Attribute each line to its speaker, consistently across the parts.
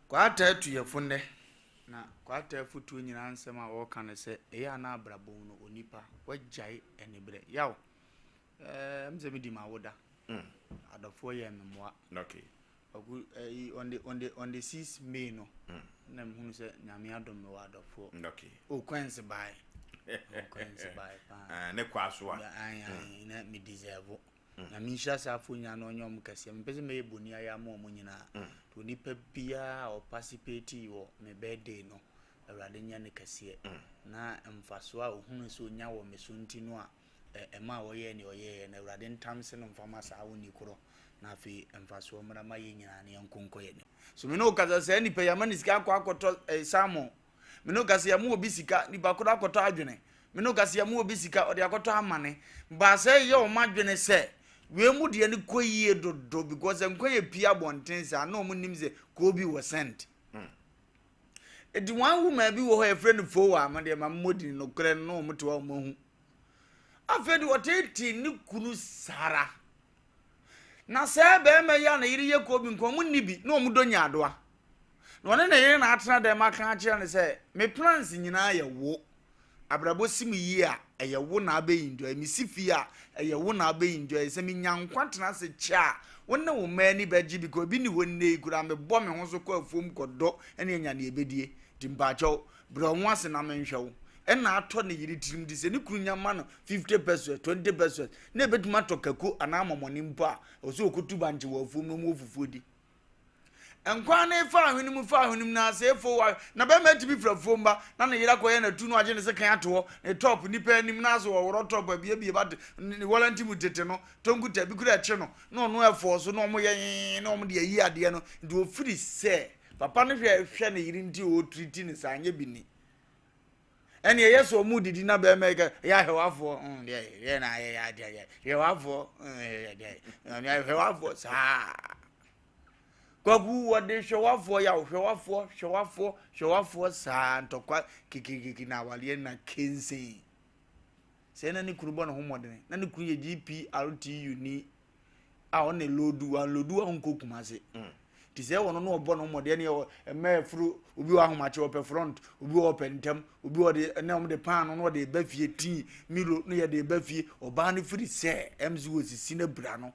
Speaker 1: Kwaataa tu yɛ fo nnɛ. Na Kwaataa afotuo nyinaa nsɛm a ɔreka ne sɛ, ɛyɛ a na abrabɔ mu no onipa wagyae aniberɛ. Yaw, ɛɛ m sɛ medi m'awoda. Adɔfoɔ yɛɛ me mmoa. Kwaku, ɛyi, on the, on the, on the 6 May no, na mehunu sɛ Nyame adom me wɔ adɔfoɔ. Oh, Queens bae. Oh, Queens bae paa.
Speaker 2: Ah, ne kɔ aso a.
Speaker 1: Ayi, ayi, na me deserve. Nyame nhyira saa afoɔ nyinaa na ɔnyɛ wɔn kɛseɛ. Mempɛ sɛ mɛyɛ boni ayɛ ama wɔn nyinaa. Nti onipa biara a ɔparticipate wɔ me birthday no, Awurade nyɛ no kɛseɛ. Na mfasoɔ a ɔhunu sɛ ɔnya wɔ me so nti no a ɛmaa ɔyɛɛ nea ɔyɛeɛ no, Awurade ntamse no mfa ma saa ɔnni korɔ. Na afei mfasoɔ mmra ma yɛn nyinaa na yɛnko nkɔ yɛn anim. So me ne wo kasa saa nipa yi ama ne sika akɔ akɔtɔ eh, salmon. Me ne wo kasa yɛma obi sika, nipa korɔ akɔtɔ adwene. Me ne wo kasa yɛma obi sika, ɔde akɔtɔ amane. Baa sɛ ɛyɛ wɔn adwene sɛ wei mu deɛ no kɔ yie dodo because nkwa yɛ pie abɔnten saa na wɔn nim sɛ koobi wɔ sɛnt. Eti one woman bi wɔ hɔ a yɛfrɛ no Fowa, mo deɛ ma mmɔ din nokorɛ no na wɔn te hɔ a wɔn ahu. Afei de ɔteetee ne kunu saa Na sɛ bɛrima yi a ne yere yɛ koobi nko wɔn nni bi na wɔn dɔ nyaadoa. Na ɔne ne yere na atena dɛm aka akyerɛ no sɛ, Me plans nyinaa yɛ wo. Abrabɔ si me yie a, ɛyɛ wo na abɛ enjoy. Me si fie a, ɛyɛ wo na abɛ enjoy. Sɛ me nya nkwa tena ase kyɛ a, wo ne wo mma ani bɛgye because ebi nni hɔ nnɛ yi koraa mebɔ me ho so kɔ afuom kɔdɔ ne anya nea ɛbɛdie. Nti mpaakyɛw, brɛ wo ho ase na menhwɛ wo. Ɛna atɔ ne yere tirim nti sɛ ne kunu nya ma no 50 pesos, 20 pesos na ɛbɛtumi atɔ kako anaa mɔmɔne mpo a, ɛwɔ sɛ ɔkɔtu bankye wɔ afuom na ɔma fufuo di. Nkwa no fa ahwene mu fa ahwene mu na asɛefo wa na bɛrima atumi fira afuom ba na ne yere akɔyɛ n'atu no agye ne sekan ato hɔ ne top nipa anim na asɛ wɔworɔ top abiebie ba ne wɔlanti mu tete no tonkuta bi kura ɛkye no na ɔno ɛfɔɔ so na ɔmo yɛ yee na ɔmo de ayi adeɛ no nti ofiri sɛ papa no hwɛ hwɛ ne yere nti ɔretiriti ne saa nyɛ bi ni Ɛne ɛyɛ sɛ ɔmo didi na bɛrima yi ka yɛ ahwɛwafoɔ mm deɛ deɛ na ayɛ yɛ adeɛ yɛ hwɛwafoɔ mm deɛ deɛ hwɛwafoɔ saa kwaku wɔde hwɛwafoɔ yɛ hwɛwafoɔ hwɛwafoɔ hwɛwafoɔ saa ntɔkwa kikikiki na awareɛ na kensen sɛ na ne kunu bɔ ne ho mmɔdene na ne kunu yɛ GPRTU ni a ɔne lodu wanlodu a ɔnkɔ Kumase nti sɛ ɛwɔ no na ɔbɔ no mmɔdeɛ ne ɛwɔ mmaa afuro obi wɔ ahomakye ɔpɛ front obi wɔ ɔpɛ ntɛm obi wɔ de ɛnna wɔn de paano na ɔde ba fie tii milo na yɛde ba fie ɔbaa no firi sɛ ɛm sɛ wɔsisi no bra no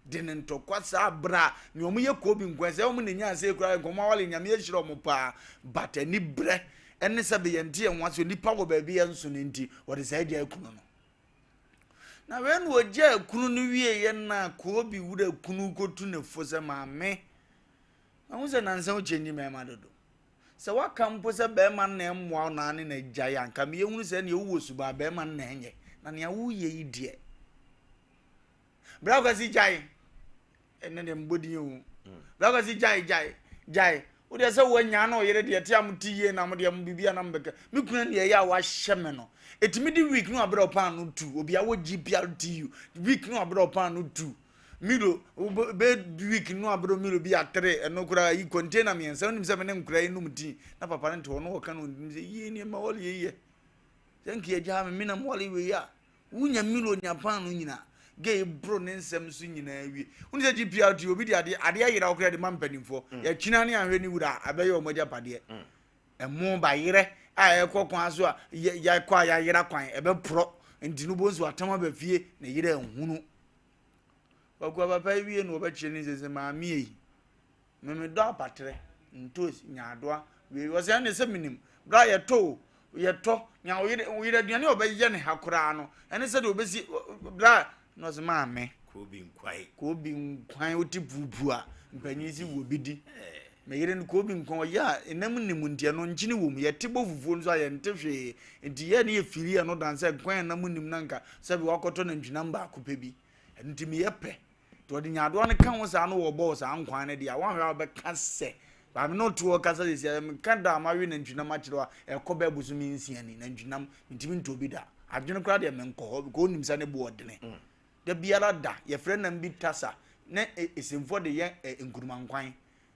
Speaker 1: de ne ntɔkwa saa bra ne wɔn yɛ koobi nkwan sɛ wɔn na nya ase kura nkɔmɔ awale nyame ahyira wɔn paa but ani brɛ ɛne sɛ bɛyɛ nte yɛn ho ase onipa wɔ baabi yɛn nso no nti wɔde saa agya akunu no Na wei na ɔgyaa kunu no wieeɛ na koobi wura kunu kɔtu ne fo sɛ maame mahu sɛ nansa wo kyɛnyi mmarima dodo sɛ waka mpo sɛ bɛrima no na ɛmmoa wo na ne na agyae a nka meyɛhunu sɛ neɛ wowɔ subaa bɛrima no na ɛnyɛ na nea woyɛ yi deɛ Bra Kwasi gyae. Ɛnɛ deɛ mbɔ din o. Bra Kwasi gyae gyae gyae. Wo deɛ sɛ woanya na ɔyere deɛ te a mo te yie na mo deɛ mo biribi a na mo bɛka. Me kunu deɛ ɛyɛ a wahyɛ me no. Ɛtumi di week no abrɛ ɔpaa no tu. Obi awɔ GPRTU. Week no abrɛ ɔpaa no tu. Milo bɛ week no abrɛ Milo bi atere ɛno koraa yi container mmiɛnsa. Wonim sɛ me ne nkora yi nom tea na papa no te hɔ no ɔka no ɔnim sɛ yie nneɛma wɔle yɛ. Sɛ nka agyaa me me na mo wɔle wei a. Wonya Milo nya paano nyina. Gay boro ne nsɛm so nyinaa wie. Wone sɛ GPRT obi de adeɛ adeɛ ayera wo koraa de ma mpanimfoɔ. Mm. Yɛkyina ne ahwɛ ne wura a ɛbɛyɛ wɔn agyapadeɛ. Mm. Ɛmo bayerɛ a ɛkɔ kwan so a yɛkɔ a yɛayera kwan ɛbɛporɔ nti no bonsu atam aba fie na yerɛ nhunu. Kwaku papa yi wie no wɔbɛkyerɛ ne sɛ sɛ maame yi Me medɔ apatrɛ, ntoos, nyaadoa, wei. Ɔsɛ ɛne sɛ menim. Berɛ a yɛtɔ o, yɛtɔ. Nea wo yere, wo yere aduane a ɔbɛyɛ ne ha koraa no, ɛne sɛdeɛ ɔbɛsi, berɛ a, na ɔsɛ maame.
Speaker 2: Koobi nkwan.
Speaker 1: Koobi nkwan, wote puupuu a, mpanyin si wɔ bi di. Me yere no koobi nkwan ɔyɛ a, ɛnam nnim nti ɛno nkyene wɔ mu. Yɛte bɔ fufuo nso a yɛnte hwee. Nti yɛ ne yɛ firi ɛno dan sɛ nkwan a ɛnam nnim na nka sɛbi wakɔtɔ nantwinam baako pɛ bi. Ɛno nti meyɛ pɛ. Nti ɔde nyaadoa no ka ho saa na wɔbɔ wo saa nkwan no deɛ a, woanhwɛ a wobɛka sɛ maame no te hɔ kasa sɛsi a meka da a mawe nantwinam akyerɛ wo a ɛkɔ bɛɛ bosome nsia ni nantwinam mentumi ntɔ bi da adwene koraa deɛ menkɔ hɔ because wonim sɛ ne bo ɔdene mm. Da biara da yɛfrɛ nam bi tasa ne esemfoɔ de yɛ nkuruma nkwan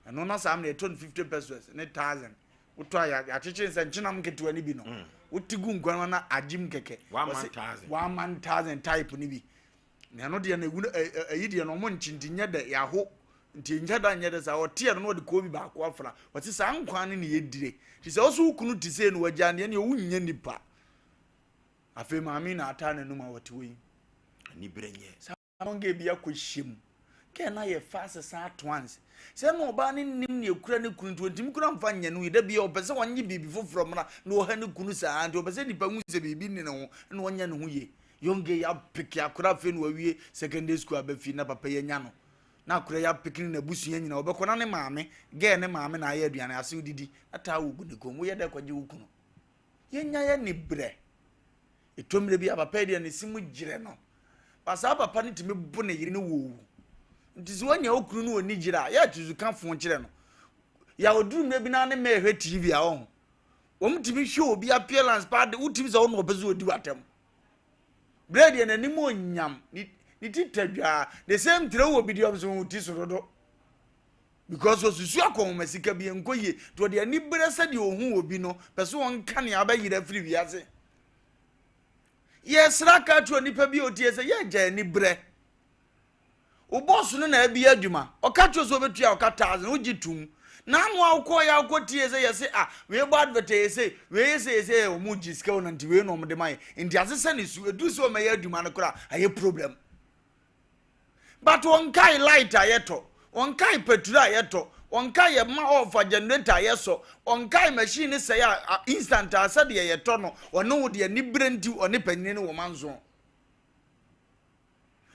Speaker 1: ɛno na saa mmerɛ yɛtɔ no 50 pesos ne 1000 wotɔ a yɛakyekyere sɛ nkyenam nketewa no bi no mm. wote gu nkwan no na agyem kɛkɛ 1000 type no bi Na ɛno deɛ no ewu no ɛyi deɛ no ɔmo nkye nti nyɛ dɛ yaho Nti nkyɛ da nyɛ dɛ saa ɔteɛ no na ɔde koobi baako afra. Ɔse saa nkwan no na yɛdire. Nti sɛ ɔso wo kunu te sei na wagyaa no deɛ ɛneɛ wonyɛ nipa. Afei maame yi na ataa n'anum a ɔte hɔ yi.
Speaker 2: Aniberɛ nyɛ.
Speaker 1: Saa gɛ bi akɔhyɛ mu. Gɛ no ayɛ fɛ asesa ato anse. Sɛ na ɔbaa no nnim nea ɛkura ne kunu nti ɔntumi kura mfa nyɛ ne ho yie. Da biara ɔpɛ sɛ ɔnye biribi foforɔ mmra na ɔha ne kunu saa nti ɔpɛ sɛ nnipa hu sɛ biribi nni ne ho na ɔnyɛ ne ho yie. Young gay apeke akora afei na wawie secondary school aba fie na papa yi anya no. Na akora yi apeke ne n'abusua nyinaa ɔbɛkɔ na ne maame, girl ne maame na ayɛ aduane ase odidi na towel gu ne kɔn mu. Woyɛ dɛ kɔgye wo kunu. Yɛnya yɛ ne brɛ. Ɛtɔ mmerɛ bi a papa yi deɛ ne se mu gyerɛ no. Ba saa papa no tumi bo ne yere no wɔ owu. Nti sɛ woanya wo kunu no ɔni gyerɛ a, yɛ atuzu ka fo kyerɛ no. Yɛ ɔduru mmerɛ bi na ne mma ɛhwɛ TV a ɔho. Wɔn tumi hwɛ obi appearance paa de wotumi sɛ ɔno ɔpɛ sɛ ɔdi w'atɛm. Berɛ deɛ n'anim onyam, ne ne ti tadwaa. The same tire wɔ bi deɛ ɔm so ti so dodo. Because osusu akɔnhoma sika bi nkɔ yie nti ɔde aniberɛ sɛdeɛ ɔhu obi no pɛ sɛ ɔnka nea abɛyera afiri wiase. Yɛsrɛ aka akyerɛ onipa bi a ɔtie sɛ yɛgya aniberɛ. Wo bɔs no na abie adwuma ɔka kyerɛ sɛ ɔbɛtua ɔka thousand wogye tom. N'ano a wokɔɔ yɛ a wokɔ tie sɛ yɛse ah wei bɔ advert yɛ sei wei yɛ sei yɛ sei wɔn gye sika wɔn nti wei na wɔn de ma yɛ nti asesa ne su ɛduru sɛ wɔn ɛyɛ adwuma no koraa ayɛ problem. But wɔnkae light a yɛtɔ, wɔnkae petrol a yɛtɔ, wɔnkae yɛ ma ɔfa generator a yɛsɔ, wɔnkae machine ne sɛe a instant a sɛdeɛ yɛtɔ no, ɔne wo deɛ ne berɛ nti ɔne panyini ne wɔ manso.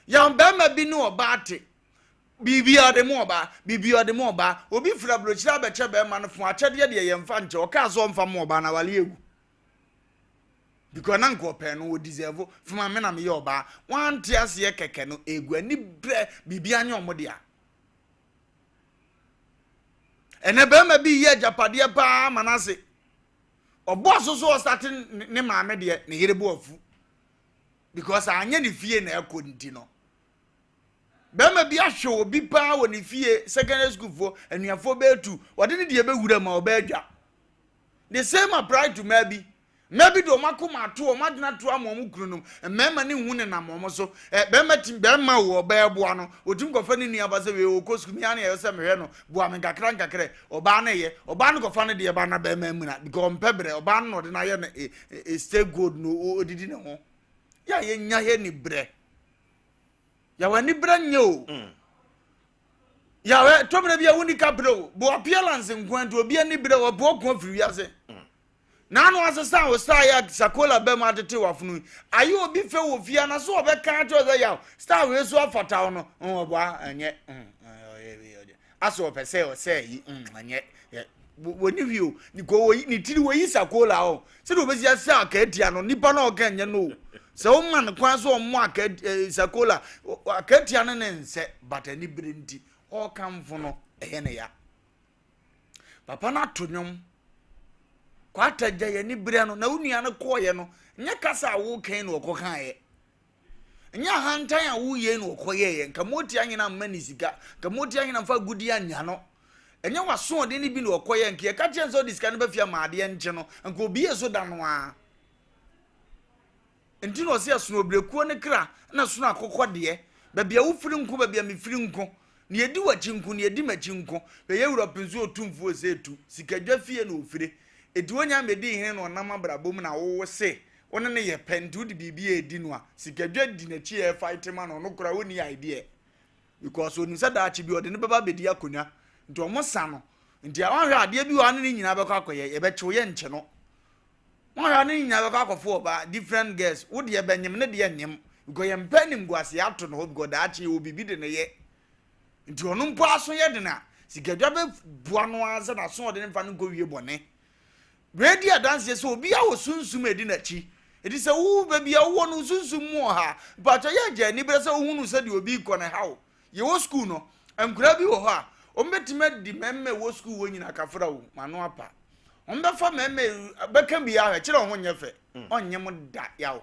Speaker 1: Yɛn barima bi ne ɔbaa te, biribi ɔde mu ɔbaa, biribi ɔde mu ɔbaa, obi firi aburokyire abɛkyɛ barima no fo akyɛdeɛ deɛ yɛmfa nkyɛ, ɔkaa sɛ ɔmfa mu ɔbaa na wale egu. Because na nka ɔpɛ no wɔ deserve fama me na meyɛ ɔbaa wante aseɛ kɛkɛ no egu ani brɛ biribi anyɛ ɔmo dea. Ɛnɛ bɛrima bi yɛ agyapadeɛ paa ma n'ase ɔbɔ so so ɔsate ne maame deɛ ne yere bo afu because anyɛ ne fie na ɛkɔ nti no bɛrima bi ahwɛ obi paa wɔ ne fie secondary school foɔ anuafoɔ bɛɛtu ɔde ne deɛ bɛwura mu a ɔbɛɛdwa. The same apply to mmaa bi. Mmaa bi de wɔn akoma ato wɔn adwene ato ama wɔn kununom. Mmarima ne hu nenam wɔn so. Ɛ bɛrima tim bɛrima o ɔbaa boa no. Otim kɔfa ne nua ba sɛ wei ɔkɔ sukuu mia ne ɛyɛ sɛ mehwɛ no boa me nkakra nkakra. Ɔbaa no yɛ. Ɔbaa no kɔfa no deɛ ba na bɛrima amuna because ɔmpɛ brɛ. Ɔbaa no na ɔde no ayɛ no e, e, stay gold no odidi ne ho. Yɛ a yɛnya yɛ ni brɛ. Yɛwɔ ani brɛ nyɛ o. Yàwɛ tɔmina bi a wonni kaprɛ o bo appearance nko nti obi ani brɛ wɔ bo ɔko afiri wiase. N'ano asesa a ɔstar yɛ sakola bɛm atete wafono yi ayɛ obi fɛ wɔ fie ana so ɔbɛka akyerɛ sɛ yaw star wei so afata wo no ɔboa ɛnyɛ asɛ ɔpɛ sɛ ɔsɛ yi ɛnyɛ wɔni hwi o ne tiri wɔyi sakola o sɛdeɛ wɔbɛsi asɛ akaatia no nipa na ɔka nyɛ no o sɛ woma no kwan so ɔmmɔ aka eh, sakola akaatia no ne nsɛ but ani bere nti ɔrekamfo no ɛyɛ ne ya papa no ato nnwom kwata gya yɛ ani berɛ no na wo nua no kɔɔyɛ no nyɛ kasa a wokan na ɔkɔkaeɛ Ɛnyɛ ahantan a woyɛ na ɔkɔyɛeɛ. Nka mooti ahene amma ne sika. Nka mooti ahene amfa agudeɛ annya no. Ɛnyɛ w'asoɔden no bi na ɔkɔyɛ. Nka yɛka kyerɛ no sɛ ɔde sika no ba fie ama adeɛ nkye no, nka obie so da no ara. Nti na ɔse ɛsono obirekuo ne kra na ɛsono akokɔ deɛ. Baabi a wofiri nko, baabi a mefiri nko. Nea edi w'akyi nko, nea edi m'akyi nko. Hwɛ yɛn wura Ɔpenso Otumfoɔ Osei-Tu, Sikadwa fie na ofire. Enti wonya mmedii hene na ɔnam abrabɔ mu na wo se wo ne no yɛ pɛ nti wode biribi redi no a, Sikadwa di n'akyi ɛrefight ma no, ɔno koraa ɔnni idea because onim sɛ daakye bi ɔde no bɛba abɛdi akonnwa nti ɔmo sa no nti wanhwɛ adeɛ bi wɔ ha ne ne nyinaa bɛkɔ akɔyɛ yɛbɛkyew yɛ nkye no wanhwɛ ne nyinaa bɛkɔ akɔfo ɔbaa different girls wo deɛ bɛnyem ne deɛ nyem because yɛn mpɛ animguaseɛ ato no hɔ because daakye yɛwɔ biribi de ne yɛ nti ɔno mpo aso yɛ den a sikadwa bɛboa no ara sɛ n'aso ɔde ne mfa no nkɔ wie bɔne. Wei di adanseɛ sɛ obiara wɔ sunsum a ɛdi n'akyi. Ɛti sɛ wo baabi a wowɔ no sunsum mu wɔ ha. Mpakyɛ yɛ agya aniberɛ sɛ wohunu sɛdeɛ obi rekɔ no ɛha wo. Yɛwɔ sukuu no, nkoraa bi wɔ hɔ a, wɔbɛtumi adi mmarima ɛwɔ sukuu hɔ nyinaa kafra o, m'ano apa. Wɔbɛfa mmarima bɛka bi ahwɛ, kyerɛ wɔn ho nyɛ fɛ, ɔnyɛ mo da yaw.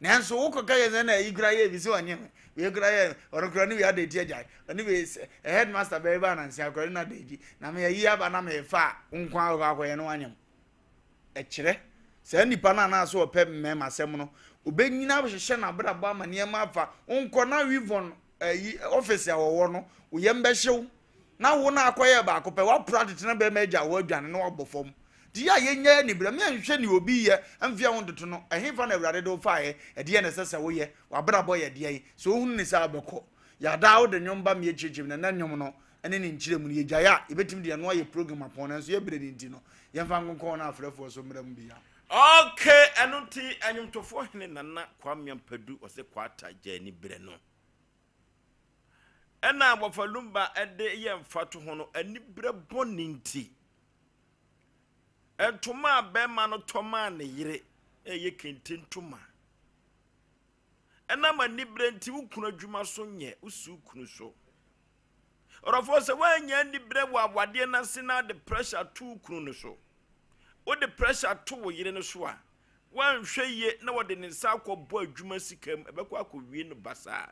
Speaker 1: Nanso wokɔka yɛ sɛ na ayi kora yɛ bi sɛ ɔnyɛ me wei kora yɛ ɔno kora ne wei ada eti agyae ɔne wei sɛ headmaster bɛyɛ ba nansi akora ne na ada edi na me ayi aba na me fa a nko akɔ akɔyɛ no wanyɛ mo ɛkyerɛ saa nipa no anaa so ɔpɛ mmarima asɛm no obɛnyina ahyehyɛ n'abrabɔ ama nneɛma afa nkɔ na wivon. ayi office a wɔwɔ no, wo yam bɛhye wo. Na wo na akɔyɛ baako pɛ, woapra tete na bɛrima agya wo adwane na wabɔ fam. Nti yɛ a yɛnyɛ aniberɛ, me nhwɛ nea obi yɛ mfeɛ ho ntoto no, ɛhefa na Awurade de wo faeɛ, ɛdeɛn na ɛsɛ sɛ woyɛ, w'abrabɔ yɛ deɛn, sɛ wohunu ne saa a wobɛkɔ. Yɛ daa wode nnwom ba me akyirikyiri na na nnwom no ne ne nkyerɛmu no yɛgyae a, yɛbɛtumi de ɛno ayɛ program apɔn nanso yɛ berɛ no nti no, yɛmfa nkonkɔn na afrɛfoɔ so mmra mu bi a.
Speaker 2: Ok, ɛno nti ɛnwomtofoɔ hene Nana Kwame Ampadu ɔse Kwata gya aniberɛ no. Ɛna Wɔfa Lumba de yɛ mfatoho no, aniberɛ bɔne nti, ntoma a bɛrima no tɔ maa ne yere ɛyɛ kente ntoma. Ɛnam aniberɛ nti wo kunu adwuma so nyɛ, wosi wo kunu so. Ɔdɔfoɔ sɛ woannya aniberɛ wɔ awadeɛ no ase na de pressure to wo kunu no so, wode pressure to wo yere no so a, woanhwɛ yie na wɔde ne nsa akɔbɔ adwuma sika mu, ɛbɛkɔ akɔwie no basaa.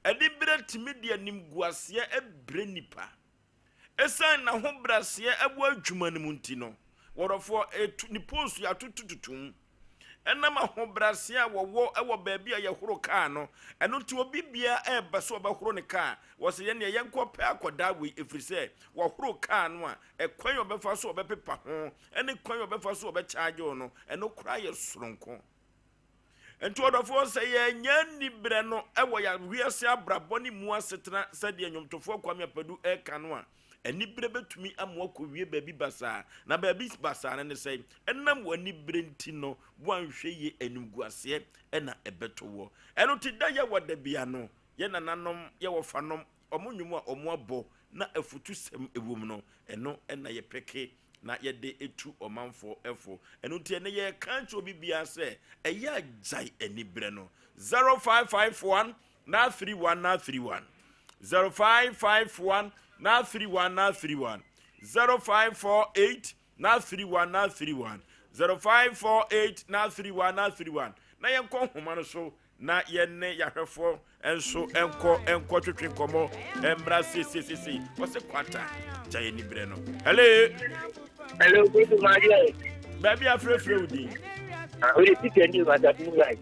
Speaker 2: Aniberɛ tumi de animguaseɛ brɛ nipa. Ɛsiane n'ahobrɛaseɛ wɔ adwuma no mu nti no, wɔdɔfoɔ, ɛtu, ne post yɛatotototo mu. Ɛnam ahobrɛaseɛ a wɔwɔ wɔ baabi a yɛhoro kaa no, ɛno nti obi biara ɛreba sɛ ɔbɛhoro ne kaa, wɔsɛ yɛn deɛ yɛnkɔ pɛ akɔdaa wei, ɛfiri sɛ wɔhoro kaa no a, ɛkwan a ɔbɛfa so ɔbɛpepa ho ne kwan a ɔbɛfa so ɔbɛkyaagye wo no, ɛno koraa yɛ soronko. Nti ɔdɔfoɔ, sɛ yɛanya aniberɛ no wɔ yɛn wiase abrabɔ ne mu asetena sɛdeɛ nnwomtofoɔ Kwame Apadu reka no a, aniberɛ bɛtumi ama woakɔwie baabi basaa. Na baabi basaa no ne sɛn? Ɛnam w'aniberɛ nti no, woanhwɛ yie animguaseɛ na ɛbɛto woɔ. Ɛno nti da yɛwɔ da bia no, yɛn nananom, yɛn wɔfanom, wɔn nnwom a wɔabɔ na afutusɛm wɔ mu no, ɛno na yɛpeke na yɛde tu ɔmanfoɔ fo. Ɛno nti ɛnɛ yɛreka akyerɛ obi biara sɛ ɛyɛ a gyae aniberɛ no. 0551 931 931 0551 931 931 0548 931 931 0548 931 931 na yɛnkɔ nhoma no so na yɛne yɛahwɛfoɔ nso nkɔ nkɔtwetwe nkɔmmɔ mmra seesieseesei wɔse kwata gya yɛ niberɛ no. Hello.
Speaker 3: Hello, good morning.
Speaker 2: Baabi afrɛfrɛ wo din.
Speaker 3: Ah, wode Peter ni masafo mu guy.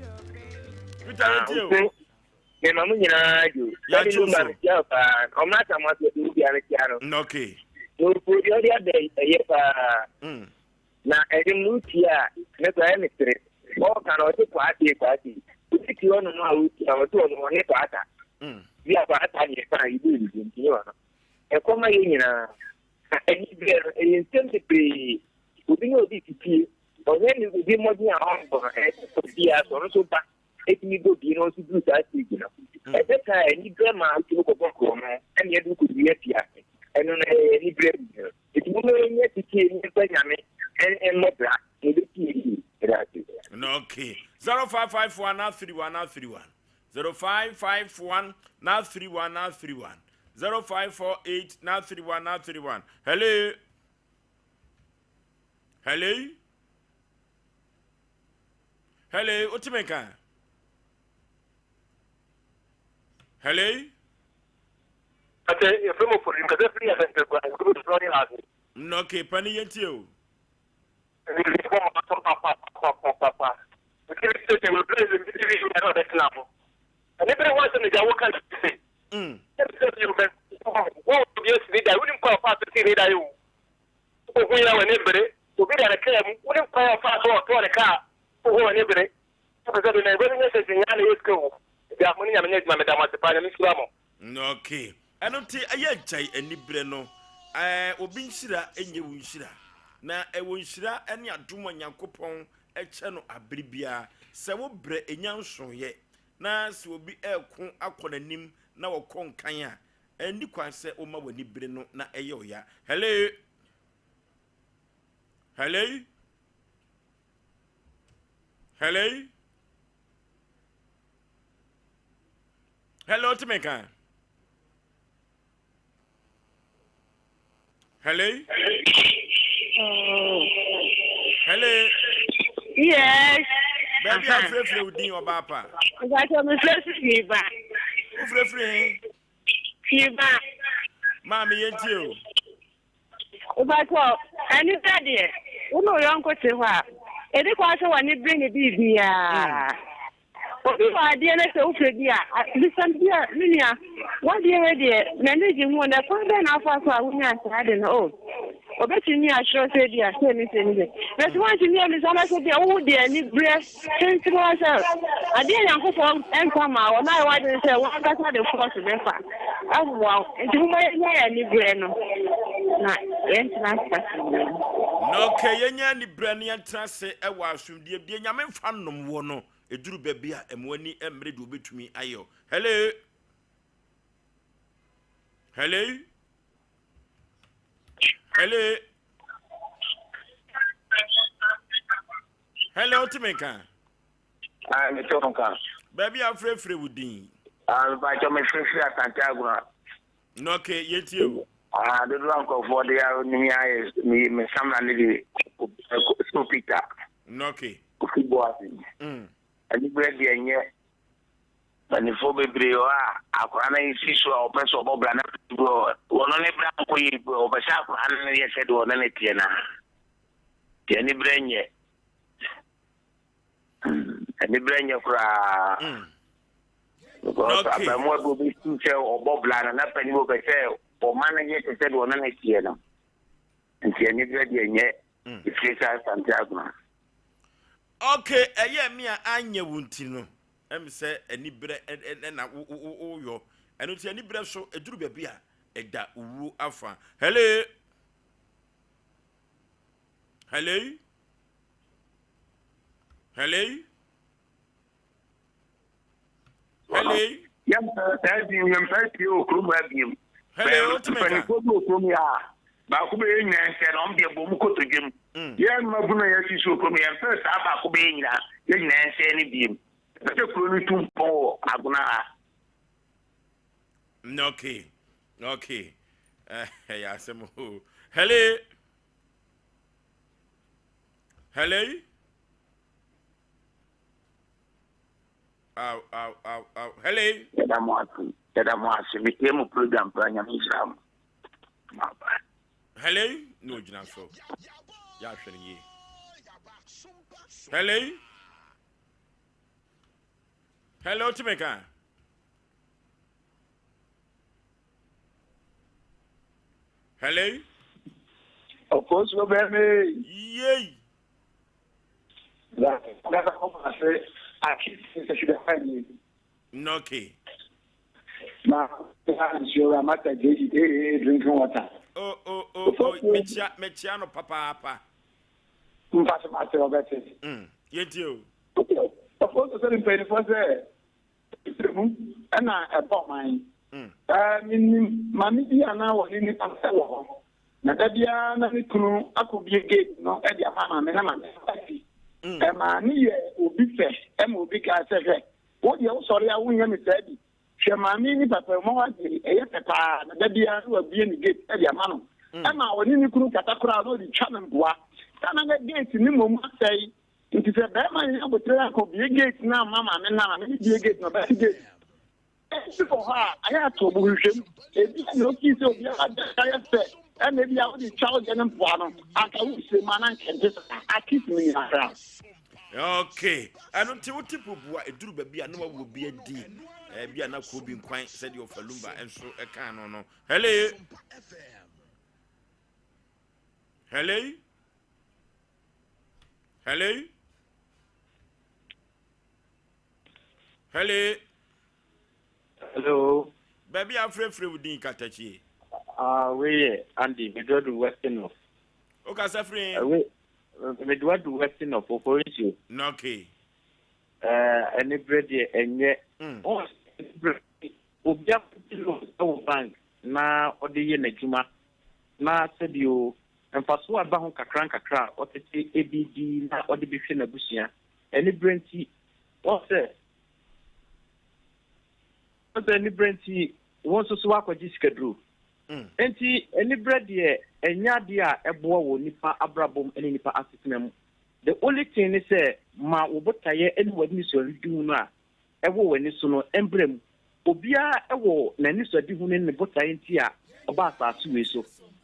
Speaker 2: Peter yɛ tie o.
Speaker 3: Me ma mo nyinaa dwo.
Speaker 2: Yɛakye
Speaker 3: so. Mekyia wo paa. Ɔmo asa mo aso de wo bia mekyia
Speaker 2: no. Okay.
Speaker 3: Ofuo deɛ ɔde aba yi ɛyɛ paa. Mm. Na ɛnwom no wotie a, me koraa ɛyɛ me sere. Ɔɔka no ɔse Kwaatee Kwaatee. Obi te hɔ nom a wotie a ɔse ɔno ɔne Kwaata. Bi a Kwaata deɛ fine you do you do nti ne wano. Ɛkɔ ma yɛn nyinaa. Na aniberɛ no ɛyɛ nsɛm bebree. Obi ne obi titie. Ɔnyɛ ne obi mmɔden a ɔmbɔ no ɛyɛ sɛ obiara so ɔno nso ba ɛtumi bɔ bi na ɔnso duru saa stage no. Ɛsɛ saa aniberɛ ma wotumi kɔbɔ korɔ no ɛne ɛde wokɔduru afiase. Ɛno no ɛyɛ aniberɛ. Enti momma yɛnyɛ setie ne yɛmfa Nyame mmɔ bra na ɛbɛsi yɛn yie. Meda ase.
Speaker 2: Okay. 0551 931 931 0551 931 931 0548 931 931 Hello. Hello. Hello, wotumi nka? Hello.
Speaker 3: Ate yɛfrɛ mo fori nkasa firi asɛnte kura nkuru soro ne ase.
Speaker 2: Okay, pani yɛn tie o.
Speaker 3: Bɔ mo aso papapapapapa. Nkiri sɛ sɛ wɔ bere bi bi bi na ɔbɛtena ho. Ɛne bere ho asɛm na gya wo ka se. Ɛne sɛ bi bɛ wo obi asi ne da wonim kwan ɔfa so si ne da yi o. Ohu yɛ wɔ ne bere obi da ne kaa mu wonim kwan ɔfa so ɔtɔ ne kaa ohu wɔ ne bere. Ɛpɛ sɛ de na ɛbɛn nyɛ sɛ sɛ nya na yɛ sika o. Gya mo ne nyame nyɛ adwuma meda mo ase paa nyame nhyira mo.
Speaker 2: Okay. Ɛno nti ɛyɛ gyae aniberɛ no. Ɛɛ obi nhyira nyɛ wo nhyira. Na ɛwɔ nhyira ne adom a Nyankopɔn kyɛ no abere biara. Sɛ wo brɛ ɛnya nsoeɛ na sɛ obi ɛreko akɔ n'anim na ɔkɔ nkan a, ɛnni kwan sɛ woma w'ani bere no na ɛyɛ ɔya. Hello? Hello? Hello? Hello, tumi nka. Hello. Hello.
Speaker 4: Yes.
Speaker 2: Baabi a frɛfrɛ wo din ɔbaa pa.
Speaker 4: Nkakyɛ me frɛfrɛ fi ba.
Speaker 2: Wo frɛfrɛ he?
Speaker 4: Fi ba.
Speaker 2: Maame yɛn tie o.
Speaker 4: Mpakyɛw, anibere deɛ, wo ne wo yɔnko te hɔ a, ɛdi kwan sɛ w'ani bere ne biribiara. Obi wɔ adeɛ na sɛ wopɛ bi a, bisa no bi a, me nua, w'adeɛ wei deɛ m'ani gye ho na kwan bɛn na wofa so a wonyaa saa ade no? Oh, obetumi akyerɛ sɛ bi a sei ne sei ne sei. Na sɛ woantumi ammisa na sɛ bi a wowo deɛ aniberɛ tenten ara sɛ adeɛ a Nyankopɔn mfa maa wo na ayɛ w'adwene sɛ w'ankasa de force bɛfa ammoa wo. Nti momma yɛnya yɛn aniberɛ no na yɛntena ase asomdwoeɛ mu.
Speaker 2: Na okay, yɛnya aniberɛ na yɛntena ase wɔ asomdwoeɛ mu. Deɛ Nyame mfa nnom woɔ no, Ɛduru baabi a, ɛma w'ani mmere deɛ wobɛtumi ayɛ. Hello? Hello? Hello? Hello, wotumi nka?
Speaker 3: Ah, mete wo nka.
Speaker 2: Baabi a wofrɛfrɛ wo din?
Speaker 3: Ah, mepakyɛ mefrɛfrɛ Asante Agona.
Speaker 2: Na okay, yɛtie o.
Speaker 3: Ah, dodoɔ a nkurɔfoɔ de a nim yɛ ayɛ me me samina ne de so Peter.
Speaker 2: Na okay.
Speaker 3: Kofi Boase. Aniberɛ deɛ nyɛ mpanimfoɔ bebree wɔ a akwadaa no si so a ɔpɛ sɛ ɔbɔ bra na ɔno ne bra nkɔ yie ɔpɛ sɛ akwadaa no yɛ sɛdeɛ ɔne ne teɛ no a deɛ aniberɛ nyɛ. Aniberɛ nyɛ koraa. Because abaamua bi obi si sɛ ɔbɔ bra no na panyin bi ɔpɛ sɛ ɔma no yɛ te sɛ deɛ ɔne no teɛ no. Nti aniberɛ deɛ nyɛ efie sɛ Asante Agona.
Speaker 2: Okay, ɛyɛ me a anyɛ wo nti no, ɛm sɛ aniberɛ ɛna woyɔ. Ɛno nti aniberɛ so ɛduru baabi a ɛda owuo afa. Hello? Hello? Hello? Hello?
Speaker 3: Yɛmpɛ tie wɔ kurom ha biem.
Speaker 2: Hello, wotumi ka?
Speaker 3: Mpanimfoɔ bi wɔ kurom yi a baako bɛyɛ nyinaa nsɛ na wɔn deɛ bɔ mu kotodwe mu. Yɛn mmabunu a yɛasi so wɔ kurom yɛmpɛ saa baako bɛyɛ nyinaa yɛn nyinaa nsɛ no biem. Yɛpɛ sɛ kuro no tu mpɔn wɔ Agona ha.
Speaker 2: Okay, okay. Ɛyɛ asɛm o. Hello? Hello? Aw, aw, aw, aw. Hello?
Speaker 3: Yɛda mo ase. Yɛda mo ase. Metie mo program paa. Nyame nhyira mo. Bye.
Speaker 2: Hello? Na ogyina so. Yɛahwɛ no yie. Hello? Hello, tumi ka? Hello?
Speaker 3: Ofosuo bɛmi.
Speaker 2: Yei. Okay.
Speaker 3: Na nsuo amata jeji ee drinking water.
Speaker 2: Oh oh oh oh mekyia mekyia no papaapa.
Speaker 3: Mfa so mate ɔbɛte.
Speaker 2: Yɛntie o.
Speaker 3: Ofosuo sɛ mpanyinfoɔ sɛ Titire mu na ɛbɔ ɔman. Menim maame bi a na wɔne ne ba wɔ hɔ, na da biara na ne kunu akɔbue gate no de ama maame na maame no afi. Ɛmaa no yɛɛ obi fɛ ma obi kaa sɛ, Hwɛ, wo deɛ wosɔre a wonyɛ me saa bi. Hwɛ maame yi ne papa yi, wɔn awadeɛ ɛyɛ fɛ paa, na da biara na wabue ne gate de ama no. Ɛma ɔne ne kunu kasa koraa na ɔde twa no mpoa. Saa na na gate no mmom asɛe. Nti sɛ bɛɛma no nya aboterɛ ankɔ bue gate no amma maame no a, maame no bue gate no ɔbɛte gate. Ebi wɔ hɔ a, ayɛ ato bo hwehwɛ mu. Ebi a na ofii sɛ obiara de ayɛ fɛ ɛna ebi a wode twa wo deɛ no mpoa no, anka wohyɛ mu a na anka ɛnte saa. Akis me nyina koraa.
Speaker 2: Okay. Ɛno nti wote popo a ɛduru baabi a na wawu obi adi. Ebi a na kuro bi nkwan sɛdeɛ ɔfa lumba nso ɛka no no. Hello. Hello. Hello? Hello?
Speaker 5: Hello.
Speaker 2: Baabi a afrɛfrɛ wo din katakyie.
Speaker 5: Ah, wei yɛ Andy, Meduadu Western North.
Speaker 2: Wokasa firi he?
Speaker 5: Wei, Meduadu Western North, Oforinsuo.
Speaker 2: Na okay.
Speaker 5: Eh, ɛne berɛ deɛ ɛnyɛ. Wɔn berɛ obi akɔgye loan wɔ bank na ɔde yɛ n'adwuma na sɛbio Mfaso a ɛba ho nkakrankakra a ɔtete bi di na ɔde bi hwɛ n'abusua. Anibere nti, wɔn sɛ. Wɔn sɛ anibere nti, wo nso so woakɔgye sikaduro. Enti anibere deɛ, ɛnyɛ adeɛ a ɛboa wɔ nipa abrabɔ mu ne nipa asetena mu. The only thing ne sɛ, ma wo botaeɛ ne w'anisoadehunu a ɛwɔ w'ani so no mbra mu. Obiara wɔ n'anisoadehunu ne ne botaeɛ nti a ɔba asaase wei so.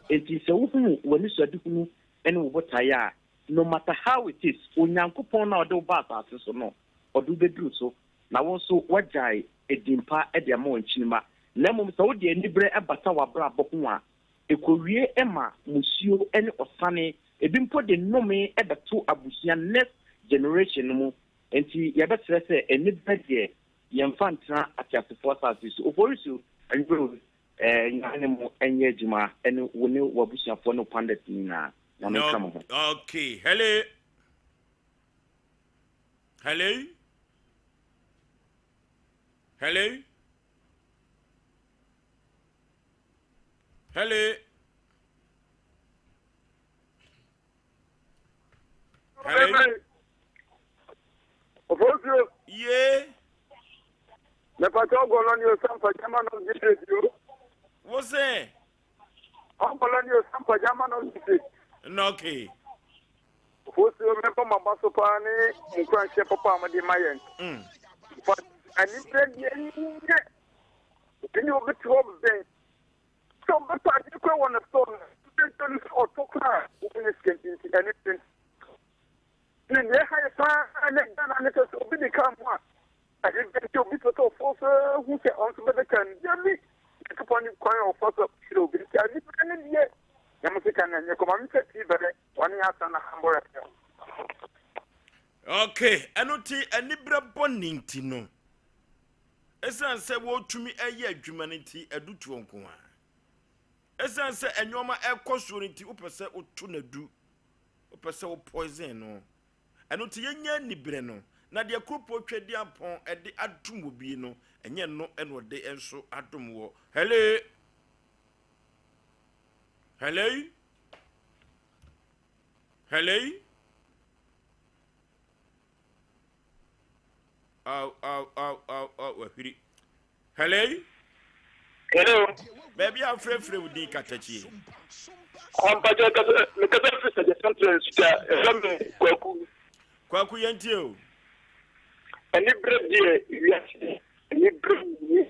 Speaker 5: Enti sɛ wohunu w'anisoadehunu ne wo botaeɛ a, no matter how it is, Onyankopɔn no a ɔde wo ba asaase so no, ɔde wo bɛduru so. Na wo nso woagyae edin pa de ama wo nkyirimma. Na mmom sɛ wode aniberɛ bata w'abrabɔ ho a, ɛkɔwie ma musuo ne ɔsane, ebi mpo de nnome bɛto abusua next generation no mu. Enti yɛbɛsrɛ sɛ aniberɛ deɛ yɛmfa ntena ateasefoɔ asase so. Oforisuo, anwummerɛ wei, Nyame ne mo nyɛ adwuma ne wo ne w'abusuafoɔ ne wo pandit nyinaa. Nyame nka mo ho.
Speaker 2: Okay, hello. Hello. Hello. Hello. Hello.
Speaker 6: Ofosuo.
Speaker 2: Yee.
Speaker 6: Mepatwa ɔgɔlɔ ni osampa jama no district yo.
Speaker 2: Wo se.
Speaker 6: Ɔgɔlɔ ni osampa jama no district.
Speaker 2: No okay.
Speaker 6: Ofosuo mɛbɔ m'aba so paa ne mo nkuranhyɛ papa a mode ma yɛn. But anibere deɛ nyɛ obi ne obi te hɔ bɛn sɛ ɔbɛtɔ adeɛ kora wɔ ne store no bɛtɔ no sɛ ɔtɔ kora a wobɛnya sika nti nti anibere nti na deɛ ɛha yɛ paa ne Ghana ne sɛ sɛ obi de kaa mu a anibere nti obi pɛ sɛ ɔfo so hu sɛ ɔno nso bɛde kaa no dabi Nyankopɔn ne kwan a ɔfa so kyerɛ obi nti anibere ne deɛ nyame sika no ɛnyɛ kɔma mesɛ tii bɛrɛ Wɔne asa na ambɔ ɛfɛ.
Speaker 2: Okay, ɛno nti aniberɛ bɔne nti no, ɛsiane sɛ wɔretumi ɛyɛ adwuma no nti adutoɔ nko ara. Ɛsiane sɛ nneɛma ɛkɔ soɔ no nti wopɛ sɛ woto no adu, wopɛ sɛ wo poison no. Ɛno nti yɛnya aniberɛ no, na deɛ kuropɔn Tweaduampɔn ɛde adom wɔ bi no, ɛnyɛ no ɛna ɔde nso adom wɔ. Hello! Hello? Hello? Aw, aw, aw, aw, aw, wahwiri. Hello?
Speaker 3: Hello.
Speaker 2: Baabi a wofrɛfrɛ wo din katakyie.
Speaker 3: Ampakyɛ kasa mekasa firi Sɛgye Central Nsuta ɛfrɛ me Kwaku.
Speaker 2: Kwaku yɛntie o.
Speaker 3: Aniberɛ deɛ wiase aniberɛ nyɛ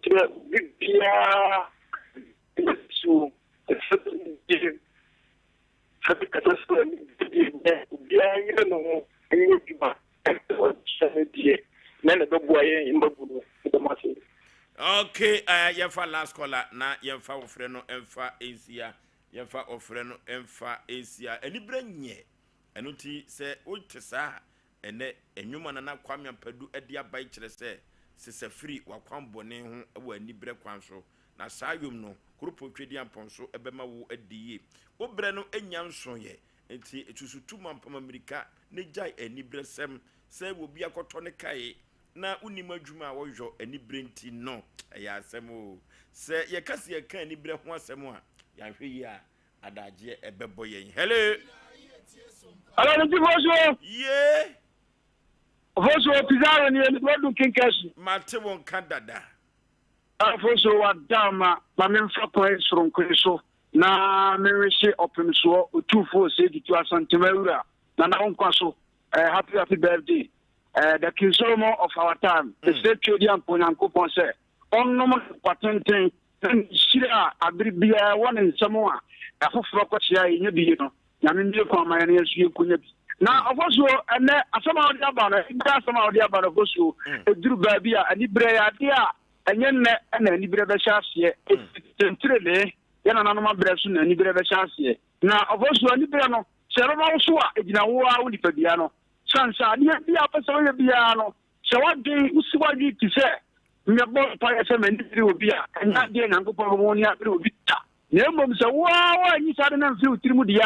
Speaker 3: kyerɛ obi biara so sɛ kasa so deɛ obiara nyere ne ho nyɛ adwuma ɔkyerɛ no deɛ na na ɛbɛboa yɛn mmabu no dɛm ase.
Speaker 2: Okay, yɛmfa last caller na yɛmfa wɔfrɛ no mfa nsia. Yɛmfa wɔfrɛ no mfa nsia. Aniberɛ nyɛ. Ɛno nti sɛ wote saa a, ɛnɛ nnwom a Nana Kwame Ampadu de aba yi kyerɛ sɛ sesa firi w'akwammɔne ho wɔ aniberɛ kwan so. Na saa yom no, Kuropɔn Tweduampɔn so bɛma wo adi yie. Wo berɛ no nnya nsoeɛ, nti susu tu mampam mmirika na gyae aniberɛsɛm sɛ obi akɔtɔ ne kae na wonnim adwuma a wɔyɔ aniberɛ nti no, ɛyɛ asɛm o. Sɛ yɛka sɛ yɛka aniberɛ ho asɛm a, yɛanhwɛ yie a, adagyeɛ ɛbɛbɔ yɛn. Hello!
Speaker 6: Hello, Nti Fosuo.
Speaker 2: Yee!
Speaker 6: Fosuo, Pizarro nie, mede wadu Kinkɛsi.
Speaker 2: Mate wo nka dada.
Speaker 6: Fosuo, wada ma ma memfa kwan soronko yi so na menwehye ɔpemsoɔ Otumfoɔ Osei Tutu Asantema Awura Nana wo nkwa so. Happy happy birthday. The King Solomon of our time. Mesrɛ Tweedi Ampa Onyankopɔn sɛ ɔnnom no nkwa tenten na ne nhyira a abere biara ɛwɔ ne nsam a afoforɔ kɔkyea a yɛnya bi yi no, Nyame mmue kwan ma yɛn na yɛn nso yɛnkɔnya bi. Na ɔfasuo, ɛnnɛ asɛm a wode aba no, aniberɛ asɛm a wode aba no ɔfasuo, ɛduru baabi a aniberɛ yɛ adeɛ a ɛnyɛ nnɛ na aniberɛ bɛhyɛ aseɛ, ɛfiri tentrenee yɛn nananom aberɛ so na aniberɛ bɛhyɛ aseɛ. Na ɔfasuo, aniberɛ no, sɛ ɛbɛba wo so a, ɛgyina wo ara wo nipadua no. Sane sɛ adeɛ biara a wopɛ sɛ woyɛ biara no, Sɛ w'adwen, wosi w'adwen pi sɛ, Mebɔ mpaeɛ sɛ m'ani bere obi a, ɛnyɛ adeɛ a Nyankopɔn bɛma w'ani abere obi da. Na mmom sɛ wo ara woanyi saa ade no amfiri wo tirim deɛ a,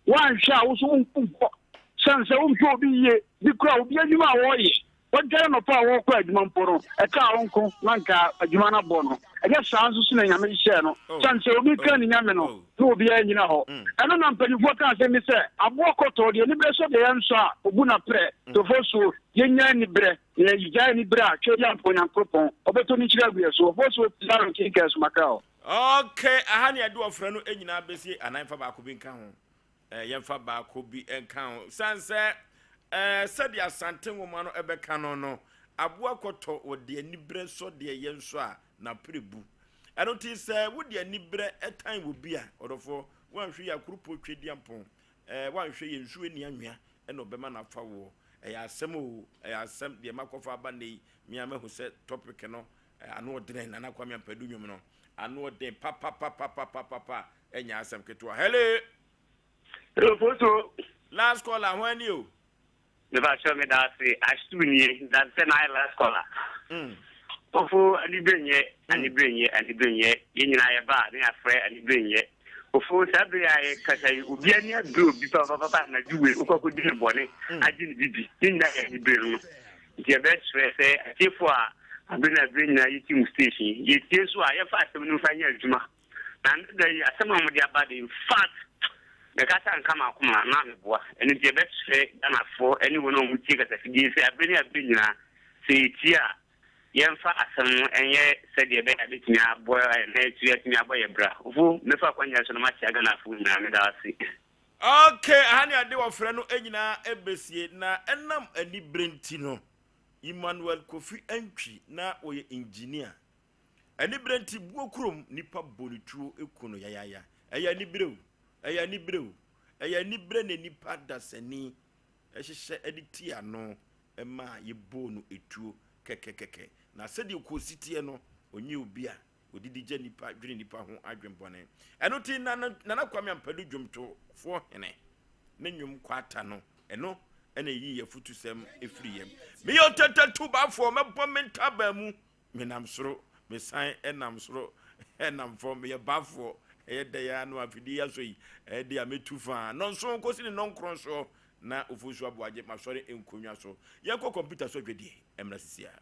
Speaker 6: woanhwɛ a wo nso wonkɔ. Sane sɛ wompɛ obi yie, bi koraa obi adwuma a ɔreyɛ, wadware anɔpa a ɔrekɔ adwuma mpo no, ɛkaa wo nko na anka adwuma no abɔ no. Ɛnyɛ saa nso so na Nyame hyehyɛɛ no. Sane sɛ obi ka ne Nyame no, na obiara nnyina hɔ. Ɛno na mpanyimfoɔ ka asɛm bi sɛ, Aboɔ kɔtɔɔ deɛ aniberɛ sɔ deɛ yɛnsɔ a, ɔbu no aprɛ. Tofo so, yɛnnya aniberɛ, na yɛgyae aniberɛ a, twɛ yɛ ampa Onyankoropɔn, ɔbɛtɔ ne nhyira agu yɛn so. Ɔfoɔ so, Zion King Somakra o.
Speaker 2: Okay, aha ne yɛde ɔfrɛ no nyinaa bɛsie anaa yɛmfa baako bi nka ho? Eh, yɛmfa baako bi nka ho. Sane sɛ, eh, sɛdeɛ Asante nwoma no ɛbɛka no no, aboa kɔtɔ wɔde aniberɛ sɔ deɛ yɛnsɔ a, n'apere bu. Ɛno nti sɛ wode aniberɛ tan wɔ bi a, ɔdɔfoɔ, woanhwɛ yie a kuropɔn Tweduampɔn, eh, woanhwɛ yie nsuo nni anwea na ɔbɛma no afa woɔ. Ɛyɛ asɛm o, ɛyɛ asɛm deɛ makɔfa aba nnɛ yi, me ara mahu sɛ topic no ano ɔdene, Nana Kwame Ampadu nnwom no ano ɔden papapapapapapa, ɛnyɛ asɛm ketewa. Hello!
Speaker 3: Hello, Foso.
Speaker 2: Last caller, hwan ni o?
Speaker 3: Mepakyɛw meda ase Ashtu nie dade sɛ n'ayɛ last caller. Ofo anibere nyɛ anibere nyɛ anibere nyɛ yɛn nyinaa yɛba a na yɛafrɛ anibere nyɛ Ofo saa bere a yɛkasa yi obi ani abere obi papapapa anadwo wei wokɔ akɔdi no bɔne agye no bibi ne nyinaa yɛ anibere no nti yɛbɛsrɛ sɛ atiefo a abere na abere nyinaa yɛtie mu station yɛtie nso a yɛmfa asɛm no mfa nyɛ adwuma Na nnɛ da yi, asɛm a wɔde aba de, in fact, mɛkasa nka m'akoma na meboa. Ɛno nti yɛbɛsrɛ Ghanafoɔ ne wɔn a wɔtie kasafidie sɛ aberɛ ne aberɛ nyinaa, sɛ yɛtie a, yɛmfa asɛm no nyɛ sɛdeɛ ɛbɛyɛ a ɛbɛtumi aboa yɛn na yɛatumi atumi abɔ yɛn bra. Ofo, mɛfa akwanya so na makyea Ghanafoɔ nyinaa. Meda wo ase.
Speaker 2: Ok, aha ne ade wɔfrɛ no nyinaa ɛbɛsie na ɛnam anibere nti no, Emmanuel Kofi Antwi na ɔyɛ engineer. Anibere nti buo kurom nipa bɔ ne tuo ku no yayaya. Ɛyɛ anibere o, ɛyɛ anibere o, ɛyɛ anibere na nipa dasani hyehyɛ de ti ano ma yɛbɔɔ no etuo kɛkɛkɛkɛ. Na sɛdeɛ Kosi teɛ no, ɔnyɛ obi a ɔdidi gya nipa dwene nipa ho adwenbɔne. Ɛno nti Nana Kwame Ampadu dwomtofoɔ hene ne nnwom kwata no, ɛno na ɛyii afutusɛm firi yam. Meyɛ ɔtɛtɛtubafoɔ, mɛbɔ me ntaban mu Menam soro, mesan nam soro nam fam, meyɛ bafoɔ, ɛyɛ dɛ ara no afidie yi asɔ yi, ɛyɛ de a mɛtu faa nnɔnson kɔsi ne nnɔnkron soɔ na Ofosu Aboagye masɔre nkonnwa so. Yɛnkɔ kɔmputa so adwadie mmra sisi ara.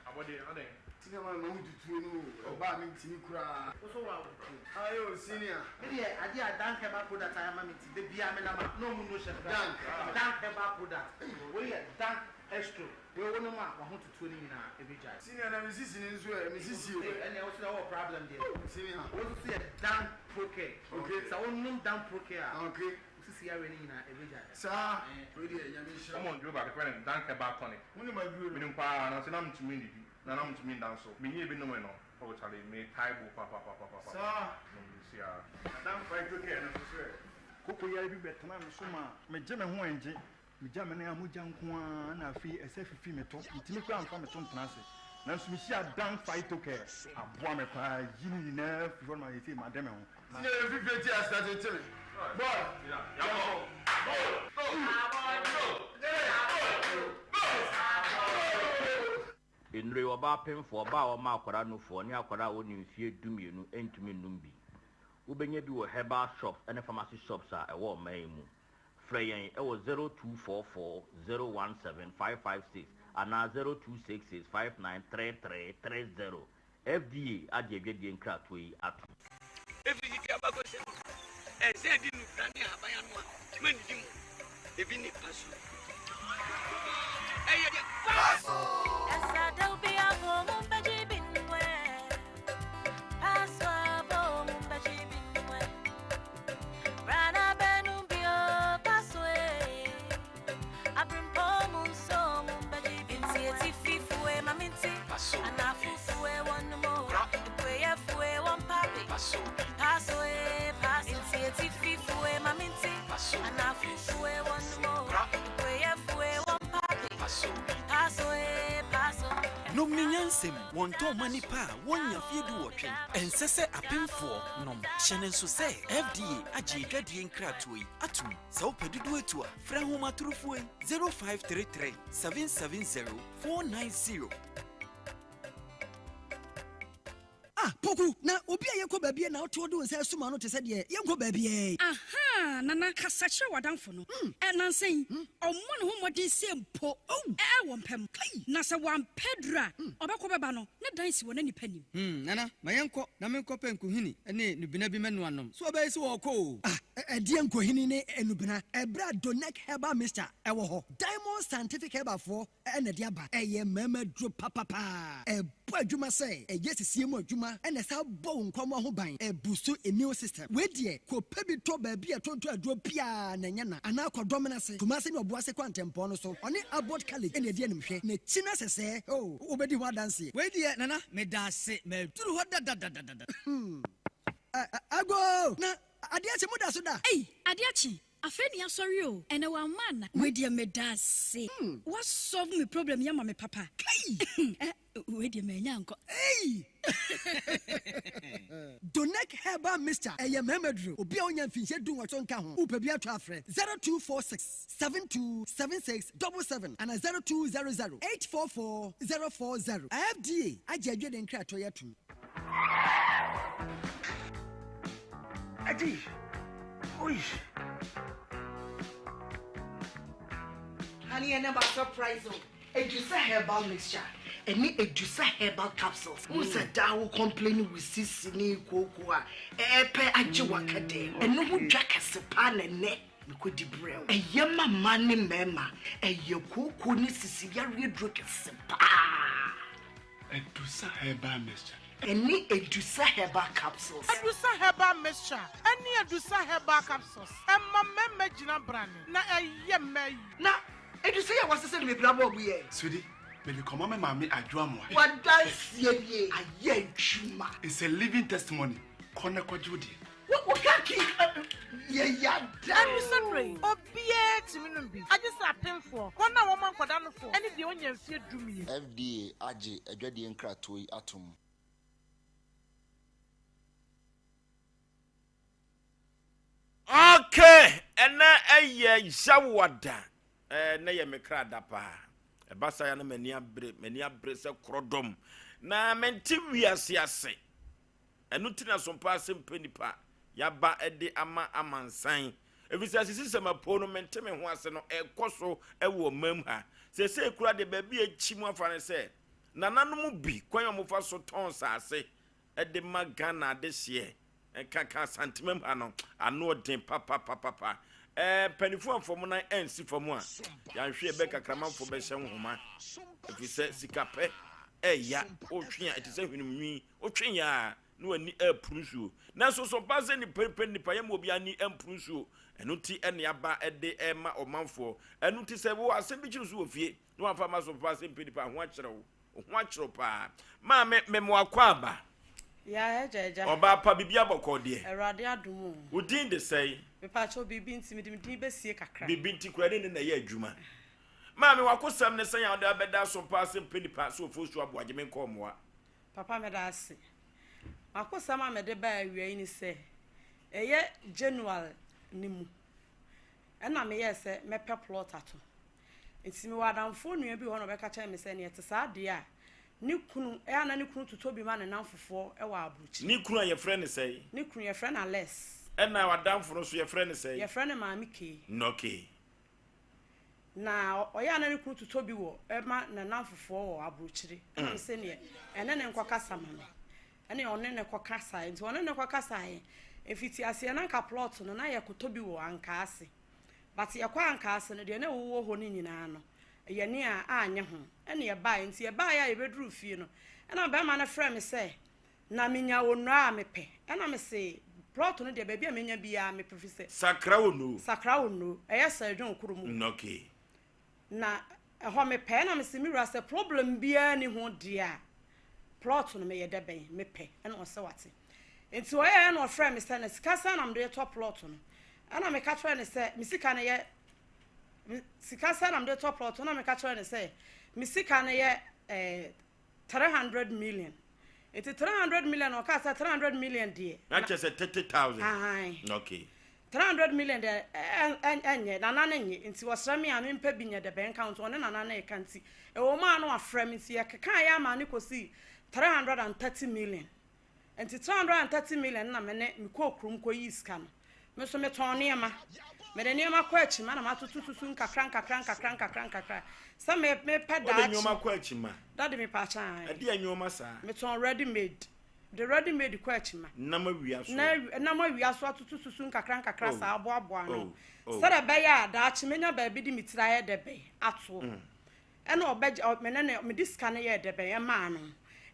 Speaker 7: Abɔde adɛn? Senior man ma wo tutuo no o, ɔbaa me ntimi koraa.
Speaker 8: Wo so wa wo tuo.
Speaker 7: Aye o senior.
Speaker 8: Me deɛ adeɛ a Dank herbal product ayɛ ama me nti da biara me nam a na ɔmo nu hyɛ me
Speaker 7: Dank.
Speaker 8: Dank herbal product wei yɛ Dank Estro wei wo nom a waho tutuo no nyinaa ɛbɛ gyae.
Speaker 7: Senior na me sisi no nso ɛ, me sisi o.
Speaker 8: Ee ɛneɛ wo so deɛ wowɔ problem deɛ.
Speaker 7: Senior.
Speaker 8: Wei nso so yɛ Dank Procare.
Speaker 7: Okay.
Speaker 8: Sɛ wo nom Dank Procare a.
Speaker 7: Okay.
Speaker 8: Wo sisi yareɛ no nyinaa ɛbɛgyae.
Speaker 7: Saa, wei deɛ Nyame nhyira wo.
Speaker 9: Wɔn duro baako yɛfrɛ no Dank Herbal Tonic.
Speaker 7: Wonim aduro no?
Speaker 9: Menim paa nanso na mentumi nnidi na na mentumi nda nso. Menyɛɛ bi nomee no oh charlie metae bo papapapapapa
Speaker 7: Saa.
Speaker 9: nom bi siaa.
Speaker 7: Na Dank Phyto Care no nso so ɛ?
Speaker 10: Koko yare bi bɛtenaa me so maa megye me ho ɛngye. Megya me nan a mogya nko ara na afei ɛsɛ fifi me to. Mentumi koraa mfa me to ntena ase. Nanso mehyiaa Dan Phyto Care. Aboa me paa yi ne nyinaa firi hɔ no ma seesei made me ho.
Speaker 7: Senior yɛ fifire ti asena tete me boy yɛnkɔ.
Speaker 11: Nnuro yi, ɔbaa pemfoɔ, ɔbaa a ɔma akwadaa nufoɔ, ne akwadaa a ɔnni mfeɛ dumienu ntumi nnom bi. Wobɛnya bi wɔ herbal shops ne pharmacy shops a ɛwɔ ɔman yi mu. Frɛ yɛn wɔ 0244 017 556 anaa 0266 5933 30. FDA agye adwadie nkratoɔ yi atom.
Speaker 12: Ɛfiri tete abakɔsɛm mu, ɛnsɛ yɛde nnubena ne ahaban anoa ma nnidi mu. Ebi ne paso. Ɛyɛ deɛ paso.
Speaker 13: Nom ne nyansam, wɔntɔn mma nnipa a wɔnnya mfeɛ duwɔtwe. Ɛnsɛ sɛ apemfoɔ nom. Hyɛ no nso sɛ FDA agye adwadie nkratoɔ yi atom. Sɛ wopɛ dodoɔ atu a, frɛ ahomatorofoɔ yi, 0533 770 490.
Speaker 14: Ah Poku, na obi a yɛkɔ baabi a na wote wode wo nsa asum ano te sɛ deɛ yɛnkɔ baabiara yi.
Speaker 15: Ahaa, Nana, kasa kyerɛ w'adamfo no. Ɛ, nnansa yi, ɔmmɔ ne ho mmɔden sɛ mpo ɛ, wɔ mpa mu. Na sɛ wampɛ aduru a, ɔbɛkɔ bɛba no, ne dan si wɔ n'anipa nim.
Speaker 16: Hmm, Nana, ma yɛnkɔ na menkɔpɛ nkohini ne nnubena bi mmɛnoa nnom. So ɔbɛyɛ sɛ wɔrekɔ o?
Speaker 14: Ah, ɛdeɛn nkohini ne nnubena? Ɛberɛ a Donec Herbal Mixture wɔ hɔ. Diamond Scientific Herbalfoɔ na ɛde aba. Ɛyɛ mmarima aduro papapaa. Ɛbɔ adwuma sɛ ɛyɛ sisie mu adwuma na ɛsan bɔ wo nkwammoa ho ban. Ɛbusu immune system. Wei deɛ kɔpɛ bi tɔ baabi a ɛtontɔn aduro biara na ɛnyɛ na anaa kɔ Dɔmena ase, Kumase ne Ɔboase kwantempɔn no so. Ɔne Abbot College na ɛdi animhwɛ. N'akyi no sɛsɛɛ oh, wobɛdi ho adanseɛ.
Speaker 16: Wei deɛ Nana, meda ase. Maduru hɔ dadadadada.
Speaker 14: Hmm. Agoo! Na. Adeɛ akye mo da so da.
Speaker 15: Ei adeɛ akye afei ne yasɔre o ɛnɛ wamma ana. Wei deɛ medaase wa solve me problem yi ama me papa
Speaker 14: Kai!
Speaker 15: Eh wei deɛ manya ankɔ.
Speaker 14: Ei! Donec Herbal Mixture ɛyɛ mmarima duro. Obi a ɔnya mfinhyia dunwɔtwe nka ho, wopɛ bi atɔ a frɛ 0246 72 76 77 anaa 0200 844 040. FDA agye adwene nkratoɔ yi atom.
Speaker 17: Adi. Oi.
Speaker 8: Honey, and about surprise. Edusa herbal mixture ɛne Edusa herbal capsules. Wohu sɛ daa wo complain wo sisi ne kooko a ɛɛpɛ agye waka dɛm. Ɛno ho dwa kɛse paa na ɛnɛ mekɔdi brɛ wo. Ɛyɛ ma mmaa ne mmarima. Ɛyɛ kooko ne sisi yareɛ duro kɛse paa.
Speaker 7: Edusa herbal mixture.
Speaker 8: Ɛne Edusa herbal capsules.
Speaker 18: Edusa herbal mixture ɛne Edusa herbal capsules ɛma mmarima gyina brane na ɛyɛ mmaa yie.
Speaker 8: Na Edusa yi a wɔasesa no bebree abɔ ɔbo yɛ.
Speaker 7: Sweetie, mede kɔma me maame Adwo Amoah.
Speaker 8: W'adanseɛ nie, ayɛ adwuma.
Speaker 7: It's a living testimony, kɔ na kɔgye wo deɛ.
Speaker 8: Wo wo kaki yɛ ya da
Speaker 18: Ɛno sɛ
Speaker 8: oo.
Speaker 18: berɛ yi, obiara tumi nom bi, agye sɛ apemfoɔ, wɔn a wɔma nkwadaa nofoɔ, ne deɛ ɔnnya mfeɛ dumien.
Speaker 19: FDA agye adwadie nkratoɔ yi atom.
Speaker 2: Ok, ɛnɛ ɛyɛ Yawada, ɛnɛ yɛ me kra da paa. Ɛba saa ya na m'ani abere, m'ani abere sɛ korɔdɔm. Na mente wiase ase. Ɛno nti na sompa ase mpɛ nipa yaba de ama amansan. Efisɛ asisisɛm apow no mente me ho ase no ɛkɔ so wɔ ɔman mu ha. Seesei koraa deɛ baabi a ekyi mu afa ne sɛ nananom bi kwan a wɔfa so tɔn nsaase de ma Ghana adehyeɛ nkanka Asantemam ha no ano ɔden papapapapa. Ɛɛ mpanimfoɔ amfa wɔn nan ansi fam a yɛanhwɛ yɛbɛ kakramanfoɔ bɛhyɛ nhoma efisɛ sikapɛ ɛya wotwe a ɛte sɛ hwenem nwi. Wotwe yɛn a, na w'ani repuru nsuo. Nanso so ɔba sɛ nnipa pɛ nnipa yɛ ma obi ani mpuru nsuo? Ɛno nti ɛne aba de rema ɔmanfoɔ. Ɛno nti sɛ wowɔ asɛm bi kyere so wɔ fie na wamfa amma so papa sɛ mpɛ nipa, ho akyerɛ wo. Wo ho akyerɛ wo paa. Maame, mema wo akwaaba.
Speaker 20: Yaa agya agya.
Speaker 2: Ɔbaa pa, biribi abɔkɔɔ deɛ.
Speaker 20: Awurade adom o.
Speaker 2: Wo din de sɛn?
Speaker 20: Mepakyɛw biribi nti mede me din bɛsie kakra.
Speaker 2: Biribi nti koraa ne ne na ɛyɛ adwuma. Maame, w'akosɛm ne sɛn a wode abɛda so paa sɛ mpɛ nipa sɛ Ofosu Aboagye menkɔ mmoa?
Speaker 20: Papa meda ase. M'akosɛm a mede baa awia yi ne sɛ, ɛyɛ January no mu ɛna meyɛɛ sɛ mɛpɛ plot ato. Nti mewɔ adamfoɔ nua bi wɔ hɔ na ɔbɛka kyerɛɛ me sɛ neɛ ɛte saa deɛ a, ne kunu, ɛyɛ a na ne kunu totɔ bi ma ne namfofoɔ wɔ aburokyire.
Speaker 2: Ne kunu a yɛfrɛ no sɛn?
Speaker 20: Ne kunu yɛfrɛ no Alex.
Speaker 2: Ɛna w'adamfo no nso yɛfrɛ no sɛn?
Speaker 20: Yɛfrɛ no Maame Kay.
Speaker 2: Okay.
Speaker 20: Na ɔyɛ a na ne kunu totɔ bi wɔ ma n'anamfofoɔ wɔ aburokyire. Ɛna me sɛ neɛ ɛne ne nkɔkasa ma me. Ɛne ɔne ne kɔkasaeɛ. Nti ɔne ne kɔkasaeɛ. Mfitiaseɛ na nka plot no na yɛkɔtɔ bi wɔ Ankaase. But yɛkɔ Ankaase no deɛ na ɛwowɔ hɔ no nyinaa no yɛne a anyɛ ho. Ɛna yɛbaeɛ. Nti yɛbaeɛ a yɛbɛduruu fie no ɛna barima no frɛɛ me sɛ Na menya onua a mepɛ. Ɛna mese plot no deɛ baabi a menya biara mepɛ firi sɛ.
Speaker 2: Sakra onoo.
Speaker 20: Sakra onoo. Ɛyɛ Sɛdwon kuro mu.
Speaker 2: Okay.
Speaker 20: Na ɛhɔ mepɛ. Ɛna mese me wura sɛ problem biara ni ho deɛ a plot no meyɛ dɛ bɛn mepɛ. Ɛna ɔsɛ wate. Nti ɔyɛɛ ɛna ɔfrɛ me sɛ na sika sɛn na mede retɔ plot no. Ɛna meka kyerɛ no sɛ me sika no yɛ sika sɛn na mede retɔ plot no. Ɛna meka kyerɛ no sɛ me sika no yɛ ɛɛ 300 million. Nti 300 million na ɔkaa sɛ 300 million deɛ.
Speaker 2: Na kyerɛ sɛ 30,000.
Speaker 20: Ahan.
Speaker 2: Okay.
Speaker 20: 300 million deɛ ɛnyɛ nana no nye nti ɔsrɛ me a mempɛ bi nyɛ dɛ bɛnka ho nti ɔne nana no reka nti ɛwɔ mu a na wafrɛ me nti yɛkekaeɛ ama no kɔsii 330 million. Nti 330 million no na me ne me kɔɔ kurom kɔyii sika no. Me nso metɔn nneɛma. Mede nneɛma kɔ akyima na matotototo nkakra nkakra nkakra nkakra nkakra sɛ me mepɛ
Speaker 2: Wode
Speaker 20: daakye.
Speaker 2: nneɛma kɔ akyima?
Speaker 20: Daddy mepaakyɛ ae.
Speaker 2: Ɛdeɛn nneɛma saa?
Speaker 20: Metɔn ready made. Mede ready made kɔ akyima.
Speaker 2: Nam awia so.
Speaker 20: Na nam awia so atotototo nkakra nkakra
Speaker 2: Oh,
Speaker 20: saa aboaboa ano.
Speaker 2: oh, oh.
Speaker 20: Sɛdeɛ ɛbɛyɛ a daakye mɛnya baabi de me tiri ayɛ dɛ bɛn atoɔ.
Speaker 2: Mm.
Speaker 20: Ɛna ɔbɛgye ɔ me ne no mede sika no yɛɛ dɛ bɛn ɛmaa no.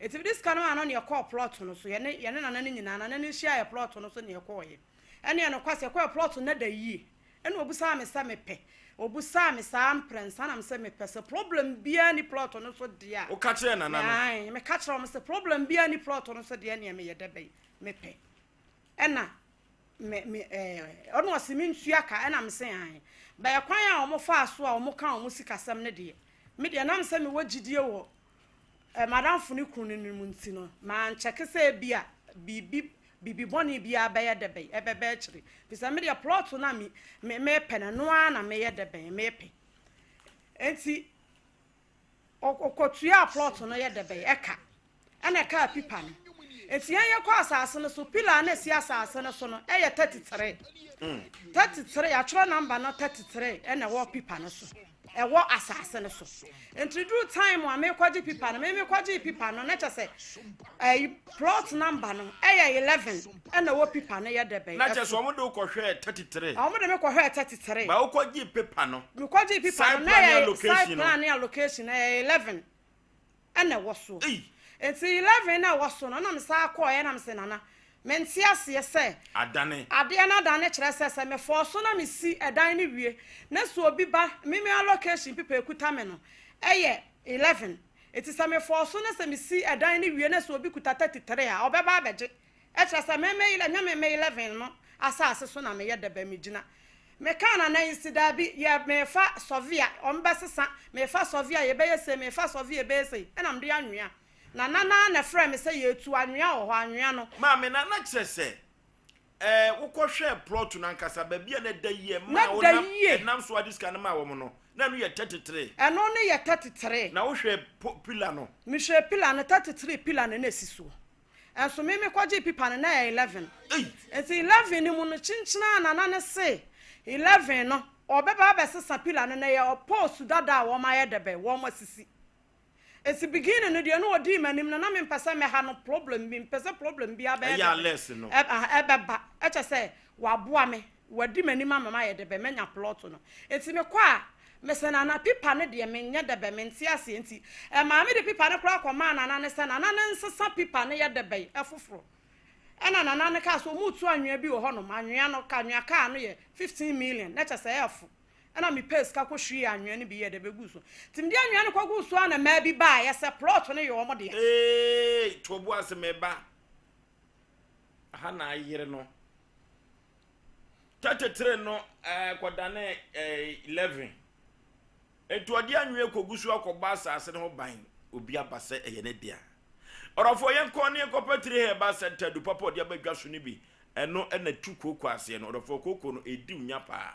Speaker 20: Enti mede sika no maa no na yɛkɔɔ plot no so. Yɛne yɛne Nana no nyinaa, Nana no hyiaa yɛ plot no so na yɛkɔeɛ. Ɛneɛ nokwasɛ yɛkɔeɛ plot no na da yie. Ɛna ɔbisaa me sɛ mepɛ. Ɔbisaa me saa mprɛnsa na mesɛ mepɛ. Sɛ problem biara nni plot no so deɛ a.
Speaker 2: Woka kyerɛɛ Nana no?
Speaker 20: Ae, meka kyerɛɛ wɔn sɛ problem biara nni plot no so deɛ ɛneɛ meyɛ dɛ bɛn mepɛ. Ɛna. me me ɛɛ ɔna ɔse mentua ka ɛna mese aane. Bɛyɛ kwan a wɔn faa so a wɔn ka wɔn sikasɛm no deɛ, me deɛ ɛnam sɛ mewɔ gyidie wɔ eh, m'adamfo no kunu no mu nti no, mankyɛke sɛ ebia biribi biribi bɔne biara bɛyɛ dɛ bɛn ɛbɛba akyire. Firi sɛ me deɛ plot no a me me mepɛ no, ɛno ara na meyɛ dɛ bɛn mepɛ. Enti ɔkɔtuaa plot no yɛ dɛ bɛn ɛka ɛna ɛkaa pipa no. Enti yɛn yɛkɔ asase no so, pillar a na ɛsi asase no so no ɛyɛ 33. 33, yɛatwerɛ number no 33 ɛna ɛwɔ pipa no so. ɛwɔ asase no so. Nti duru time a mekɔgye pipa no, me mekɔgyee pipa no na kyɛ sɛ ɛyi plot number no ɛyɛ 11 ɛna ɛwɔ pipa no yɛ dɛ bɛn.
Speaker 2: Na kyɛ sɛ wɔn de wo kɔhwɛɛ 33.
Speaker 20: Wɔn de me kɔhwɛɛ 33.
Speaker 2: Ba wokɔgyee pipa no.
Speaker 20: Mekɔgyee pipa no na ɛyɛ site plan ne allocation ɛyɛ 11. ɛna ɛwɔ soɔ. Nti 11 na ɛwɔ so no na mesan kɔɔeɛ na mese Nana mente aseɛ sɛ
Speaker 2: Adane.
Speaker 20: adeɛ no adane kyerɛ sɛ sɛ mefɔɔ so na mesi ɛdan no wie na sɛ obi ba me me allocation paper ɛkuta me no ɛyɛ 11 nti sɛ mefɔɔ so na sɛ mesi ɛdan no wie na sɛ obi kuta 33 a ɔbɛba abɛgye. Ɛkyerɛ sɛ me me ɛnyɛ me me 11 no asase so na meyɛ dɛbɛ megyina. Mekaa Nana yi se daabi yɛ mefa sɔvea wɔn bɛsesa mefa sɔvea yɛbɛyɛ sei mefa sɔvea yɛbɛyɛ sei ɛna mede anwea. Nana no ara na ɛfrɛɛ me sɛ yɛretu anwea wɔ hɔ anwea no.
Speaker 2: Maame Nana kyerɛ sɛ ɛɛ wokɔhwɛɛ plot no ankasa baabi a na ɛda yie
Speaker 20: Na
Speaker 2: ɛmaa wo
Speaker 20: ɛda
Speaker 2: nam
Speaker 20: yie.
Speaker 2: ɛnam so ade sika no maa wɔn no na ɛno yɛ 33.
Speaker 20: Ɛno no yɛ 33.
Speaker 2: Na wohwɛɛ po pillar no.
Speaker 20: Mehwɛɛ pillar no 33 pillar no na ɛsi soɔ. Nso me mekɔgyee pipa no na ɛyɛ 11. Nti 11 no mu no kyenkyen a Nana no se 11 no ɔbɛba abɛsesa pillar no na ɛyɛ post dada a wɔn ayɛ dɛbɛn wɔn asisi. Nti beginning no deɛ na ɔdii m'anim no na mempɛ sɛ mɛha no problem bi mpɛ sɛ problem biara bɛyɛ
Speaker 2: Ɛyɛ
Speaker 20: dɛbɛn
Speaker 2: alɛs no.
Speaker 20: ɛbɛba ɛkyɛ sɛ waboa me Wadi m'anim ama mayɛ dɛbɛ manya plot no nti mekɔ a mese Nana pipa no deɛ menyɛ dɛbɛ mente aseɛ nti ɛmaa mede pipa no koraa kɔmaa Nana no sɛ Nana no nsesa pipa no yɛ dɛbɛ foforɔ ɛna Nana no kaa sɛ ɔmu retu anwea bi wɔ hɔnom anwea no anwea kaa no yɛ 15 million na kyɛ sɛ ɛɛfo ɛna mepɛɛ sika kɔ hwiee anwea no bi yɛ dɛbɛ guu so nti mede anwea no kɔguu so a na mmaa bi baeɛ sɛ plot no yɛ wɔn dea.
Speaker 2: Eeii to bo ase meba ha na ayere no. 33 no kɔdanee 11. Enti ɔde anwea kɔgu so akɔbɔ asase no ho ban. Obi aba sɛ ɛyɛ ne dea. Ɔdɔfoɔ, yɛnkɔ ne yɛnkɔpɛ Tiri Herbal Center adu papa ɔde aba dwa so no bi. Ɛno na tu kooko aseɛ no. Ɔdɔfoɔ, kooko no, ɛdi wo nya paa.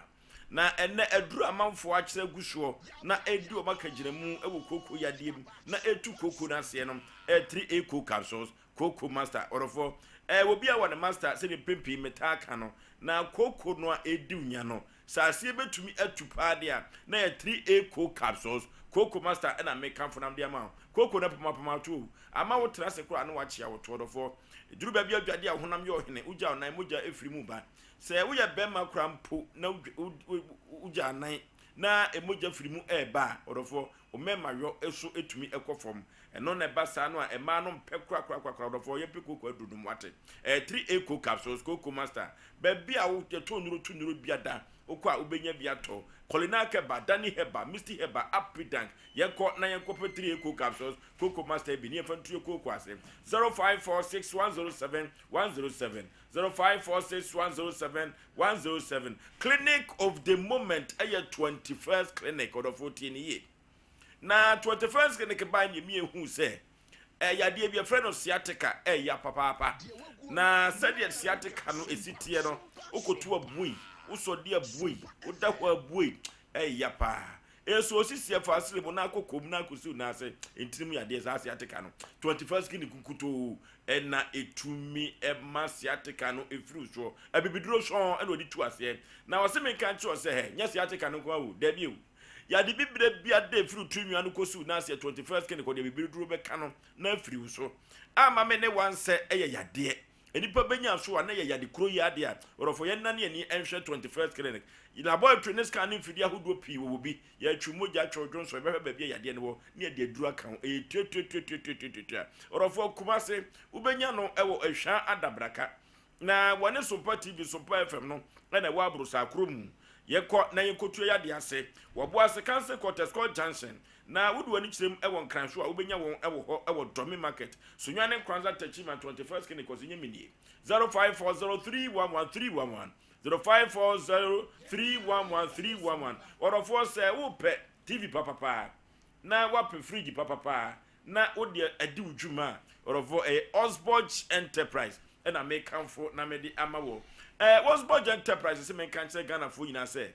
Speaker 2: Na ɛnnɛ aduru amanfoɔ akyerɛ agu soɔ na ɛredi wɔn akagyinamu wɔ kooko yadeɛ mu na ɛretu kooko no aseɛ no, ɛyɛ 3A Coke Capsules. Kooko master, ɔdɔfoɔ, ɛɛ obi a wɔ ne master sɛdeɛ mpɛn pii metaa ka no, na kooko no a ɛredi wo nya no, sɛ aseɛ bɛtumi atu paa deɛ a, na ɛyɛ 3A Coke Capsules, Kooko master ɛna mekamfo nam de ama wo. Kooko no apamapama ato o, ama wo tena ase koraa na wakyea wo to, ɔdɔfoɔ. Ɛduru baabi a wodwade a wo honam yɛ ɔhene, wogya wo nan, mogya firi mu ba. Sɛ woyɛ bɛrima koraa mpo na wogya nan na mogya firi mu ɛreba a, ɔdɔfoɔ, wo mmarima yɔ so tumi kɔ fam. Ɛno na ɛba saa no a mmaa no mpɛ korakorakorakora ɔdɔfoɔ yɛmpɛ kooko aduru nom wate. Ɛyɛ 3A coke capsules kooko master baabi a wo yɛtɔ nnuro to nnuro bia da wokɔ a wobɛnya bi atɔ Colina Keba, Danny Heba, Misty Heba, Apidank yɛnkɔ na yɛnkɔ pɛ 3A coke capsules kooko master bi ne yɛmfa ntuo kooko ase 0546 107 107 0546 107 107 Clinic of the moment ɛyɛ 21st clinic ɔdɔfoɔ tie ne yie. Na 21st clinic bae no yɛmi ehuu sɛ ɛyɛ adeɛ bi yɛfrɛ no sciatica ɛya papaapa. Na sɛdeɛ sciatica no esi teɛ no, wokoto abuei, wosɔ de abuei, woda hɔ abuei, ɛya paa. Eso osisi ɛfa asere mu na akɔ kɔm na akɔsi wo ase ntini mu yadeɛ saa sciatica no. 21st clinic nkutoo ɛna etumi ɛma sciatica no efiri soɔ. Abibiduro sɔn ɛna ɔde tu aseɛ. Na ɔse menka nkyerɛ sɛ hɛ nyɛ sciatica no nko ara o, dabi o. Yade bibire bi ada efiri wo tiri nwi ano kɔsi wo nan ase yɛ 21st clinic ɔde abibire duro bɛka no na afiri wo so. Ama me ne wansɛ ɛyɛ yadeɛ. Nnipa bɛnya so a na ɛyɛ yade kuro yi adeɛ a ɔdɔfoɔ yɛn nane ani nhwɛ 21st clinic. Laboratory ne scan ne mfidie ahodoɔ pii wɔ wɔ bi. Yɛtwe mogya, twe dwonsɔ, yɛbɛhwɛ baabi a yadeɛ no wɔ ne yɛde aduro aka ho. Ɛyɛ tuatuatuatuatuatua. Ɔdɔfoɔ Kumase wobɛnya no ɛwɔ Ahwaa Adabraka. Na wɔne Sompa TV, Sompa FM no na ɛwɔ Aborosaa kuro mu. Yɛkɔ na yɛnkɔtua yadeɛ ase wɔ Boase Council Quarters, Court Junction. Na wode w'ani kyerɛ mu wɔ Nkran so a, wobɛnya wɔn wɔ hɔ wɔ Dɔme Market, Sunyani Nkoranza Techiman, 21st Kene Kwasi Nyame nie. 0540311311, 0540311311. Ɔdɔfoɔ sɛ wopɛ TV papapa na woapɛ fridge papapa na wode adi wo dwuma a, ɔdɔfoɔ ɛyɛ Osborge Enterprise ɛna mekamfo na mede ama wɔ. Ɛɛ Osborge Enterprise sɛ menka nkyerɛ Ghanafoɔ nyinaa sɛ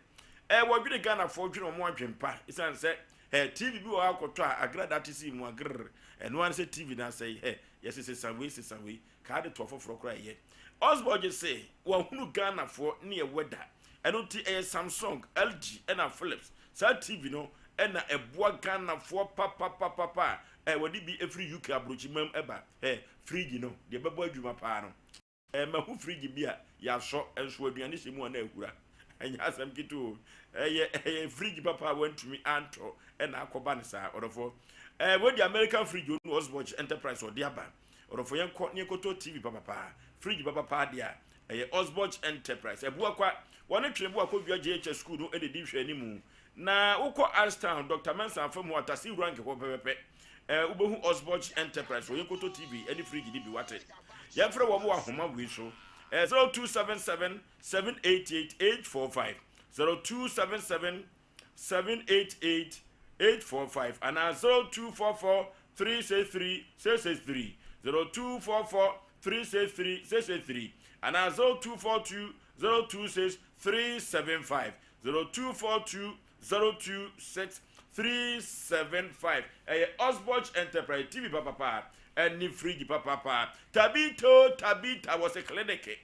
Speaker 2: ɛɛ wɔdwene Ghanafoɔ dwene wɔn adwempa ɛsiane sɛ ɛ TV bi wɔ hɔ akɔtɔ a agradaa te si mu agrr ɛno ara sɛ TV no asɛe ɛ yɛsɛ sesa wei sesa wei kaa de toɔ foforɔ koraa ɛyɛ. Osborge se wahunu Ghanafoɔ ne ɛwɛ da ɛno nti ɛyɛ Samsung, LG ɛna Philips saa TV no ɛna ɛboa Ghanafoɔ papapapapa a ɛ wɔde bi ɛfiri UK aburokyimam ɛba ɛ fridge no deɛ ɛbɛbɔ adwuma paa no ɛ mahu fridge bi a yɛasɔ nso aduane hyɛ mu a na ahura ɛnyɛ asɛm ketewa o ɛyɛ ɛyɛ fridge papa a wantumi antɔ ɛna akɔba ne saa ɔdɔfoɔ ɛɛ wɔde American fridge onu Osborge Enterprise ɔde aba ɔdɔfoɔ yɛn kɔ ne yɛnkɔtɔ TV papapa fridge papapa deɛ a ɛyɛ Osborge Enterprise ɛboa kwa wɔne twene boa kɔdua JHS school no ɛna ɛdi nhwɛ anim na wokɔ Ashtown Dr. Mensah afa mu atase wura nkɛhɔ pɛpɛpɛ ɛɛ wobɛhu Osborge Enterprise wɔ yɛnkɔtɔ TV ɛne fridge ne bi wate yɛmfrɛ wɔn wɔ ahoma wei so ɛɛ 0277 788 845 0277 788 845 anaa 0244 363 663 0244 363 663 anaa 0242 026 375 0242 026 375 ɛyɛ Osborge Enterprise TV papapa ɛne fridge papapa Tabito Tabita wɔ se clinic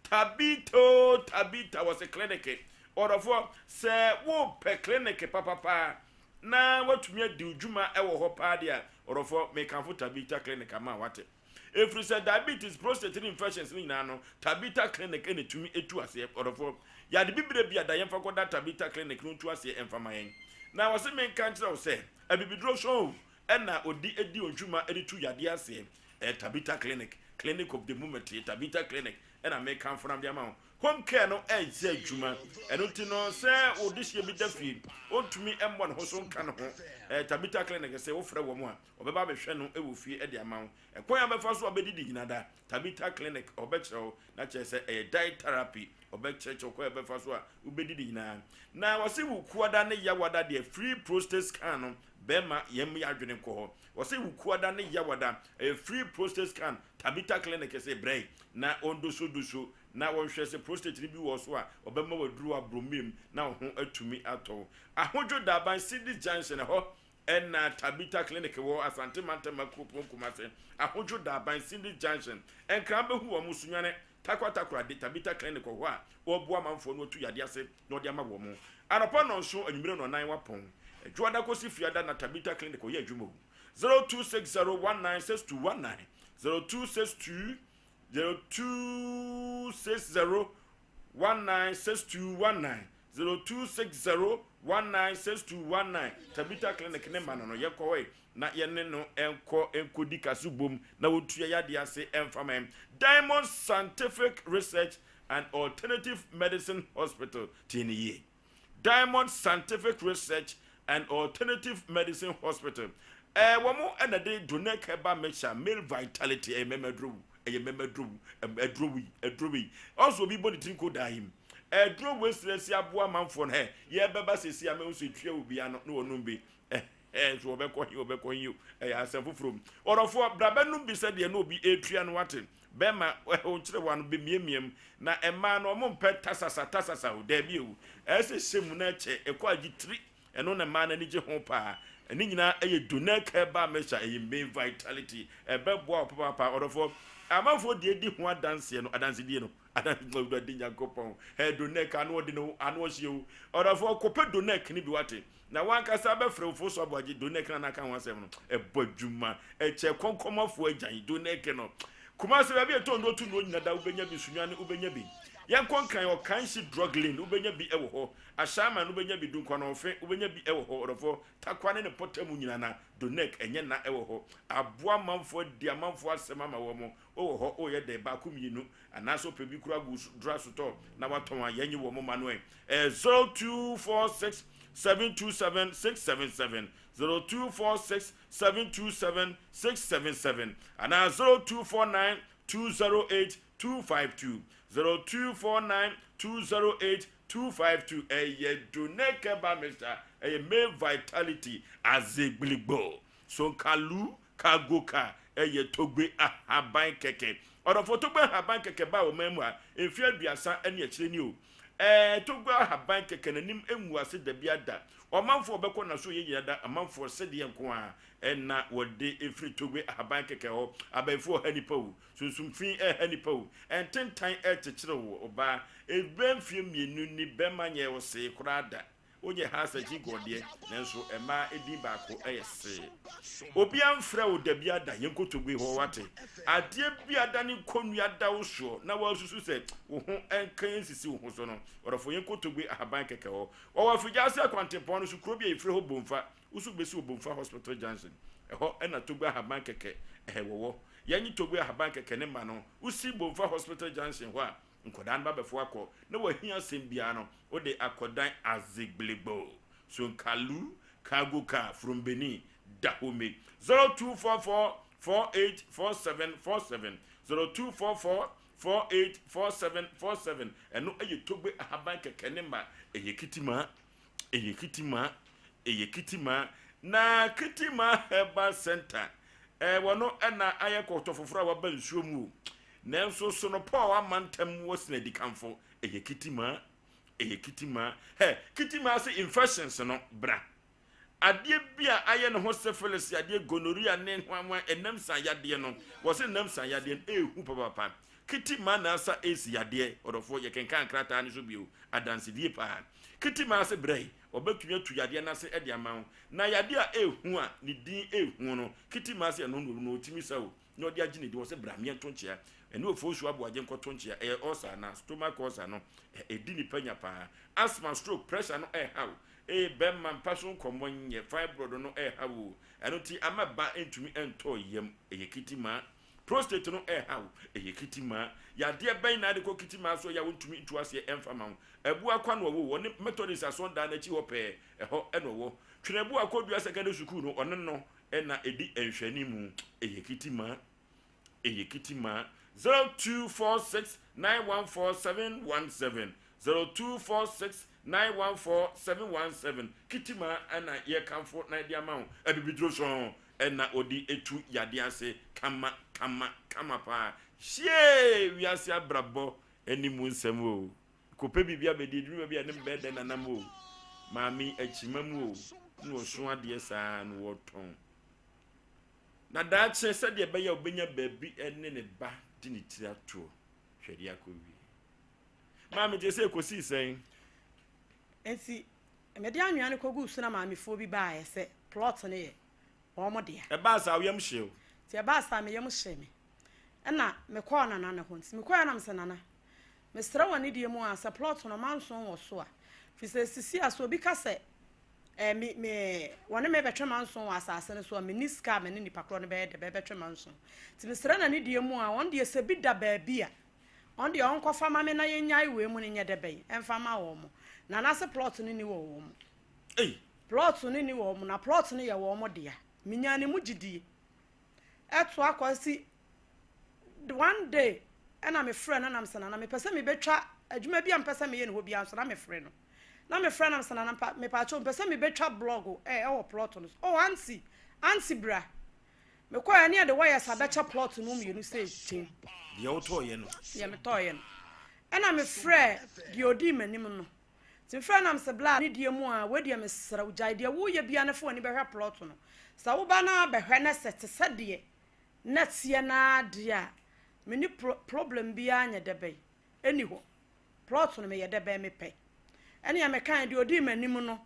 Speaker 2: Tabito Tabita wɔ se clinic ɔdɔfoɔ sɛ wopɛ clinic papapa na watumi adi wo dwuma ɛwɔ hɔ paa deɛ a ɔdɔfoɔ mekamfo Tabita clinic ama wate ɛfiri sɛ diabetes prostate ne infections no nyinaa no Tabita clinic ɛna ɛtumi ɛtu aseɛ ɔdɔfoɔ yɛade bibire bi a da yɛmfa kɔda Tabita clinic no ntu aseɛ ɛmfa ma yɛn na wɔse menka nkyerɛ wo sɛ abibiduro so ɛna ɔdi ɛdi ɔndwuma ɛde tu yadeɛ aseɛ ɛyɛ Tabita clinic clinic of the moment yɛ Tabita clinic ɛna mekamfo nam de ama wo home care no ɛyɛ adwuma ɛno nti no sɛ wode hyia bi da fie ɔntumi mmɔ ne ho so nka ne ho ɛɛ Tabita clinic sɛ wofrɛ wɔn a ɔbɛba abɛhwɛ no ɛwɔ fie ɛde ama wo ɛkwan a bɛfa so a bɛdidi nyina da Tabita clinic ɔbɛkyerɛ wo na kyerɛ sɛ ɛyɛ diet therapy ɔbɛkyerɛkyerɛ kwan a bɛfa so a wobɛdidi nyinaa na wɔse wo kuada ne yawada deɛ free prostate scan no bɛrima yɛn yɛ adwene nkɔ hɔ wɔse wo kuada ne yawada ɛyɛ free prostate scan Tabita clinic sɛ brɛ na ɔndosodoso na wɔnhwɛ sɛ prostate no bi wɔ so a ɔbɛma waduru aborɔmiem na wo ho atumi atɔ ahodwo daban City Junction hɔ ɛna Tabita clinic wɔ Asante Mantama kuropɔn Kumase ahodwo daban Cindy Junction nkran bɛhu wɔn Sunyane takwa takwa de Tabita clinic wɔ hɔ a wɔboa amanfoɔ no atu yadeɛ ase na ɔde ama wɔn anɔpa nɔnso anwummerɛ nɔnan wapɔn adwoada kɔsi fiada na Tabita clinic ɔyɛ adwuma o 0260196219 0262 0260 196219 0260 196219 Tabita clinic ne ma no no yɛkɔ hɔ yi na yɛne no nkɔ nkɔdi kaso bom na wɔtua yadeɛ ase ɛmfa ma yɛn Diamond Scientific Research and Alternative Medicine Hospital tie ne yie Diamond Scientific Research and Alternative Medicine Hospital ɛɛ wɔn ɛna de Donec Herbal Mixture Male Vitality ɛyɛ mɛmɛ duro ɛyɛ mɛmɛ duro ɛduro wi ɛduro wi ɔnso obi bɔ ne tiri ko daa yi mu ɛduro wei srɛsi aboa amanfoɔ no ɛ yɛbɛba sɛsi ama nso etua obi ano na wɔnum bi ɛɛ nso wɔbɛkɔ he wɔbɛkɔ he o ɛyɛ asɛm foforɔ mu ɔdɔfoɔ brabɛ bi sɛ deɛ na obi etua no wate bɛrima ɔnkyerɛ wa no bɛmiamia mu na mmaa no ɔmo mpɛ tasasa tasasa o daabi o ɛsɛ hyɛ mu na ɛkyɛ ɛkɔ agye tiri ɛno na mmaa no ani gye ho paa ɛne nyinaa ɛyɛ Donec Herbal Mixture ɛyɛ main vitality ɛbɛboa wo papaapa ɔdɔfoɔ amanfoɔ deɛ di ho adanseɛ no adansedie no adansedie awurade nyankopɔn ɛ Donec ano ɔde no ano ɔhyɛ o ɔdɔfoɔ kɔpɛ Donec ne bi wate na wankasa bɛfrɛ wo fo so aboagye Donec na naka ho asɛm no ɛbɔ adwuma ɛkyɛ kɔnkɔmafoɔ agyan Donec no Kumase baabi a ɛtɔn nnuro to nnuro nyina da wobɛnya bi Sunyani wobɛnya bi. Yɛnkɔ Nkran, Ɔkanhyi Drug Lane, wobɛnya bi wɔ hɔ. Ashaiman, wobɛnya bi. Dunkwa-Nɔɔfe, wobɛnya bi wɔ hɔ. Ɔdɔfoɔ, Tarkwa ne ne mpɔtam nyinaa na Donec ɛnyɛ na ɛwɔ hɔ. Aboa amanfoɔ adi amanfoɔ asɛm ama wɔn. Wowɔ hɔ, woyɛ dɛn? Baako, mmienu, anaasɛ wopɛ bi koraa gu dra sotɔɔ na woatɔn a, yɛnnye wɔn mma no ɛ. Ɛyɛ 0246 727 677, 0246 727 677, anaa 0249 208 252, 0249 208 252. Ɛyɛ Donec Herbal Mixture, ɛyɛ May Vitality, Azegbiligbo, Sonkalu, Kagoka, ɛyɛ Togbe ahaban kɛkɛ. Ɔdɔfoɔ, Togbe ahaban kɛkɛ baa ɔman mu ha mfeɛ 30 ne akyire ni o. Ɛɛ, Togbe ahaban kɛkɛ n'anim ngu ase dabiara da. Ɔmanfoɔ a wɔbɛkɔ n'asoɛeɛ nyinaa da amanfoɔ sɛdeɛ nko ara na wɔde firi Togbe ahaban kɛkɛ hɔ. Abayifoɔ ha nnipa o, sunsum fi reha nnipa o, ntentan rekyekyere wo ɔbaa. Ɛbɛyɛ mfeɛ mmienu ni bɛrima nyɛɛ wo see koraa da. Wonyɛ Hans akyi gɔɔdeɛ, nanso mmaa edin baako yɛ see. Obiara mfrɛ wo dabiara da, yɛn nkotodwe hɔ, woate? Adeɛ bi adane kɔnnua da wo soɔ na woasusu sɛ wo ho nka nsisi wo ho so no, ɔdɔfoɔ, yɛn nkotodwe ahaban kɛkɛ hɔ. Wɔwɔ Afigya-ase akwantempɔn no so, kuro bi a yɛfrɛ hɔ Bomfa. Wo nso wobɛsi wɔ Bomfa Hospital Junction. Ɛhɔ na Togbe ahaban kɛkɛ wɔwɔ. Yɛnye Togbe ahaban kɛkɛ ne mma no. Wosi Bomfa Hospital Junction hɔ a, Nkwadaa no ba bɛfo akɔ na wahia asɛm biara no wode akɔdan Azigbiligbo, Sonkalu, Cargo Car from Benin, Dahomey, 0244 484747, 0244 484747, ɛno yɛ Togbe ahaban kɛkɛ ne ma ɛyɛ kitima, ɛyɛ kitima, ɛyɛ kitima, na Kitima Herbal Center, ɛɛ wɔno ɛna ayɛ kɔtɔ foforɔ a waba nsuo mu o. Nanso Sonopɔw amantam wɔ Sinadikanfo, ɛyɛ Kitima, ɛyɛ Kitima. Hɛ, Kitima ase infections no bra. Adeɛ bi a ayɛ ne ho syphilis yadeɛ, gonorrhea ne hwanhwan, ɛnam san yadeɛ no, wɔse nam san yadeɛ no ɛɛhu papapapa. Kitima na asa AIDS yadeɛ, ɔdɔfoɔ yɛkenkan krataa no so bio, adansedie paa. Kitima ase brɛ yi, wɔbɛtumi atu yadeɛ no ase de ama wo. Na yadeɛ a ɛɛhu a ne din ɛɛhu no, Kitima ase ɛno na ɔtumi sa o. na ɔde agye ne din, ɔsɛ bra meɛnto nkyea, ɛne ofosu aboagye nkɔto nkyea, ɛyɛ ulcer anaa stomach ulcer no, ɛdi nipa nya paa, asthma, stroke, pressure no ɛha wo, ee bɛma mpa so nkɔmmɔ nyɛ, fibroid no ɛha wo o, ɛno nti ama ba ntumi ɛntɔ yam, ɛyɛ kitimaa, prostate no ɛha wo, ɛyɛ kitimaa, yadeɛ bɛn na ade kɔ kitimaa so ɛyɛ a wontumi ntu aseɛ ɛmfa ma wo, Abua kwa na ɔwɔ o, ɔne Methodist asɔndan no akyi hɔ pɛɛ, ɛhɔ ɛna ɔwɔ, Twenebua Kodua Secondary Sukuu no, ɔne no na ɛdi nhwɛanimu. Ɛyɛ kitima, ɛyɛ kitima. 0246 914 717, 0246 914 717. Kitima na yɛkamfo na yɛde ama wo. Abibiduro sɔn na wɔde etu yadeɛ ase kama kama kama paa. Hyie wiase abrabɔ ne mu nsɛm o. Kɔpɛ biribi abɛdi, ɛduru baabi a ne mbɛɛ dɛn nanam o, maame akyima mu o, na ɔso adeɛ saa na wɔtɔn. Na daakye sɛdeɛ ɛbɛyɛ a ɔbɛnya baabi ne ne ba de ne tiri atoɔ, hwɛ deɛ akɔwie. Maame te sɛ ɛkɔsii sɛn?
Speaker 20: Nti mede anwea no kɔguu so na maamefoɔ bi baeɛ sɛ plot no yɛ wɔn dea.
Speaker 2: Ɛbaa saa wo yam hyee wo?
Speaker 20: Nti ɛbaa saa me yam hyee me. Ɛna mekɔɔ Nana no hɔ. Nti mekɔeɛ na mesɛ Nana, Mesrɛ wɔ anidie mu ara sɛ plot no manson wɔ so a, firi sɛ sisi a sɛ obi ka sɛ eh, me, me, wɔne me bɛtwe manson wɔ asase no so a, menni sika a me ne nipa korɔ no bɛyɛ dɛ bɛbɛtwe manson. Nti mesrɛ no anidie mu a, ɔno deɛ sɛ bi da baabi a, ɔno deɛ ɔnkɔfa ma me na yɛnnyae wei mu no nyɛ dɛ bɛn ɛmfa ma wɔn. Nana se plot no nni wɔ wɔn.
Speaker 2: Ei!
Speaker 20: Plot no nni wɔ wɔn, na plot no yɛ wɔn dea. Menyaa ne mu gyidie. Ɛtoa kɔsi One day ɛna me frɛ no na me sɛ nana mepɛ sɛ mebɛtwa adwuma bi a mepɛ sɛ meyɛ ne hɔ biara nso na me frɛ no na me frɛ na me sɛ nana mpa mepaakyɛw mepɛ sɛ mebɛtwa blog ɛ ɛwɔ plot no so oh auntie auntie bra mekɔɛ ne yɛde wires abɛkyɛ plot no mmienu sɛ kyɛn
Speaker 2: deɛ wotɔɔyɛ no
Speaker 20: deɛ metɔɔyɛ no ɛna me frɛ deɛ ɔdii m'anim no nti mefrɛ nam sɛ bla ne deɛ mu a wei deɛ mesrɛ wo gyae deɛ woyɛ bia no fa w'ani bɛhwɛ plot no sɛ woba no abɛhwɛ na sɛ te sɛ deɛ na teɛ no ara deɛ a, menni pro problem biara nyɛ dɛbɛn ɛnni hɔ. Plot no meyɛ dɛbɛn mepɛ. Ɛnneɛ mekaeɛ, deɛ ɔdii m'anim no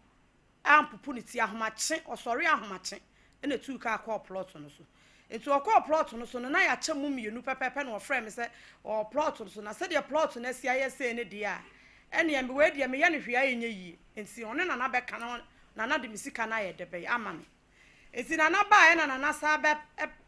Speaker 20: ampopo ne ti, ahomakye, ɔsɔree ahomakye na ɛtuu kaa kɔɔ plot no so. Nti ɔkɔɔ plot no so no na yɛakyɛ mu mmienu pɛpɛɛpɛ na ɔfrɛɛ me sɛ ɔwɔ plot no so na sɛdeɛ plot no asi ayɛ sei no deɛ a ɛneɛ me wei deɛ meyɛ no hwee a ɛnyɛ yie. Nti ɔne Nana bɛka na Nana de me sika no ayɛ dɛbɛn ama me. Nti Nana baeɛ na Nana san bɛ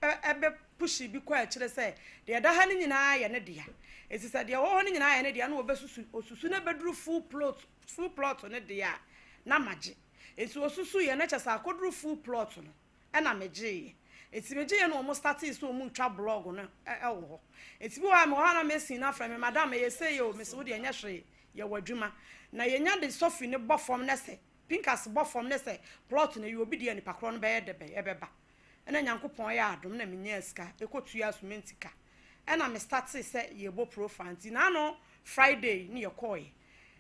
Speaker 20: bɛ pushi bi kɔɔ akyire sɛ deɛ ɛda ha no nyinaa yɛ ne dea. Nti sɛ deɛ ɛwɔ hɔ no nyinaa yɛ ne dea na ɔbɛsusu, ɔsusu na ɛbɛduru full plot full plot no deɛ a na magye. Nti ɔsusuiɛ na kyerɛ sɛ akɔduru full plot no ɛna megyeeɛ. Nti megyeeɛ na wɔn startee sɛ wɔn retwa blog no wɔ hɔ. Nti bi wɔ hɔ a mewɔ hɔ a na mason no afrɛ me, madam ɛyɛ sei o, mese wo deɛ ɛnyɛ hwee, yɛwɔ adwuma. Na yɛnya de sofi no bɔ fam na sɛ Pinkas bɔ fam ne sɛ plot no ɛyɛ obi dea nipa korɔ no bɛyɛ dɛbɛn ɛbɛba. Ɛna Nyankopɔn yɛ adom na menyaa sika ɛkɔ tuaa sumenti ka ɛna me startee sɛ yɛbɔ profile nti naano Friday ne yɛkɔɔɛ.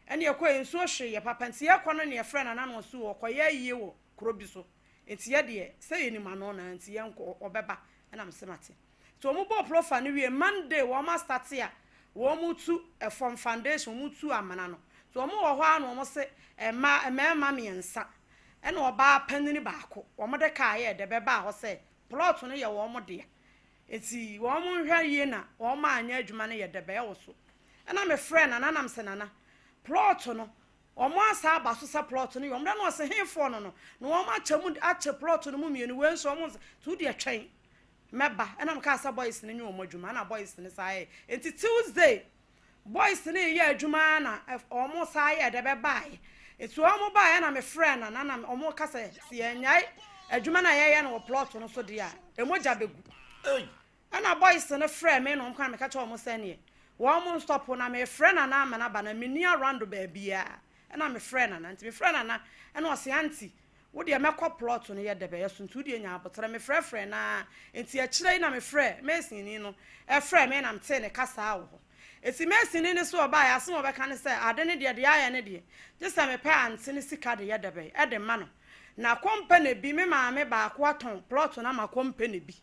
Speaker 20: Ɛna yɛkɔɔɛ nsuo hwee yɛ papa nti yɛkɔ no ne yɛfrɛ Nana na ɔse ɔkɔyɛ ayie wɔ kuro bi so nti yɛdeɛ sɛ yɛnim ano naa nti yɛnkɔ ɔbɛba ɛna mese mate. Nti wɔn bɔɔ profile no wie Monday wɔn astate a wɔn tu ɛfam foundation wɔn tu amena no nti wɔn wɔ hɔ ara na wɔn se mmaa mmarima mmiɛnsa ɛna ɔbaa panini baako wɔn de kaa yɛ dɛ bɛbaa hɔ sɛ plot no yɛ wɔn dea nti wɔn nhwɛ yie na wɔn anyɛ adwuma no yɛ dɛ bɛyɛ wɔ so ɛna me frɛ nana nam sɛ nana plot no wɔn asa aba so sɛ plot no yɛ wɔn dɛ na ɔse hefoɔ no no na wɔn akyɛ mu akyɛ plot no mu mmienu wei nso wɔn nso nti wo deɛ twɛn mɛba ɛna mekaa sɛ boys no nyɛ wɔn adwuma ɛna boys no saa yɛ nti Tuesday boys no yɛ adwuma na wɔn saa yɛ dɛ bɛbaeɛ nti wɔn baeɛ na mefrɛ na na na wɔn ka sɛ sɛ yɛnyae adwuma na yɛyɛ no wɔ plot no so deɛ a ɛmogya bɛgu ɛna boys no frɛ me na wɔn kwan meka kyerɛ wɔn sɛ neɛ wɔn nstɔpo na mefrɛ nana ama no aba na menni around baabiara ɛna mefrɛ nana nti mefrɛ nana ɛna ɔse aunty Wo deɛ mɛkɔ plot no yɛ dɛ bɛyɛ so nti wo deɛ nya aboterɛ. Me frɛfrɛɛ no ara nti akyire yi na me frɛɛ masonni no frɛɛ me na me tee ne kasaa wɔ hɔ. Nti masonni no so ɔbaeɛ asem a ɔbɛka ne sɛ ade no deɛ deɛ ayɛ ne deɛ gye sɛ me pɛ ante no sika de yɛ dɛ bɛyɛ de ma no na kɔmpɛne bi me maame baako atɔn plot no ama kɔmpɛne bi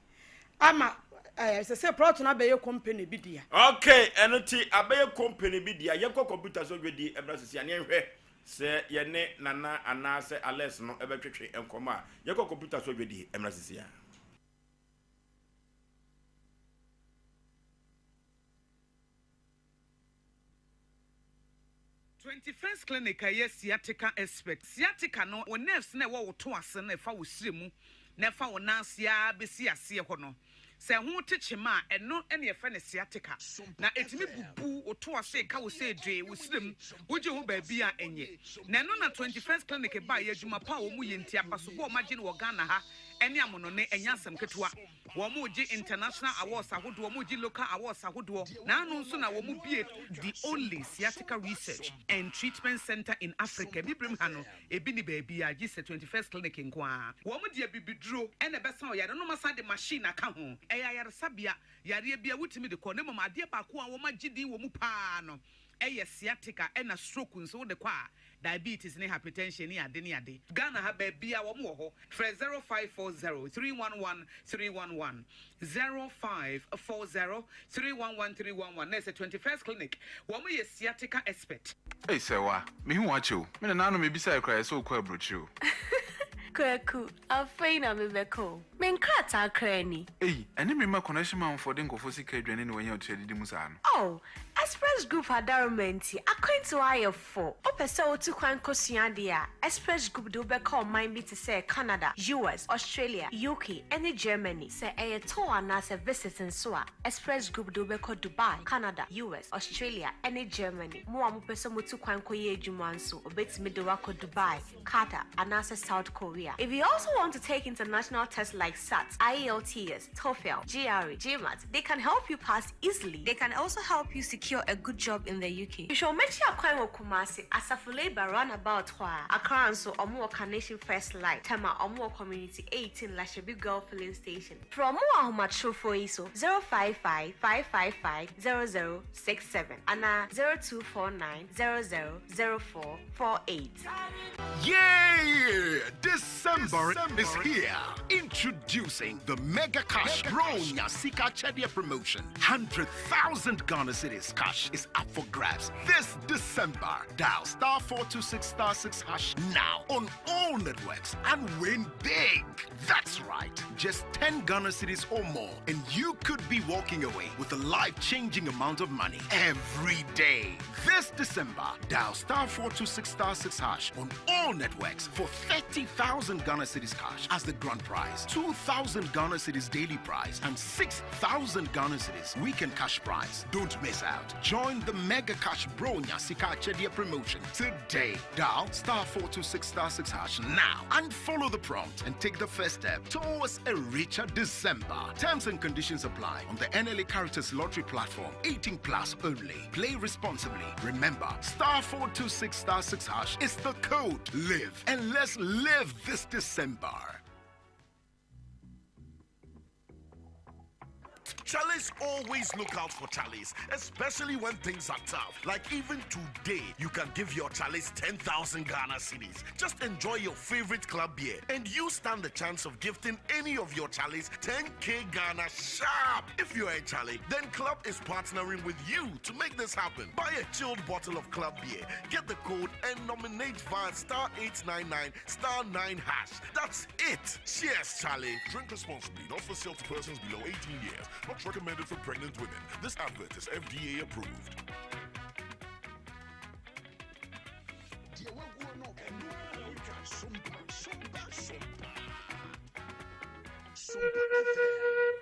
Speaker 20: ama ɛɛ sɛsɛ plot no abɛyɛ kɔmpɛne bi dea.
Speaker 2: Okay, ɛno ti abɛyɛ kɔmpɛne bi dea. Yɛnkɔ kɔmputa so dwadie mmra sisi a ne yɛnhwɛ Sɛ yɛne Nana anaasɛ Alex no bɛtwetwe nkɔmmɔ a, yɛkɔ kɔmputa so dwadie. Mmra sisi ara.
Speaker 21: 21st Clinic a ɛyɛ sciatica expert. Sciatica no, wo nerves no a ɛwɔ wo to ase no a ɛfa wo srɛ mu na ɛfa wo nan ase ara bɛsi aseɛ hɔ no, Sɛ ɛho te kyema a, ɛno na yɛfrɛ no sciatica, na ɛtumi bubu wo to ase, ka wo sɛ dwee, wo serɛ mu, wogye ho baabi a ɛnyɛ. Na ɛno na 21st Clinic baeɛ, adwuma pa a wɔn yɛ nti, abasobɔ a wɔagye no wɔ Ghana ha ne amonɔne, ɛnyɛ asɛm ketewa. Wɔregye international awards ahodoɔ, wɔregye local awards ahodoɔ, na ano nso na wɔbue the only sciatica research and treatment centre in Africa, Abibirem ha no, Ebi nni baabiara gye sɛ 21st Clinic nko ara. Wɔn de abibiduro na ɛbɛsa ɔyare no na wɔasan de machine aka ho. Ɛyɛ ayaresabea, yareɛ biara wotumi de kɔ na mmom adeɛ baako a wɔagye din wɔ mu pa ara no yɛ sciatica ɛna stroke nso wode kɔ a, diabetes ne hypertension ne ade ne ade. Ghana ha baabiara wɔn wɔ hɔ. Frɛ 0540 311 311, 0540 311 311 na ɛsɛ 21st Clinic. Wɔn yɛ sciatica expert.
Speaker 9: Ei Sɛwa, mehu wo akyɛ o. Me nananom mebisae koraa yɛ sɛ wokɔ aburokyire o.
Speaker 22: Kwaku, afei na mebɛka o. Me nkrataa koraa ni.
Speaker 9: Ei, ɛne me mma connection manfoɔ de nkurɔfoɔ sika adwane na wanya otua didi mu saa no.
Speaker 22: Oh, Express Group adaworoma nti, akwantuo ayɛ fo. Wopɛ sɛ wotu kwan kɔsua adeɛ a, Express Group de wo bɛkɔ ɔman bi te sɛ Canada, US, Australia, UK, ne Germany. Sɛ ɛyɛ tour anaasɛ visit nso a, Express Group de wo bɛkɔ Dubai, Canada, US, Australia, ne Germany. Mo a mopɛ sɛ motu kwan kɔyɛ adwuma nso, wɔbɛtumi de wo akɔ Dubai, Qatar, anaasɛ South Korea. If you also want to take international tests like SAT, IELTS, TOEFL, GRE, GMAT, they can help you pass easily. They can also help you secure a good job in the UK. Hwehwɛ wɔn akyi akwan wɔ Kumasi, Asafo Labour roundabout hɔ ara. Accra nso, wɔn wɔ Carnation First Light, Tema, wɔn wɔ Community 18, Lashibi Girl Filling Station. Frɛ wɔn wɔ ahomatrofoɔ yi so, 055 555 0067 anaa 0249 00 0448.
Speaker 23: Yay! This.
Speaker 1: December is here. Introducing the Mega Cash Bronya Sika Chedia promotion. 100,000 Ghana Cedis cash is up for grabs this December. Dial star 426 star 6 hash now on all networks and win big. That's right. Just 10 Ghana cedis or more, and you could be walking away with a life changing amount of money every day. This December, dial star 426 star 6 hash on all networks for 30,000 Ghana cedis cash as the grand prize, 2,000 Ghana cedis daily prize, and 6,000 Ghana cedis weekend cash prize. Don't miss out. Join the Mega Cash Bronya Sika Chedia promotion today. Dial star 426 star 6 hash now and follow the prompt and take the first step towards a richer December. Terms and conditions apply on the NLA Caritas Lottery platform. 18 plus only. Play responsibly. Remember, star 426 star 6 hash is the code. Live and let's live this December.
Speaker 4: Chalice always look out for Chalice, especially when things are tough. Like even today, you can give your Chalice 10,000 Ghana cedis. Just enjoy your favorite club beer, and you stand the chance of gifting any of your Chalice 10k Ghana sharp. If you're a Charlie, then Club is partnering with you to make this happen. Buy a chilled bottle of Club beer, get the code, and nominate via star 899 star 9 hash. That's it. Cheers, Charlie.
Speaker 23: Drink responsibly, not for sale to persons below 18 years. Not recommended for pregnant women. This advert is FDA approved.
Speaker 1: Deɛ waguo no, ɛno ara na wotwa. Sompa, sompa, sompa. Sompa FM.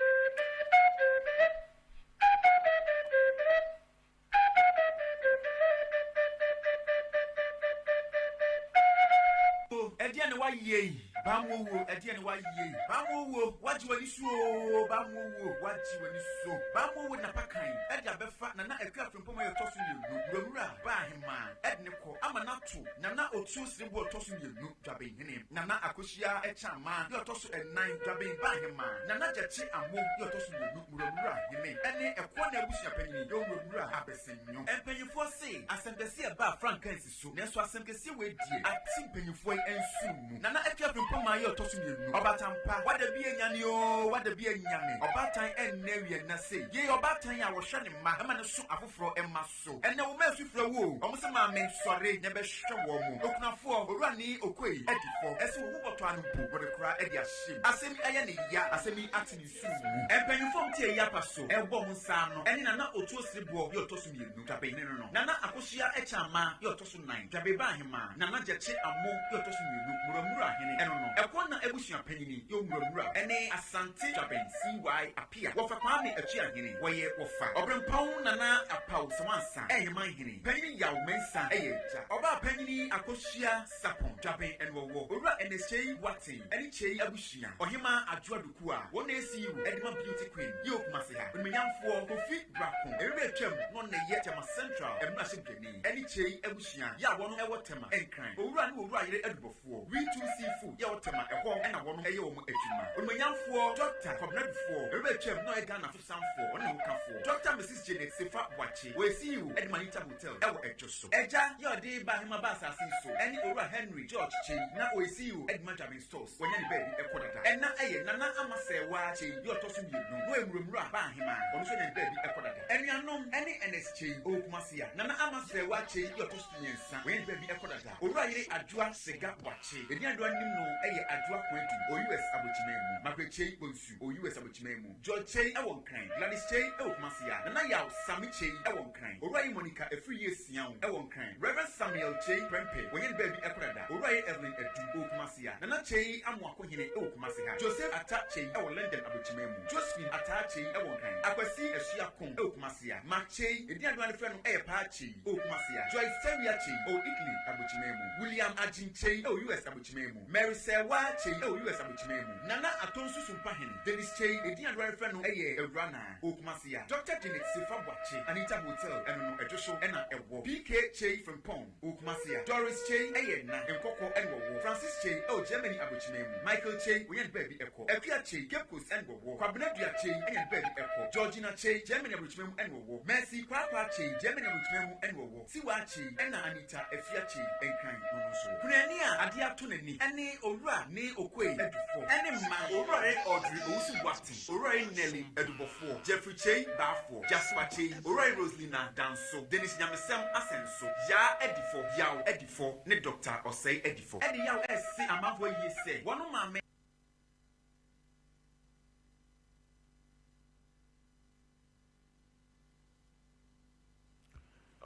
Speaker 24: Ɛdeɛn na woayɛ yi? Bamowuo, ɛdeɛn na woayɛ yi? Bamowuo, woagye w'ani so oo, Bamowuo, woagye w'ani so. Bamowuo de n'apakan de abɛfa Nana Akua Frimpong a ɔtɔ so mmienu, Wurawura Baa Ahemaa de ne kɔ ama no ato Nana Otuo Sereboɔ ɔtɔ so mmienu, Dwabenhene, Nana Akosua Kyamaa deɛ ɔtɔ so ɛnan, Dwaben Baa Ahemaa, Nana Gyakye Amo deɛ ɔtɔ so mmienu, Wurawura Hene ne Ɛkoɔ na abusua panyini yɛ Owurawura Abɛsenyo. Mpanyinfoɔ se asɛm kɛseɛ ɛba a frankaa nsi so, nanso asɛm kɛseɛ wei deɛ ate mpanyinfoɔ yi nsono mu. Nana Akua Frimpong maa yɛ ɔtɔ so mmienu, Ɔbaatan pa, wada bi anyane oo, wada bi anyane, ɔbaatan ɛnnɛ awia nna sei. Yei ɔbaatan a wɔhwɛ ne mma ma no so afoforɔ mma so. Ɛnnɛ wo mma asu frɛ wo o, wɔn se maame sɔre na bɛhwɛ wɔn. Okunafoɔ, Owura ne Okoe adi fɔ, ɛse wɔn mu bɔtɔ ano mpo wɔde kora de ahyem. Asɛm yi ayɛ ne ya, asɛm yi ate ne nsono mu. Mpanyinfoɔ a wɔte ayi apa so rebɔ wɔn nsa ano ne Nana Otuo Sereboɔ yɛ ɔtɔ so mmienu, Dwabenhene no no, Nana Akosua Kyaama yɛ ɔtɔ so nnan, Dwabeba Ahemaa, Nana Gyakye Amo yɛ ɔtɔ so mmienu, Muramura Hene ɛno no, Ɛkɔnna abusua panyini yɛ Omuramura ne Asante Dwaben CY Apia, Wɔfa Kwame Atuahene, wɔyɛ Wɔfa Ɔberempɔn Nana Apaw Sawansa Ɛheman Hene Panyini Yaw Mensah yɛ agya Ɔbaa Panyini Akosua Sapon Dwaben ɛna ɔwɔ Owura Ernest Kyei Boateng ɛne Kyei abusua Ɔhemaa Adwoa Duku a wɔn na ɛsi wo ɛde ma Beauty Queen yɛ wɔ Kumase ha Onimuonyamfoɔ Kofi Brako ɛmmerɛ atwam na ɔno na ɛyɛ Tema Central mmarahyɛbdwani ɛne Kyei abusua yɛ a wɔn ɛwɔ Tema Nkran Owura ne Owura yere adubɔfoɔ We Too See Food yɛ wɔ Tema ɛhɔ ɛna wɔn ɛyɛ wɔn adwuma Onimuonyamfoɔ Dɔkta Kwabena Dufoɔ ɛmmerɛ atwam na ɔyɛ Ghana Fosanfoɔ ɔne ne hokafoɔ Dɔkta Mrs Janet Sefa Boakye wɔyɛ CEO ɛde ma Anita Hotel ɛwɔ Ɛdwo so Agya yɛ ɔde ba ahema ba asase yi so ɛne Owura Henry George Kyei na ɔyɛ CEO ɛde ma Dwaben Stores wanya ne baabi ɛkɔ dada Ɛna ɛyɛ Nana Ama Sɛɛwaa Kyei yɛ ɔtɔ so mmienu na ɔyɛ Muramura ba ahema ɔno nso anya ne baabi ɛkɔ dada Anuanom ɛne Ernest Kyei ɔwɔ Kumasi a Nana Ama Sɛɛwaa Kyei yɛ ɔtɔ so mmiɛnsa wanya ne baabi ɛkɔ dada Owura yere Adwoa Sega Boakye edin Adwoa nim no ɛyɛ Adwoa Koadu ɔwɔ US Abokyiman mu Margaret Kyei Bonsu ɔwɔ US Abokyiman mu George Kyei ɛwɔ Nkran Gladys Kyei ɛwɔ Kumasi a Nana Yaw Sami Kyei ɛwɔ Nkran Owura yere Monica Afriyie Siaw ɛwɔ Nkran Rev. Samuel Kyei Prempeh wanya ne baabi ɛkɔ dada Owura yere Evelyn Adu ɔwɔ Kumasi a Nana Kyei Amoakohene ɛwɔ Kumasi ha Joseph Atta Kyei ɛwɔ London Abokyiman mu Josephine Ataa Kyei ɛwɔ Nkran Akwasi Asuakong ɛwɔ Kumasi a Mark Kyei edin Adwoa de frɛ no ɛyɛ Paa Kyei ɛwɔ Kumasi a Joyce Tawia Kyei ɛwɔ Italy Abokyiman mu William Agyen Kyei ɛwɔ US Abokyiman mu Mary Serwaa Kyei ɛwɔ US Abokyiman mu Nana Atonsu Sumpahene Dennis Kyei edin Adwoa de frɛ no ɛyɛ Awura Naa ɛwɔ Kumasi a Dɔkta Janet Sefa Boakye Anita Hotel ɛno no Ɛdwo so ɛna ɛwɔ PK Kyei Frimpong ɛwɔ Kumasi a Doris Kyei ɛyɛ na Nkɔkɔ ɛna ɔwɔ Francis Kyei ɛwɔ Germany Abokyiman mu Michael Kyei wɔnya ne baabi ɛkɔ Akua Kyei Cape Coast ɛna ɔwɔ Kwabena Dua Kyei ɛnya ne baabi ɛkɔ Georgina Kyei Germany Abokyiman mu ɛna ɔwɔ Mercy. Paapa Kyei, Germany abotena mu ɛna ɔwɔ. Siwa Kyei ɛna Anita Afia Kyei, Nkran na ɔno nso wɔ. Kunani a adeɛ ato n'ani ɛne Owura Ne Okoe Adufo ɛne mma, Owurare Audrey Owusu Boateng, Owurare Nelly Adubɔfoɔ, Jeffrey Kyei Baafoɔ, Jasper Kyei, Owurare Roselina Danso, Dennis Nyamesɛm Asɛnso, Yaa Adifɔ, Yaw Adifɔ ne Dɔkta Ɔsɛe Adifɔ. Ɛde yaw ɛrese amanfoɔ ayie sɛ wɔn maame.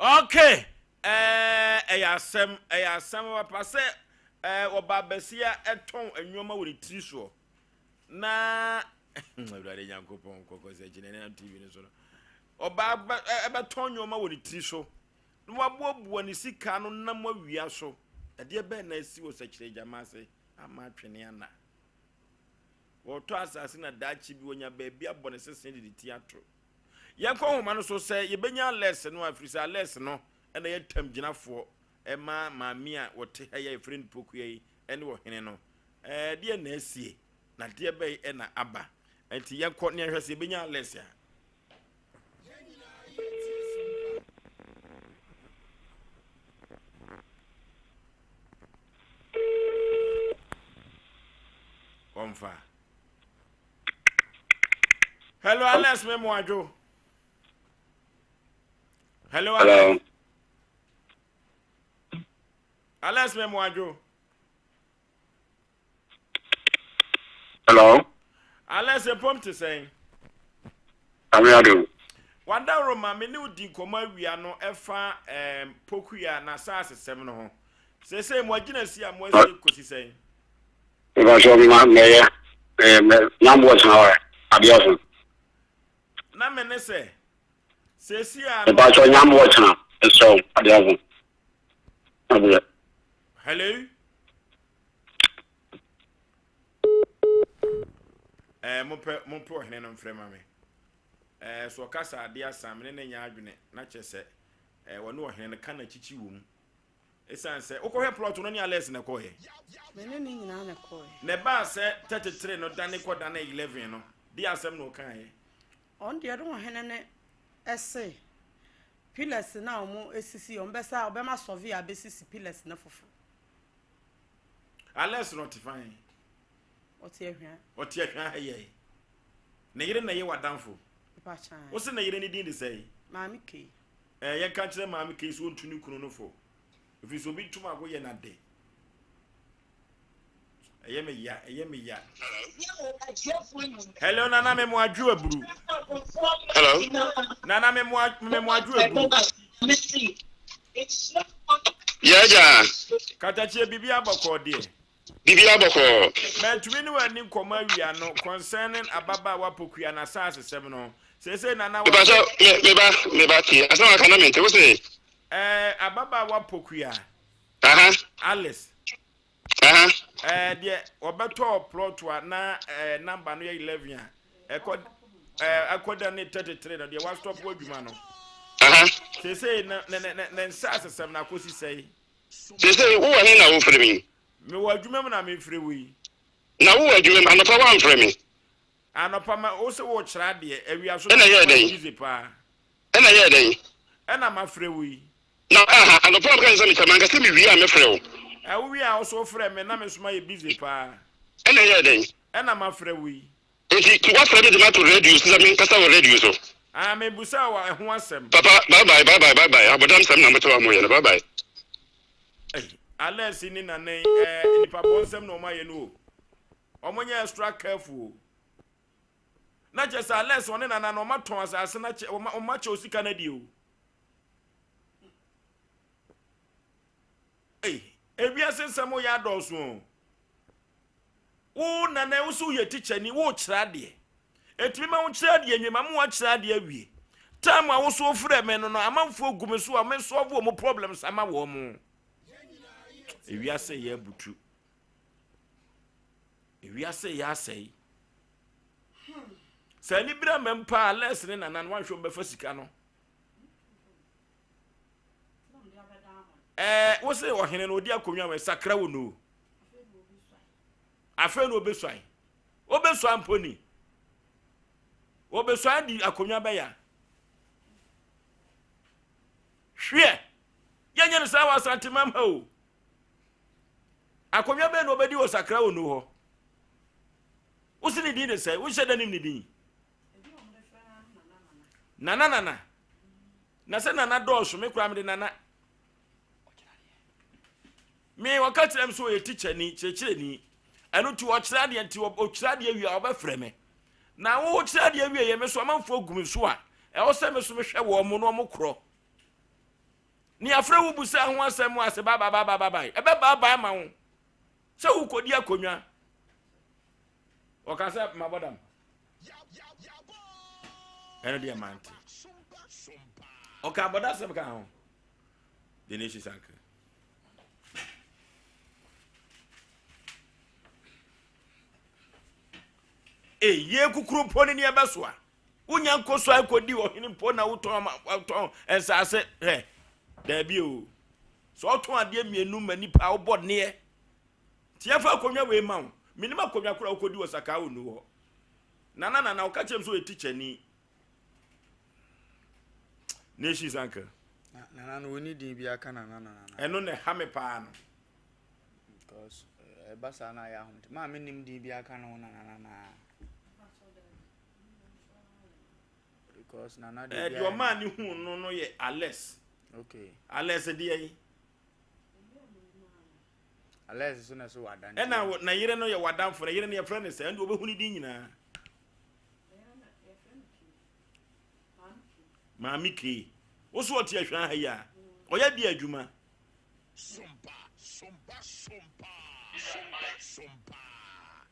Speaker 2: Okay, ɛɛ ɛyɛ asɛm, ɛyɛ asɛm papa sɛ ɛɛ ɔbaa basia ɛtɔn nneɛma wɔ ne tiri soɔ na awurade nyankopɔn kɔkɔ sɛ kyinɛ ne nam tv no so no ɔbaa ɛbɛtɔn nneɛma wɔ ne tiri so na waboaboa ne sika no nam awia so ɛdeɛ bɛn na asi wɔ sɛkyerɛ gyama ase ama atwene ana wɔtɔ asase na daakye bi wɔnya baabi abɔ ne sese de ne ti ato Yɛnkɔ nhoma no so sɛ yɛbɛnya alɛs no a, ɛfiri sɛ alɛs no na ɛyɛ ntamgyinafoɔ ma maame a wɔte ha yi a yɛfrɛ no Pokuya yi ne ɔhene no. Ɛɛ, deɛ na asie, na deɛ bɛn na aba? Nti yɛnkɔ ne yɛnhwɛ sɛ yɛbɛnya alɛs a. Wɔmfa. Hello, Alex Memuadwo. Hello, Alex. Alex Memuadwo.
Speaker 3: Hello.
Speaker 2: Alex mpom te sɛn?
Speaker 3: Amiado.
Speaker 2: Wada Roma me ne wo di nkɔmmɔ awia no ɛfa ɛɛm pokuya na saase sɛm no ho. Sese mo agyina si a mo asie kosi sɛn?
Speaker 3: Mepakyɛw mema mɛyɛ eh, mɛ nyamboɔ tena hɔ ɛ, adeɛ aso.
Speaker 2: Na me ne sɛ, seesei a no.
Speaker 3: Mepakyɛw nyamboɔ tena, mesrɛ wo, adeɛ aso. Adeɛ.
Speaker 2: Hello? Eh, mopɛ, mopɛ ɔhene no mfrɛ ma me. Eh, so ɔka sɛ adeɛ asa, me ne no nyɛ adwene, na kyerɛ sɛ, eh, wɔne ɔhene no ka na kyikyi wɔ mu. Esiane sɛ wokɔhwɛ plɔt no ne Alex na ɛkɔeɛ.
Speaker 20: Me ne ne nyinaa na ɛkɔeɛ.
Speaker 2: Na ɛbaa sɛ 33 no dane kɔdanee 11 no, deɛ asɛm na ɔkaeɛ?
Speaker 20: Ɔno deɛ ɔne ɔhene no se pillars no a wɔsisi, wɔbɛsa, ɔbɛma surveyor abɛsisi pillars no foforɔ.
Speaker 2: Alex no ɔte fan?
Speaker 20: Ɔte Ahwea.
Speaker 2: Ɔte Ahwea ha yɛ. Ne yere na ɛyɛ w'adamfo? Wo se ne yere ne din de sɛn?
Speaker 20: Maame Kay.
Speaker 2: Ɛɛ, yɛnka nkyerɛ Maame Kay sɛ ɔntu ne kunu no fo, ɛfiri sɛ obi ntum ago yɛ no ade. Ɛyɛ me ya, ɛyɛ me ya. Hello, Nana me mo adwo aburu.
Speaker 3: Hello.
Speaker 2: Nana me mo me mo adwo aburu.
Speaker 3: Yeah, yeah.
Speaker 2: Katakyie bibi abɔkɔ deɛ.
Speaker 3: Biribiara bɔkɔɔ.
Speaker 2: Mantumi ne wo anni nkɔmmɔ awia no concerning ababaawa Pokuya n'asaasesɛm no. Seesei Nana
Speaker 3: Mepa kyɛw, me, me ba, me ba, tie. Asɛm a waka na mente. Wo se?
Speaker 2: Ɛɛ, ababaawa Pokuya.
Speaker 3: Aha.
Speaker 2: Alice.
Speaker 3: Aha.
Speaker 2: Ɛɛ, deɛ ɔbɛtɔɔ plot a na ɛɛ number no yɛ 11 a, ɛkɔ, ɛɛ, akɔda ne 33 no, deɛ wastop adwuma no.
Speaker 3: Aha.
Speaker 2: Seesei ne, ne, ne, ne nsaasesɛm no akɔsi sɛe.
Speaker 3: Seesei wowɔ he na wofrɛ me yi?
Speaker 2: Mewɔ adwuma mu na mefrɛ wo yi.
Speaker 3: Na wowɔ adwuma mu, anɔpa woamfrɛ me?
Speaker 2: Anɔpa ma wo se worekyerɛ adeɛ, awia so
Speaker 3: Ɛna ɛyɛɛ dɛn?
Speaker 2: busy paa.
Speaker 3: Ɛna ɛyɛɛ dɛn?
Speaker 2: Ɛna mafrɛ wo yi.
Speaker 3: Na aha, anɔpa na meka kyerɛ sɛ mekyɛ, manka sɛ mewie a mɛfrɛ wo.
Speaker 2: Ɛ, wowie a wo so wofrɛ me na me nso mayɛ busy paa.
Speaker 3: Ɛna ɛyɛɛ dɛn?
Speaker 2: Ɛna mafrɛ wo yi.
Speaker 3: Enti woafrɛ me de me ato radio so sɛ menkasa wɔ radio so?
Speaker 2: Ah, mebusaa wo ɛho asɛm.
Speaker 3: Papa, bye bye, bye bye, bye bye. Abɔdam sɛm na mote hɔ a moyɛ no, bye bye.
Speaker 2: Ei, Alex ne Nana yi, eh, nipa bɔnsɛm na wɔn ayɛ no o. Wɔn nyɛ extra careful o. Na kyerɛ sɛ Alex ɔne Nana no wɔn atɔn asase na kyɛ wɔn wɔn akyɛ osika no adi o. Ei, ewiase nsɛm yɛ adɔɔso o. Wo nana wo so woyɛ tikyani wokyerɛ adeɛ ɛtumi ma wokyerɛ adeɛ nwie ma mo akyerɛ adeɛ awie time a wo so wofrɛ me no no amanfoɔ gu me so a me solve wɔn problems ama wɔn mo ewiase yɛ abutu ewiase yɛ asɛe sɛ ani bere ama mpa a lɛs ne nana no wanhwɛ wɔn bɛfa sika no ɛɛ wo se ɔhene no ɔdi akonnwa wɔ sakra wo no afei na ɔbɛsuan ɔbɛsuan mpo ni ɔbɛsuan di akonnwa bɛya. Hweɛ! Yɛnyɛ no saa wɔ Asantemam ha o. Akonnwa bɛn na ɔbɛdi wɔ Sakra Ono hɔ? Wo se ne din de sɛn? Wonhyɛ da nim ne din? Nana Nana. Na sɛ Nana dɔɔso, me koraa mede Nana. Me ɔka kyerɛ me sɛ ɔyɛ tikyani, kyerɛkyerɛni. Ɛno nti ɔkyerɛ adeɛ nti ɔkyerɛ adeɛ wie a ɔbɛfrɛ me. Na wo kyerɛ adeɛ wie yɛ me so amanfoɔ gu me so a ɛwɔ sɛ me so mehwɛ wɔn mo na wɔn korɔ. Ne afrɛ wo busa ho asɛm ase baabaabaabaabae. Ɛbɛbaabae ama wo sɛ wokɔdi akonnwa. Ɔka sɛ mabɔ dam. Ɛno deɛ mante. Ɔka abɔdasɛm ka ho. The nation sanka. Eye kukuru mpo ne nea ɛbɛsoa. Wonya nkɔ so akɔdi ɔhene mpo na wotɔn wotɔn nsaase hɛ. Daabi o. Sɛ ɔtɔn adeɛ mmienu ma nipa a wobɔ neɛ. Nti yɛmfa akonnwa wei ma wo. Menim akonnwa koraa wokɔdi wɔ Sakaa Onu hɔ. Nana nana ɔka kyerɛ m sɛ ɔyɛ tikyani. Nations uncle.
Speaker 5: Nana no wɔni din bi aka nana nana.
Speaker 2: Ɛno na ɛha me paa no.
Speaker 5: Because eh, ɛba saa na ayɛ ahomte. Maa me nim din bi aka no nana nana. Because nana de
Speaker 2: eh, deɛ ɔmaa ne hu no no yɛ Alex.
Speaker 5: Okay.
Speaker 2: Alex deɛ yi.
Speaker 5: Alex so na so wadanfo.
Speaker 2: Ɛna na yere no yɛ wadanfo na yere no yɛfrɛ no sɛ ɛnde wɔbɛhu ne din nyinaa. Maame Kay, wo so ɔte ahwaa ha yi a, ɔyɛ deɛ adwuma?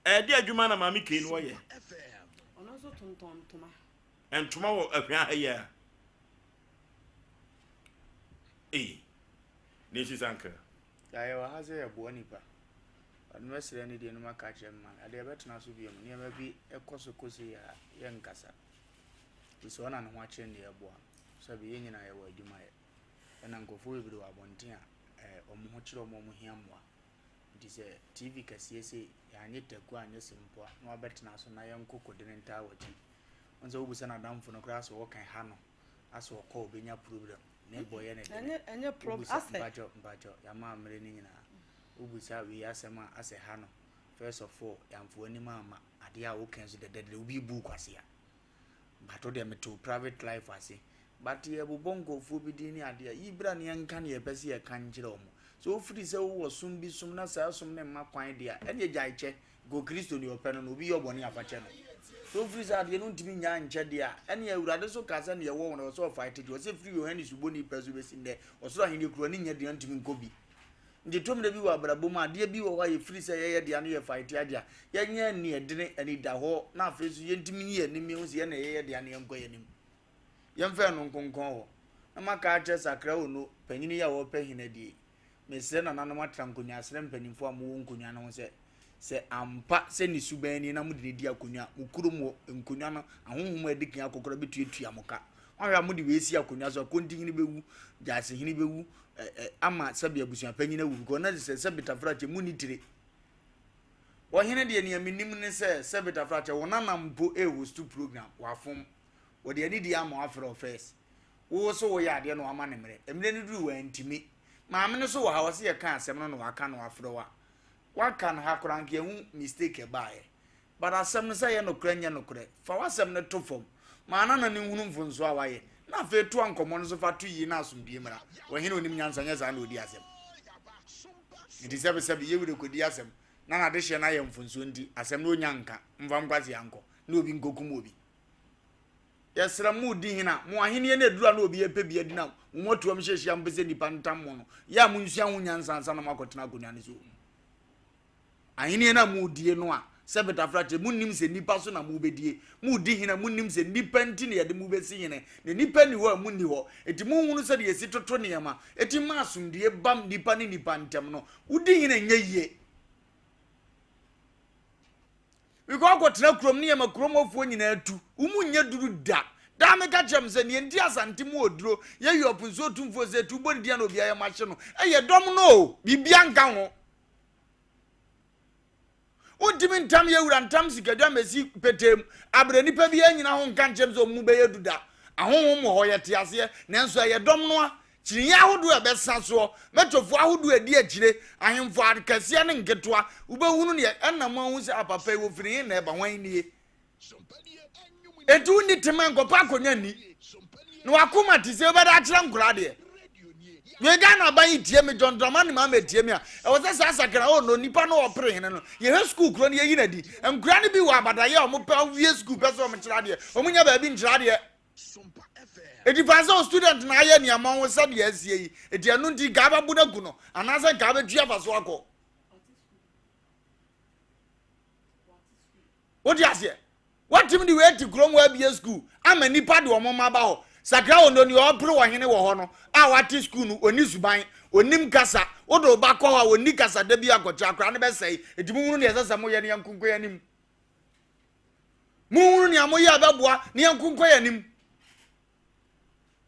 Speaker 2: Ɛde adwuma na Maame Kay no ɔyɛ?
Speaker 20: Ɔno nso tontɔn ntoma.
Speaker 2: Ntoma wɔ ahwaa ha yi a. Ee, Nations Uncle.
Speaker 5: Yɛayɛ wɔ ha sɛ yɛboa nipa. But mɛsrɛ ne deɛ no maka akyerɛ me maame. Adeɛ ɛbɛtena so bio mu. Nneɛma bi ɛkɔ so kɔ sei a yɛnkasa. Firi sɛ ɔna ne ho akyerɛ ne yɛboa no. Sɛbi yɛn nyinaa yɛwɔ adwuma yɛ. Ɛna nkurɔfoɔ bebree wɔ abɔnten a ɛɛ wɔn ho kyerɛ wɔn a wɔn hia mmoa. Nti sɛ TV kɛseɛ sei yɛanyɛ taku anyɛ sempoa na wabɛtena so na yɛnkɔ kɔdi ne ntaa wɔ akyi. Wɔn sɛ wobisa n'adamfo no koraa sɛ wɔka ha no asɛ ɔkɔ obɛnya problem ne bɔ yɛ ne dene.
Speaker 20: Ɛnyɛ problem
Speaker 5: Wobisa
Speaker 20: asɛ.
Speaker 5: mpakyɛ mpakyɛ yɛama mmerɛ no nyinaa. Wobisa wei asɛm a asɛ ha no first of all yɛamfa w'anim amma adeɛ a woka nso dɛdɛdɛdɛ obi bu wo kwasea but wo deɛ mete wo private life ase but yɛbobɔ nkurɔfoɔ bi din ne adeɛ a yi bra ne yɛnka ne yɛpɛ sɛ yɛka nkyerɛ wɔn sɛ wofiri sɛ wowɔ som bi som na saa som no mma kwan deɛ a ɛneɛ gyae kyɛ nka Kristo deɛ ɔpɛ no no obi yɛ ɔbɔne afa kyɛ no sɛ wofiri sɛ adeɛ no ntumi nyaa nkyɛ deɛ a ɛneɛ awurade so ka sɛ neɛ ɛwɔ wo no ɔsɛ ɔfa ɛtete ɔsɛ firi Yohane subɔni pɛ so bɛsi nnɛ ɔsoro ahenni kuro ne nyɛ deɛ ntumi nkɔ bi Nti tɔmmerɛ bi wɔ abrabɔ mu a, adeɛ bi wɔ hɔ a yɛfiri sɛ yɛyɛ dea no yɛ fight adeɛ a, yɛnyɛ aniɛdene, anidahɔ, na afei nso yɛntumi nyi yɛn anim yɛhu sɛ yɛn na yɛyɛ dea no yɛnkɔ yɛn anim. Yɛmfa ɛno nkonkɔn hɔ. Na maka akyerɛ Sakra Ono, panyini yi a ɔrepɛ hene adie yi, mesrɛ nananom atra nkonnwa, asrɛ mpanimfoɔ a mowɔ nkonnwa no ho sɛ, Sɛ ampa sɛ ne suban ni na mode no di akonnwa a, mo kurom hɔ nkonnwa no, ahonhom a adi kan akɔ koraa bɛtuatua mo ka. Woahwɛ a mode wei si akonnwa so a, Kontihene bɛwu, Gyasehene bɛwu, ɛ, ɛ, ama sɛbe abusuapanyin awu because na sɛ sɛbe tafrakyɛ mu ni tire. Ɔhene deɛ nea menim ne sɛ sɛbe tafrakyɛ wo nana mpo ɛrehostu program, wafom. Wɔde anidie ama wafrɛ wo first. Wo so woyɛ adeɛ na wama no mmerɛ. Mmerɛ no duru wantumi. Maame no so wɔ ha, ɔse yɛka asɛm no na waka na wafrɛ wo a, Waka no ha koraa anka yɛhu mistake ɛbaeɛ but asɛm no sɛ ɛyɛ nokorɛ nyɛ nokorɛ fa w'asɛm no to fam ma anana no nhunu mfonsoɔ a wayɛ na afei toa nkɔmmɔ no so fa to yie na asomdwie mmra. Ɔhene onim nyansa nyɛ saa na ɔdi asɛm nti sɛbesɛbe yɛwura kɔdi asɛm na n'adehyeɛ no ayɛ mfonsoɔ nti asɛm no ɔnya nka mfa nkwasea nkɔ na obi nkɔkum obi. Yɛsrɛ mo di hene a, mo ahenni no aduru a na obi repɛ bi adi na mo mmɔtoam hyehyɛ a mopɛ sɛ nnipa ntam mo no, yɛ a monsua ho nyansa ansa na moakɔtena akonnwa no so. Ahenni no a moredie no a, sɛ betafra kyerɛ, monnim sɛ nnipa so na mobɛdie. Moredi hene a, monnim sɛ nnipa nti na yɛde mo bɛsi hene, na nnipa nni hɔ a monni hɔ. Enti monhunu sɛdeɛ yɛsi toto nneɛma, eti ma asomdue ba nnipa ne nnipa ntam no. Wodi hene nyɛ yie. Mekɔ akɔtena kurom ne yɛma kurom hɔfoɔ nyinaa tu. Wo mu nyɛ duru da. Daa meka kyerɛ m sɛ neɛ nti Asante mu oduro yɛ Yɔp nso otumfoɔ sɛ tu bɔ ne din a na obiara yam ahye no. Ɛyɛ dɔm no o, biribia nka ho. Wontumi ntam yɛ wura ntam sikadwa mmɛsi petee mu. Abrɛ nipa biara nyina ho nka nkyerɛ m sɛ ɔmo mu bɛyɛ du da. Ahonhom wɔ hɔ, yɛte aseɛ, nanso ɛyɛ dɔm no a.
Speaker 6: Kyiniiɛ ahodoɔ a ɛbɛsa soɔ, mɛtɔfoɔ ahodoɔ a ɛdi akyire, ahemfo akɛseɛ ne nketewa, wobɛhunu deɛ ɛna moahu sɛ apapa yi wɔfiri he na ɛba, hwan nie? Enti wonni tema nkɔpɛ akonnwa nni, na wakoma te sɛ wobɛda akyerɛ nkoraa deɛ. Wei Ghana aban yi tie me, John Dramani Mahama tie me a, ɛwɔ sɛ saa sakra o no nipa no ɔpere hene no, yɛhwɛ sukuu kuro no yɛyi no adi. Nkoraa no bi wɔ abadayɛ a wɔpɛ wie sukuu pɛ sɛ wɔkyerɛ adeɛ, wɔn nya baabi nkyerɛ adeɛ. Eti fa sɛ o student na ayɛ nneɛma ho sɛdeɛ asie yi, eti ɛno nti nka abɛbo no agu no, anaasɛ nka abɛtwi afa so akɔ. Wote aseɛ? Watumi de wei te kurom hɔ abie sukuu ama nnipa de wɔn mma ba hɔ. Sakra wɔ no nea ɔpere wɔ hene wɔ hɔ no a wate sukuu no ɔni suban, ɔnim kasa. Wode wo ba kɔ hɔ a ɔnni kasa da bi akɔkyɛ akwadaa no bɛsɛe. Eti monhunu nea ɛsɛ sɛ moyɛ na yɛnko nkɔ yɛn anim. Monhunu nea moyɛ a ɛbɛboa na yɛnko nkɔ yɛn anim.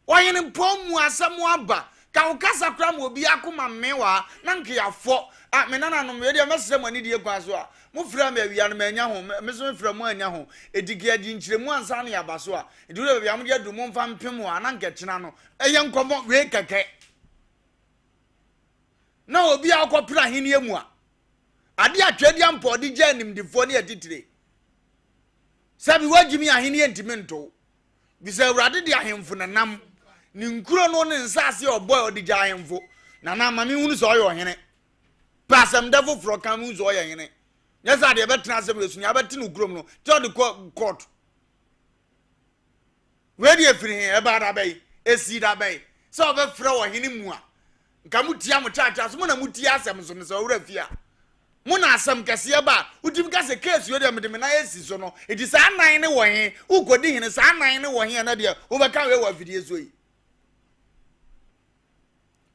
Speaker 6: Ɔhene mpɔn mu asɛm aba. Ka wo kasa koraa ma obi akoma mmee wɔ ha na nka yɛafɔ. Ah, me nananom, wei deɛ mɛsrɛ mo anidie kwan so a. Mofrɛɛ me awia no, mannya ho. Me nso mefrɛ mo annya ho. Enti nka yɛgye nkyerɛmu ansa na yɛaba so a. Enti wodeɛ baabi a mode aduru, momfa mpem hɔ a, na nka kyena no, ɛyɛ nkɔmmɔ wei kɛkɛ. Na obi a ɔkɔpere ahennie mu a, adeɛ a Tweaduampɔn de gyaa animdefoɔ ne atitire. Sɛbi woagyimi ahennie ntumi nto wo. Bisa Awurade de ahemfo na nam ne nkuro no ne nsaase a ɔbɔe ɔde gya ahemfo. Nana ma menhunu sɛ ɔyɛ ɔhene. Pɛ asɛm dɛ foforɔ ka mehu sɛ ɔyɛ hene. Nyɛ sɛ adeɛ bɛtena asɛm yɛ so nea bɛte no kurom no te ɔde kɔ court. Wei deɛ firi he ɛbaa da bɛyi esii da bɛyi sɛ ɔbɛfrɛ ɔhene mu a Nka mo tia mo kyaakyaa so mo na mo tie asɛm nso no sɛ ɔwerɛ fi a mo na asɛm kɛseɛ ba a wotumi ka sɛ case wei deɛ mede me nan asi so no nti saa nan ne wɔ he wokɔdi hene saa nan ne wɔ he ɛnɛ deɛ wobɛka wei wɔ afidie so yi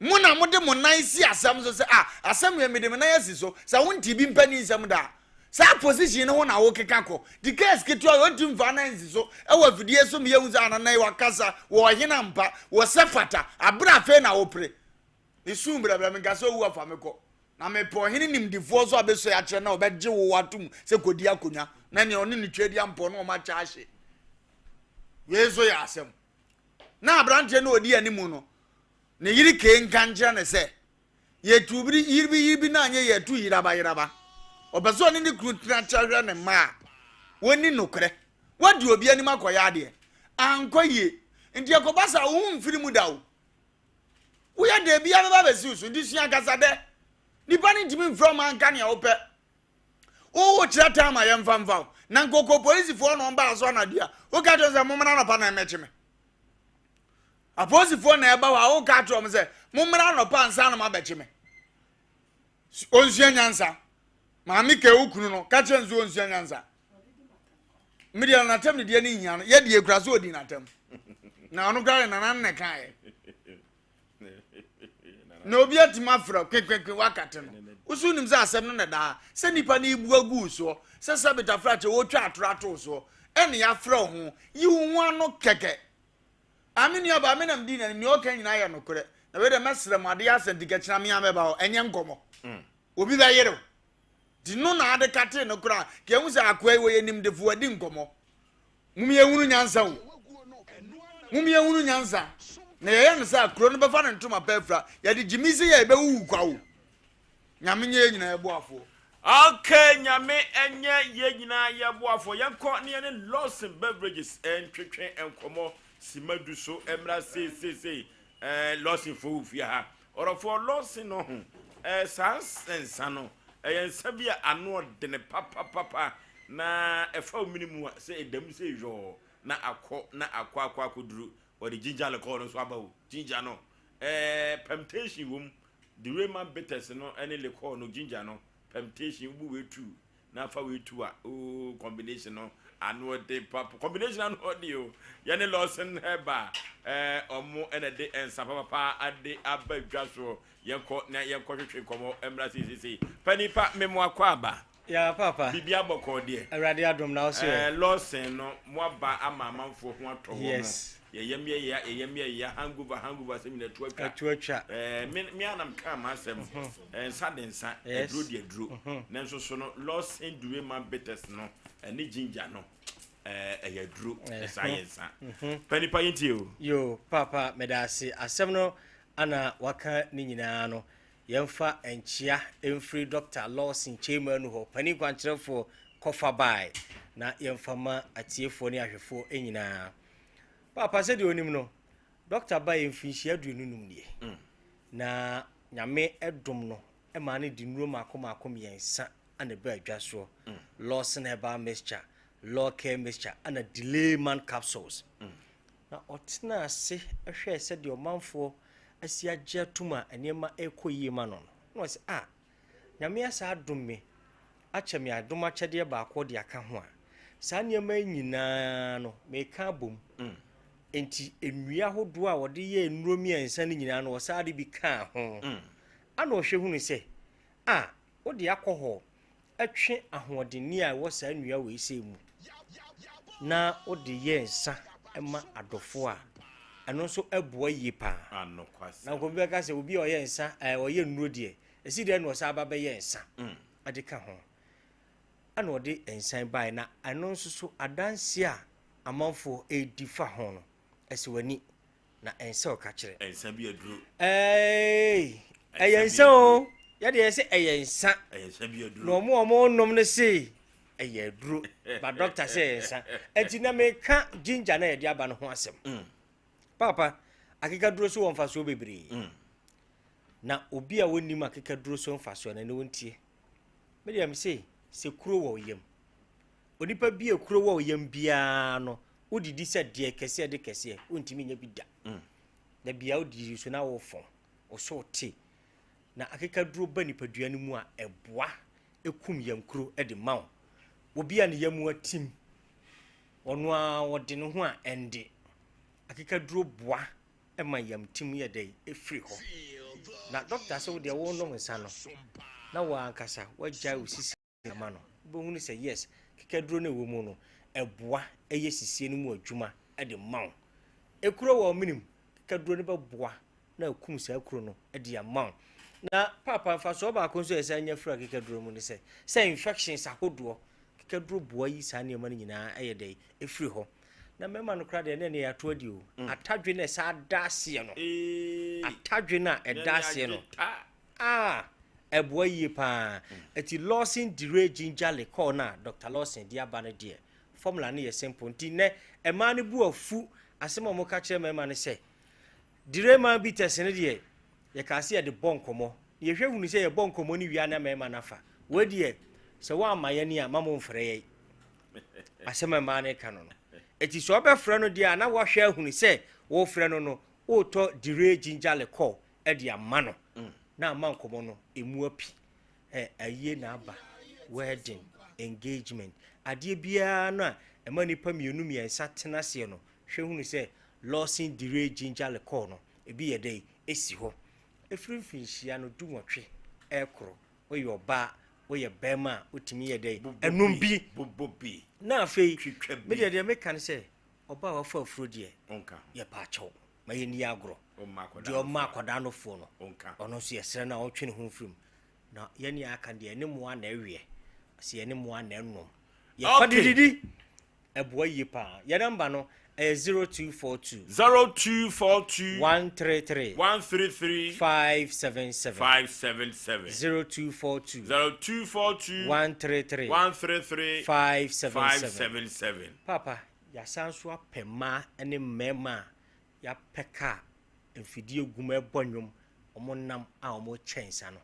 Speaker 6: mo na mode mo nan si asɛm so sɛ a asɛm wei mede me nan asi so sɛ wonte bi mpani nsɛm da a Saa position no ho na wokeka kɔ. Nti case ketewa yi ɔntumi mfa nan nsi so wɔ afidie so ma yɛhu sɛ anana yi wakasa wɔ ɔhene ampa, wɔ sɛ fata, abere afei na wopere. Ne suu brɛbrɛ menka sɛ owu afa me kɔ. Na mepɛ ɔhene nimdefoɔ nso a bɛsua akyerɛ na ɔbɛgye wo atom sɛ kɔdi akonnwa na nea ɔne ne Tweaduampɔn no wɔn akyɛ ahye. Wei nso yɛ asɛm. Na aberanteɛ no ɔdi anim no, ne yere kee nka nkyerɛ no sɛ Yɛtu biri yiribi yiribi na anyɛ yɛtu yeraba yeraba. Ɔpɛ sɛ ɔne ne kunu tena kyɛ hwɛ ne mma a, wɔnni nokorɛ. Woadi obi anim akɔyɛ adeɛ, ankɔ yie. Nti ɛkɔba saa wo ho mfiri mu da o. Woyɛ dɛ biara bɛba abɛsi wo so, nti sua kasadɛ. Nipa no ntumi mfrɛ wo ma nka nea wopɛ. Wowo kyerɛ time a yɛmfa mfa wo. Na nkoko polisifoɔ na ɔmbaa so anadwo a, woka kyerɛ sɛ mommra anɔpa na ɛmmɛkye me. Apolisifoɔ na ɛba hɔ a woka akyerɛ wɔn sɛ mommra anɔpa ansa na moabɛkye me. Ɔnsua nyansa. Maame kɛ wo kunu no ka kyerɛ no sɛ ɔnsua nyansa. Me deɛ n'atam ne deɛ ne nhia no yɛ deɛ kura sɛ ɔdi n'atam. Na ɔno kura de nana ne kaeɛ. Na obi atumi afrɛ kwekwekwe wakate no. Woso nim sɛ asɛm no na daa sɛ nipa no ibu agu soɔ sɛ sɛ betafra kyɛ wɔtwa atoro ato soɔ ɛne yɛafrɛ wo ho yi wo ho ano kɛkɛ. Ah me nua baa me na medi n'anim nea ɔka nyinaa yɛ nokorɛ na wei deɛ mɛsrɛ mo adeɛ asɛ nti kɛkyena me a mɛba hɔ ɛnyɛ nkɔmmɔ mm. obi bɛyere wo nti no na ade katee no koraa ka ɛhu sɛ akoa yi wɔyɛ nimdefo wadi nkɔmmɔ mom yɛhunu nyansa o mom yɛhunu nyansa na yɛyɛ no sɛ kuro no bɛfa ne ntoma pɛ afira yɛde gyimi sɛ yɛ yɛbɛwuwu kwa o Nyame nyɛ yɛn nyinaa yɛ boafoɔ.
Speaker 2: Ok Nyame nyɛ yɛn nyinaa yɛ boafoɔ. Yɛnkɔ ne yɛne Lawson Beverages ntwetwe nkɔmmɔ sima du so mmra seeseesei. Eh, Lawson foɔ wɔ fie ha. Ɔdɔfoɔ Lawson no ho eh, saa nsa no ɛyɛ nsa bi a ano ɔdene papapapa na ɛfa wo mene mu a sɛ ɛda mu sɛ yɔɔ na akɔ na akɔ akɔ akɔduru. Wɔde ginger liquor no nso aba o. Ginger no eh, permutation wɔ mu. The Rayman bitters no ne liquor no ginger no permutation wobu wei tu na afa wei tu a ooh combination no ano ɔden papa combination ano ɔden o yɛne Lawson Herbal ɛɛ ɔmo ɛna de nsa papapa ade aba dwa soɔ yɛnkɔ na yɛnkɔ hwehwɛ nkɔmɔ mmra seesei panipa memo akɔ aba.
Speaker 10: Ya papa.
Speaker 2: Biribi abɔkɔɔ deɛ.
Speaker 10: Awurade adom na ɔso ɛ.
Speaker 2: Ɛɛ Lawson no mo aba ama amanfoɔ ho atɔ wɔn.
Speaker 10: Yes.
Speaker 2: Yɛyam yɛ ya yɛyam yɛ ya hangover hangover sɛ nyina atu atwa.
Speaker 10: Atu atwa.
Speaker 2: Ɛɛ me me anam kaa m'asɛm. Ɛɛ nsa de nsa.
Speaker 10: Yes.
Speaker 2: Aduro de aduro. Nanso so no Lawson Durema bitters no ɛne ginger no ɛɛ ɛyɛ aduro ɛsa yɛ nsa. Pɛ nipa yɛn tie o.
Speaker 10: Yo papa meda ase asɛm no. Ana waka ne nyinaa no, yɛmfa nkyea mfiri Dɔkta Lawson Kyei-Manu hɔ, panin kwankyerɛfoɔ kɔfa bae, na yɛmfa ma atiefoɔ ne ahwɛfoɔ nyinaa. Paapa, sɛdeɛ onim no, Dɔkta baeɛ mfirinhyia 25 nie, na Nyame dom no maa no de nnuro mmaako mmaako mmiɛnsa na ɛbaa dwa soɔ, Lawson Herbal Mixture, Law Care Mixture, ɛna Delay Man Capsules. Na ɔtenaa ase hwɛɛ sɛdeɛ ɔmanfoɔ asi agye atom a nneɛma rekɔ yie ma no no, na ɔse, Ah, Nyame asa adom me, akyɛ me adom akyɛdeɛ baako de aka ho a, saa nneɛma yi nyinaa no, meka abom. Enti nnua ahodoɔ a wɔde yɛɛ nnuro mmiɛnsa no nyinaa no, ɔsan de bi kaa ho. Ana ɔhwɛ hunu sɛ, ah, wode alcohol twe ahoɔdenne a ɛwɔ saa nnua wei sei mu na wode yɛ nsa ma adɔfoɔ a, ɛno nso boa yie paa. Na nka obi bɛka sɛ obi a ɔyɛ nsa, ɛɛ ɔyɛ nnuro deɛ, ɛsi dɛn na ɔsan ba bɛyɛ nsa de ka ho. Ɛna ɔde nsa baeɛ na ɛno nso so adanseɛ a amanfoɔ redi fa ho no, ɛsɛ w'ani. na ɛnsɛ ɔka kyerɛ.
Speaker 2: Nsa bi aduro.
Speaker 10: Ɛɛi ɛyɛ nsa o yɛde yɛ sɛ ɛyɛ nsa.
Speaker 2: Ɛyɛ nsa bi aduro.
Speaker 10: Na ɔmo a ɔmo nom no se ɛyɛ aduro ba doctor sɛ ɛyɛ nsa. Ɛnti na meka ginger na yɛde aba no ho asɛm. Paapa akekaduro so wɔ mfasoɔ bebree. Na obi a wɔnnim akekaduro so mfasoɔ no ɛne wɔntie. Me deɛ me se sɛ kuro wɔ yam. Onipa bi a kuro wɔ yam biara no wodidi sɛ deɛ kɛseɛ de kɛseɛ wontumi nyɛ bi da da bia wodidi so na wofɔn wo so te na akekaduro ba nipadua no mu a ɛboa ɛkum yamkuro de ma wo obi a ne yam atim ɔno a ɔde ne ho a ɛnde akekaduro boa ma yamtim yɛ dɛ ɛfiri hɔ na dɔkta sɛ wo deɛ wonom nsa no na wo ankasa woagyae wo sisi ama no, wobɛhunu sɛ yes, kekaduro no a ɛwɔ mu no, ɛboa ɛyɛ sisie no mu adwuma de ma wo. Ekuro wɔ menim, kekaduro no bɛboa na akum saa kuro no de ama wo. Na paapa mfasoɔ baako nso a yɛsan nya firi akekaduro mu ne sɛ, sɛ infections ahodoɔ, kekaduro boa yi saa nneɛma no nyinaa ɛyɛ dɛ ɛfiri hɔ. Na mmarima no koraa deɛ ne ɛne yɛato adi o. Atadwe no a ɛsan da aseɛ no, atadwe no a ɛda aseɛ no, Ah! Ɛboa yie paa. Nti Lawson Dire Ginger Liqueur no a Doctor Lawson de aba no deɛ, formula no yɛ simple. Nti nnɛ, mmaa no bo afu, asɛm a wɔka kyerɛ mmarima no sɛ, Dire Man Bitters no deɛ, yɛkaa sɛ yɛde bɔ nkɔmmɔ. Na yɛhwɛ hunu sɛ yɛbɔ nkɔmmɔ no wie a na mmarima no afa. Wei deɛ, sɛ woamma yɛn a, mma momfrɛ yɛn. Asɛm a mmaa no reka no no. Nti sɛ wɔbɛfrɛ no deɛ a, na woahwɛ ahunu sɛ worefrɛ no no, woretɔ Dire Ginger Liqueur de ama no na ama nkɔmmɔ no ɛmu api. Ɛ ayie na aba, wedding, engagement, adeɛ biara no a ɛma nnipa mmienu mmiɛnsa tena aseɛ no, hwɛ hunu sɛ Lawson Dire Ginger Liqueur no, ebi yɛ dɛn ɛsi hɔ. Ɛfiri mfinhyia no dunwɔtwe ɛrekoro, woyɛ ɔbaa, woyɛ barima a, wotumi yɛ dɛn ɛnom bi.
Speaker 2: Bobɔ bi.
Speaker 10: Na afei,
Speaker 2: Twitwa bi.
Speaker 10: me deɛ deɛ meka ne sɛ, ɔbaa a wafa afuro deɛ,
Speaker 2: Ɔnka ho.
Speaker 10: yɛpa akyɛw. Ma yɛnni agorɔ. Deɛ ɔma akwadaa no foɔ no, ɔno nso yɛsrɛ no a ɔntwe ne ho mfiri mu. Na yɛn a aka deɛ, yɛne mmoa na ɛweɛ, sɛ yɛne mmoa na ɛnom. Yɛfa de didi. Ɛboa yie paa. Yɛn namba no ɛyɛ 0242.
Speaker 2: 0242.
Speaker 10: 133.
Speaker 2: 133.
Speaker 10: 577.
Speaker 2: 577.
Speaker 10: 0242.
Speaker 2: 0242.
Speaker 10: 133.
Speaker 2: 133.
Speaker 10: 577.
Speaker 2: 577.
Speaker 10: Papa, yɛasan nso apɛ mmaa ne mmarima a Yɛapɛ kaa, mfidie gu mu ɛbɔ nnwom, wɔn nam a wɔn kyɛ nsa no.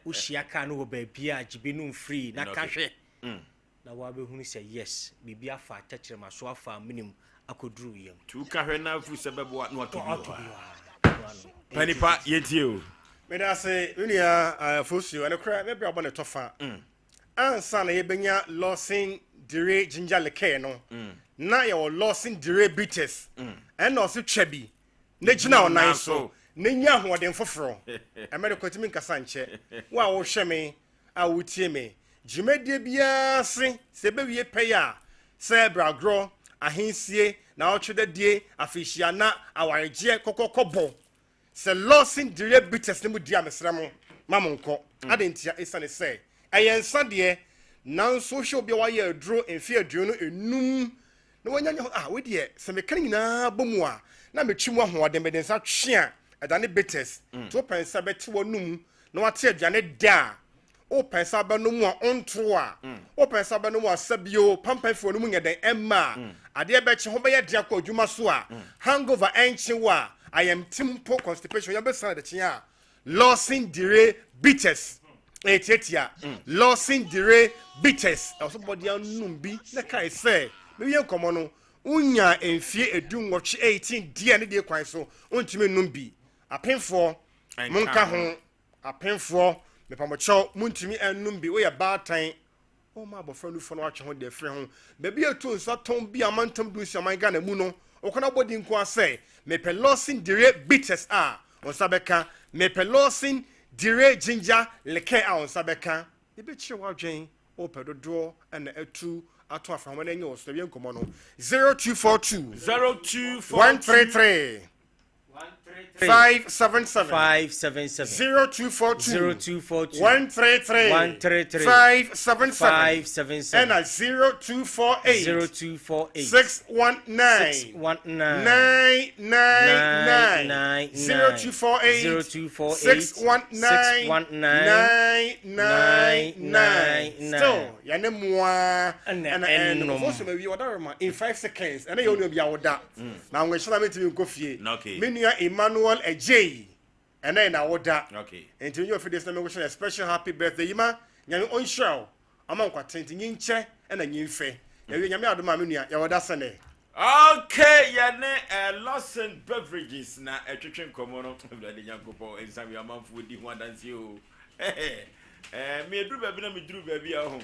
Speaker 10: Wohyia kaa no wɔ baabi a gye bi nom free na ka hwɛ. Na wabɛhunu sɛ yes, biribi afa atɛkyerɛma so afa amene mu akɔduru yam.
Speaker 2: Nti woka hwɛ na afiri sɛ bɛboa na watɔ bi wɔ
Speaker 10: hɔ
Speaker 2: a. Panipa yɛntie o.
Speaker 11: Meda ase me nua Fosuo. Ɛnokorɛ me brabɔ na ɛtɔ fa. Ansa na yɛbɛnya Lawson Dire Ginger Liqueur no, na yɛwɔ Lawson Dire Bitters. Ɛna ɔse twa bi na gyina wo nan so na nya ahoɔden foforɔ. Ɛmɛ de kwatumi nkasa nkyɛ. Wo a wohwɛ me, a wotie me, dwumadie biara ase sɛ ɛbɛwie pɛyɛ a, sɛ bragorɔ, ahensie, naawɔtwedadie, afehyia na awaregyeɛ kɔkɔkɔ bɔ. Sɛ Lawson Dire Bitters no mu di a mesrɛ mo ma mo nkɔ. Adɛn ntia? Esiane sɛ ɛyɛ nsa deɛ, nanso wohwɛ obi a wayɛ aduro mfe 25 na wanya ne ho a, wei deɛ sɛ meka ne nyinaa bɔ mu a na metwe mu ahoɔden, mede nsa twe a ɛdane bitters. Nti wopɛ nsa bɛte w'anum na wate aduane dɛ a, wopɛ nsa bɛnom a ɔntoro a, wopɛ nsa bɛnom a sɛbio pampan fi w'anum nyɛ dɛn ɛmma a, adeɛ bɛkye ho bɛyɛ den akɔ adwuma so a, hangover ɛnkye wo a, ayamtim mpo constipation yɛn bɛsan adekye a, Lawson Dire bitters ɛyɛ tiatia. Lawson Dire bitters ɛwɔ so bɔde anum bi na kae sɛ mewie nkɔmmɔ no wonya mfie 18 18 deɛ ne deɛ kwan so wontumi nnom bi. Apemfoɔ monka ho, apemfoɔ mepamokyɛw montumi nnom bi. Woyɛ baatan woma abɔfra nufoɔ no watwe ho deɛ firi ho. Baabi a ɛtu nsa tɔn bi a amantam du nsia Ghana mu no, wokɔ no abɔdi nko ara sɛ mepɛ Lawson Dire bitters a, wo nsa bɛka. Mepɛ Lawson Dire ginger liqueur a, wo nsa bɛka. Yɛbɛkyerɛ w'adwen, wopɛ dodoɔ na atu ato afrahoma no anyi wo so. Yɛwie nkɔmmɔ no 0242
Speaker 2: 0242
Speaker 11: 133 577
Speaker 10: 577
Speaker 11: 0242
Speaker 10: 0242
Speaker 11: 133
Speaker 10: 133
Speaker 11: 577
Speaker 10: 577
Speaker 11: ɛna 0248
Speaker 10: 0248
Speaker 11: 619
Speaker 10: 619
Speaker 11: 999
Speaker 10: 999
Speaker 11: 0248
Speaker 10: 0248
Speaker 11: 619
Speaker 10: 619
Speaker 11: 999 Still yɛne mmoa
Speaker 10: ɛna
Speaker 11: ɛna ɛnom
Speaker 10: ɛnom.
Speaker 11: fo so ma wie ɔda rema in 5 seconds ɛna yɛ onua bi a woda na ahohyɛ na mentumi nkɔ fie.
Speaker 2: Okay.
Speaker 11: Me nua Emmanuel Adjei ɛnɛ na woda.
Speaker 2: Okay.
Speaker 11: Nti menyɛ ofidie sɛ menkɔhyɛ no special happy birthday yi ma Nyame ɔnhyira wo ama nkwa tenten nyinkyɛ ɛna nyimfɛ. Yɛwie Nyame adom a me nua yɛwɔ da sɛnɛ.
Speaker 2: Okay, yɛne eh, Lawson Beverages na ɛtwetwe nkɔmmɔ no. Awurade Nyankopɔn, nsa wei amanfoɔ di ho adanseɛ o. Eh, meduru baabi na meduru baabi a ho.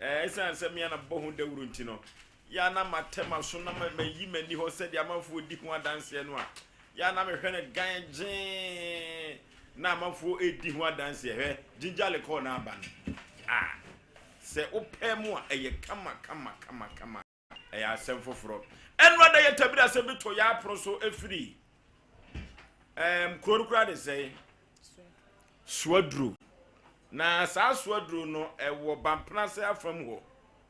Speaker 2: Eh, ɛsiane sɛ mea na bɔ ho dawuro nti no, Yɛ a na matɛ m'aso na mayi m'ani hɔ sɛdeɛ amanfoɔ di ho adanseɛ no a, yɛ a na mehwɛ no gan gyee na amanfoɔ redi ho adanseɛ. Hwɛ, ginger liquor no aba no. Ah, sɛ wopɛ mu a, ɛyɛ kama kama kama kama. Ɛyɛ asɛm foforɔ. Ɛno ada yɛ tabiri asɛm bi to yɛ apono so ɛfiri ɛɛm kuro no koraa de sɛe Soaduro. Na saa Soaduro no ɛwɔ Bampenase afam hɔ.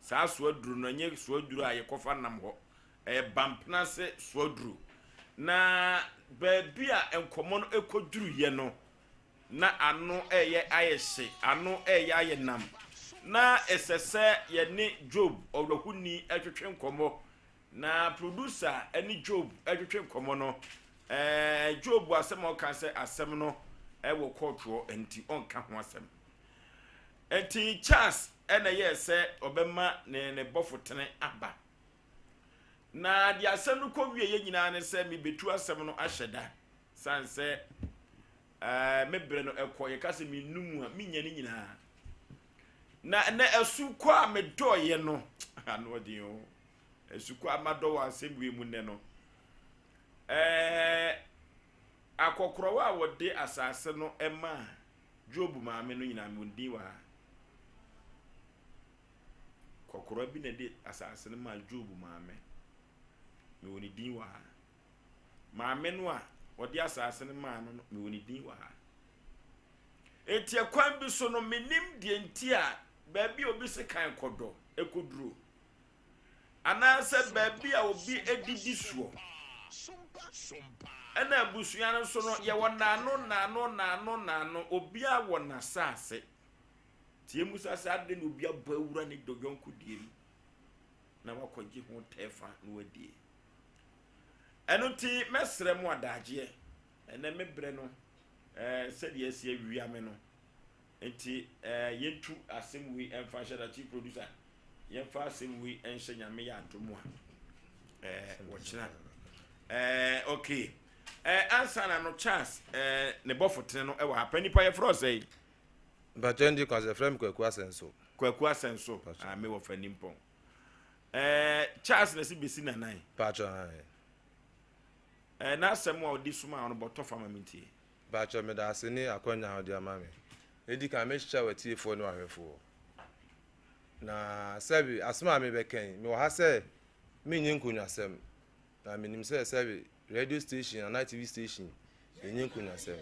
Speaker 2: Saa soaduro no, ɛnyɛ soaduro a yɛkɔfa nam hɔ. Ɛyɛ Bampenase soaduro. Na baabi a nkɔmmɔ no kɔduruiɛ no, na ano reyɛ ayɛ hye, ano reyɛ ayɛ nam. Na ɛsɛ sɛ yɛne Job ɔwerɛhoni twetwe nkɔmmɔ. Na producer ne Job twetwe nkɔmmɔ no, ɛɛ Job asɛm a ɔka sɛ asɛm no wɔ kɔɔtoɔ nti ɔnka ho asɛm. Enti Charles na ɛyɛɛ sɛ ɔbɛma ne ne bɔfotene aba. Na deɛ asɛm no kɔwieeɛ nyinaa ne sɛ mebetu asɛm no ahyɛ da sane sɛ ɛɛ me berɛ no ɛkɔ yɛka sɛ mennu mu a menya ne nyinaa. Na ɛnɛ asukɔ a medɔeɛ no ano ɔden o asukɔ a madɔ wɔ asɛm wei mu nnɛ no ɛɛ akɔkorɔwa a wɔde asase no maa Job maame no nyinaa mewɔ ne din wɔ ha. Kɔkora bi na ɛde asase no maa Job maame. Mewɔ ne din wɔ ha. Maame no a ɔde asase no maa no no, mewɔ ne din wɔ ha. Enti ɛkwan bi so no, menim deɛ nti a baabi a obi sekan kɔdɔ ɛkɔduro. Anaasɛ baabi a obi didi soɔ. Ɛna abusua no nso no, yɛwɔ nnaano nnaano nnaano nnaano. Obiara wɔ n'asaase. Tie mu sa sɛ adɛn na obi abɔ awura ne dɔ yɔnko die mu na wakɔgye ho tɛɛfa na wadie. Ɛno nti mɛsrɛ mo adagyeɛ. Ɛnɛ me berɛ no, ɛɛ sɛdeɛ asi awia me no, nti ɛɛ yɛntu asɛm wei ɛmfa nhyɛ da chief producer. Yɛmfa asɛm wei nhyɛ Nyame yɛ adom a eh, wɔkyena eh, okay eh, ansa na no Charles eh, ne bɔfo tene no ɛwɔ ha pa nipa yɛfrɛ ɔsɛe
Speaker 12: Mpakyɛ ndi kwan sɛ frɛ me Kwaku Asɛnso.
Speaker 2: Kwaku Asɛnso ah, me wɔ fa nimpɔn eh, Charles na si besi nanan
Speaker 12: Mpakyɛ han.
Speaker 2: Eh, n'asɛm a ɔde soma no bɔtɔ fa ma me ntie.
Speaker 12: Mpakyɛ meda ase ne akwanya a ɔde ama me. Edi kan mehyia w'atiefoɔ ne w'ahwɛfoɔ. Na sɛbe asɛm a merebɛka yi, mewɔ ha sɛ menyɛ nkonnwasɛm. Na menim sɛ sɛbe radio station anaa TV station yɛnyɛ nkonnwasɛm.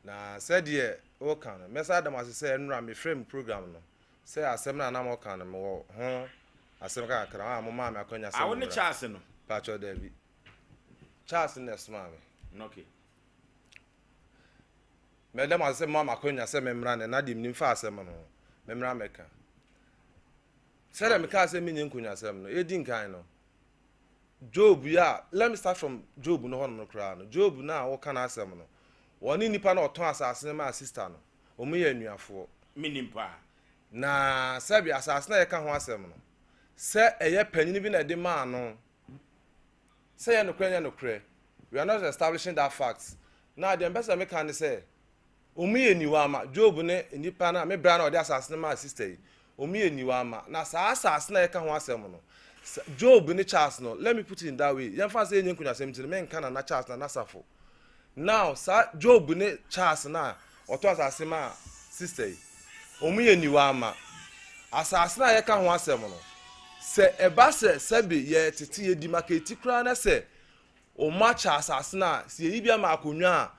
Speaker 12: Na sɛdeɛ woka no, mɛsa ada mo ase sɛ nnora mefrɛ me program no sɛ asɛm no a na moka no mewɔ ho asɛm kakra a momaa me akwanya sɛ
Speaker 2: Awo ne Charles no?
Speaker 12: Pakyɛ daabi. Charles na ɛsomaa me.
Speaker 2: Okay.
Speaker 12: Mɛda mo ase sɛ moama m'akwanya sɛ memmra nnɛ, na deɛ menim fa asɛm no ho, memmra mmɛka. Sɛdeɛ mekaa sɛ menyɛ nkonyasɛm no, ɛdi nkan no, Job yi a, let me start from Job no hɔnom no koraa no, Job no a woka n'asɛm no, wɔne nipa no a ɔtɔn asase no maa sista no, wɔn yɛ anuafoɔ.
Speaker 2: Menim paa.
Speaker 12: Na sɛbi asase no a yɛka ho asɛm no, sɛ ɛyɛ panyin bi na ɛde maa no, Sɛ ɛyɛ nokorɛ nyɛ nokorɛ, we are not establishing that fact. Now deɛ mpɛ sɛ meka ne sɛ, wɔn yɛ niwa ama, Job ne nnipa no a, me bra no a ɔde asase no maa sister yi, wɔn yɛ niwa ama. Na saa asase no a yɛka ho asɛm no, Job ne Charles no, let me put it in that way, yɛmfa sɛ yɛnyɛ nkunyasɛm nti no, menka Nana Charles, Nana Safo. Now saa Job ne Charles no a ɔtɔ asase maa sister yi, wɔn yɛ niwa ama. Asase no a yɛka ho asɛm no, sɛ ɛba sɛ sɛbe yɛtete yɛdi maketi koraa na sɛ wɔn akyɛ asase no a, sɛ yɛyi bi ama akonnwa a,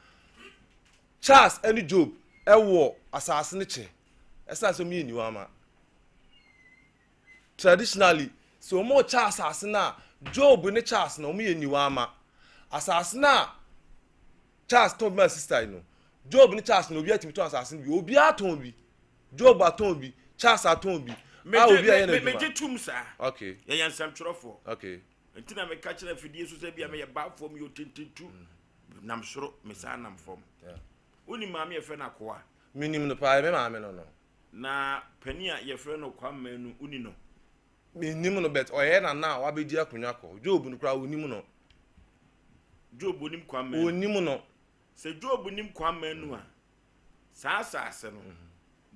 Speaker 12: Charles ne Job wɔ asase no kyɛ, ɛsan sɛ wɔn yɛ niwa ama. Traditionally, sɛ wɔn rekyɛ asase no a, Job ne Charles no wɔn yɛ niwa ama. Asase no a Charles tɔn bi ma sister yi no, Job ne Charles no obiara tumi tɔn asase no bi. Obiara tɔn bi. Job atɔn bi, Charles atɔn bi. A obiara yɛ n'adwuma.
Speaker 2: Megye tum saa.
Speaker 12: Okay.
Speaker 2: Yɛyɛ nsɛmtwerɛfoɔ.
Speaker 12: Okay.
Speaker 2: Nti na meka kyerɛ afidie so sɛ bia meyɛ baafoɔ, meyɛ otintintu. Nam soro, mesaa nam fam. Wonim maame yɛfrɛ no Akoa?
Speaker 12: Menim no paa, me maame no no.
Speaker 2: Na panin a yɛfrɛ no Kwame Manu, woni no?
Speaker 12: Mennim no but ɔyɛ nana a wabɛdi akonnwa kɔ. Job no koraa ɔnim no.
Speaker 2: Job onim Kwame Manu?
Speaker 12: Ɔnim no.
Speaker 2: Sɛ Job nim Kwame Manu a, saa asase no,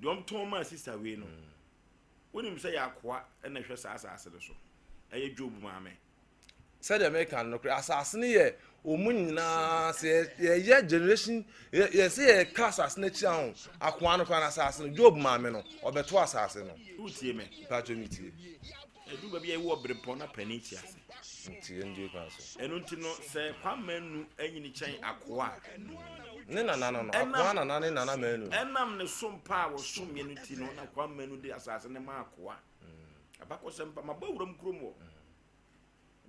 Speaker 2: deɛ ɔmtɔn maa sista wei no, wonim sɛ yɛ akoa na ɛhwɛ saa asase no so. Ɛyɛ Job maame.
Speaker 12: Sɛdeɛ meka no nokorɛ, asase no yɛ wɔn nyinaa, sɛ yɛyɛ generation, yɛ sɛ yɛka asase no akyi aho, akoa no koraa no asase no, Job maame no, ɔbɛto asase no.
Speaker 2: Wotie me?
Speaker 12: Mpakyɛ metie.
Speaker 2: Ɛdu baabi a ɛwɔ berempɔn na panin te ase.
Speaker 12: Ntie ndie kwan so.
Speaker 2: Ɛno nti no, sɛ Kwame Manu anyini kyɛn akoa a,
Speaker 12: Ne nana no no, akoa nana ne nana Manu.
Speaker 2: Ɛnam ne som pa a wɔsomyɛ no ti no, na Kwame Manu de asase no maa akoa. Abakɔsɛm pa, mabɔ awuram kurom wɔ.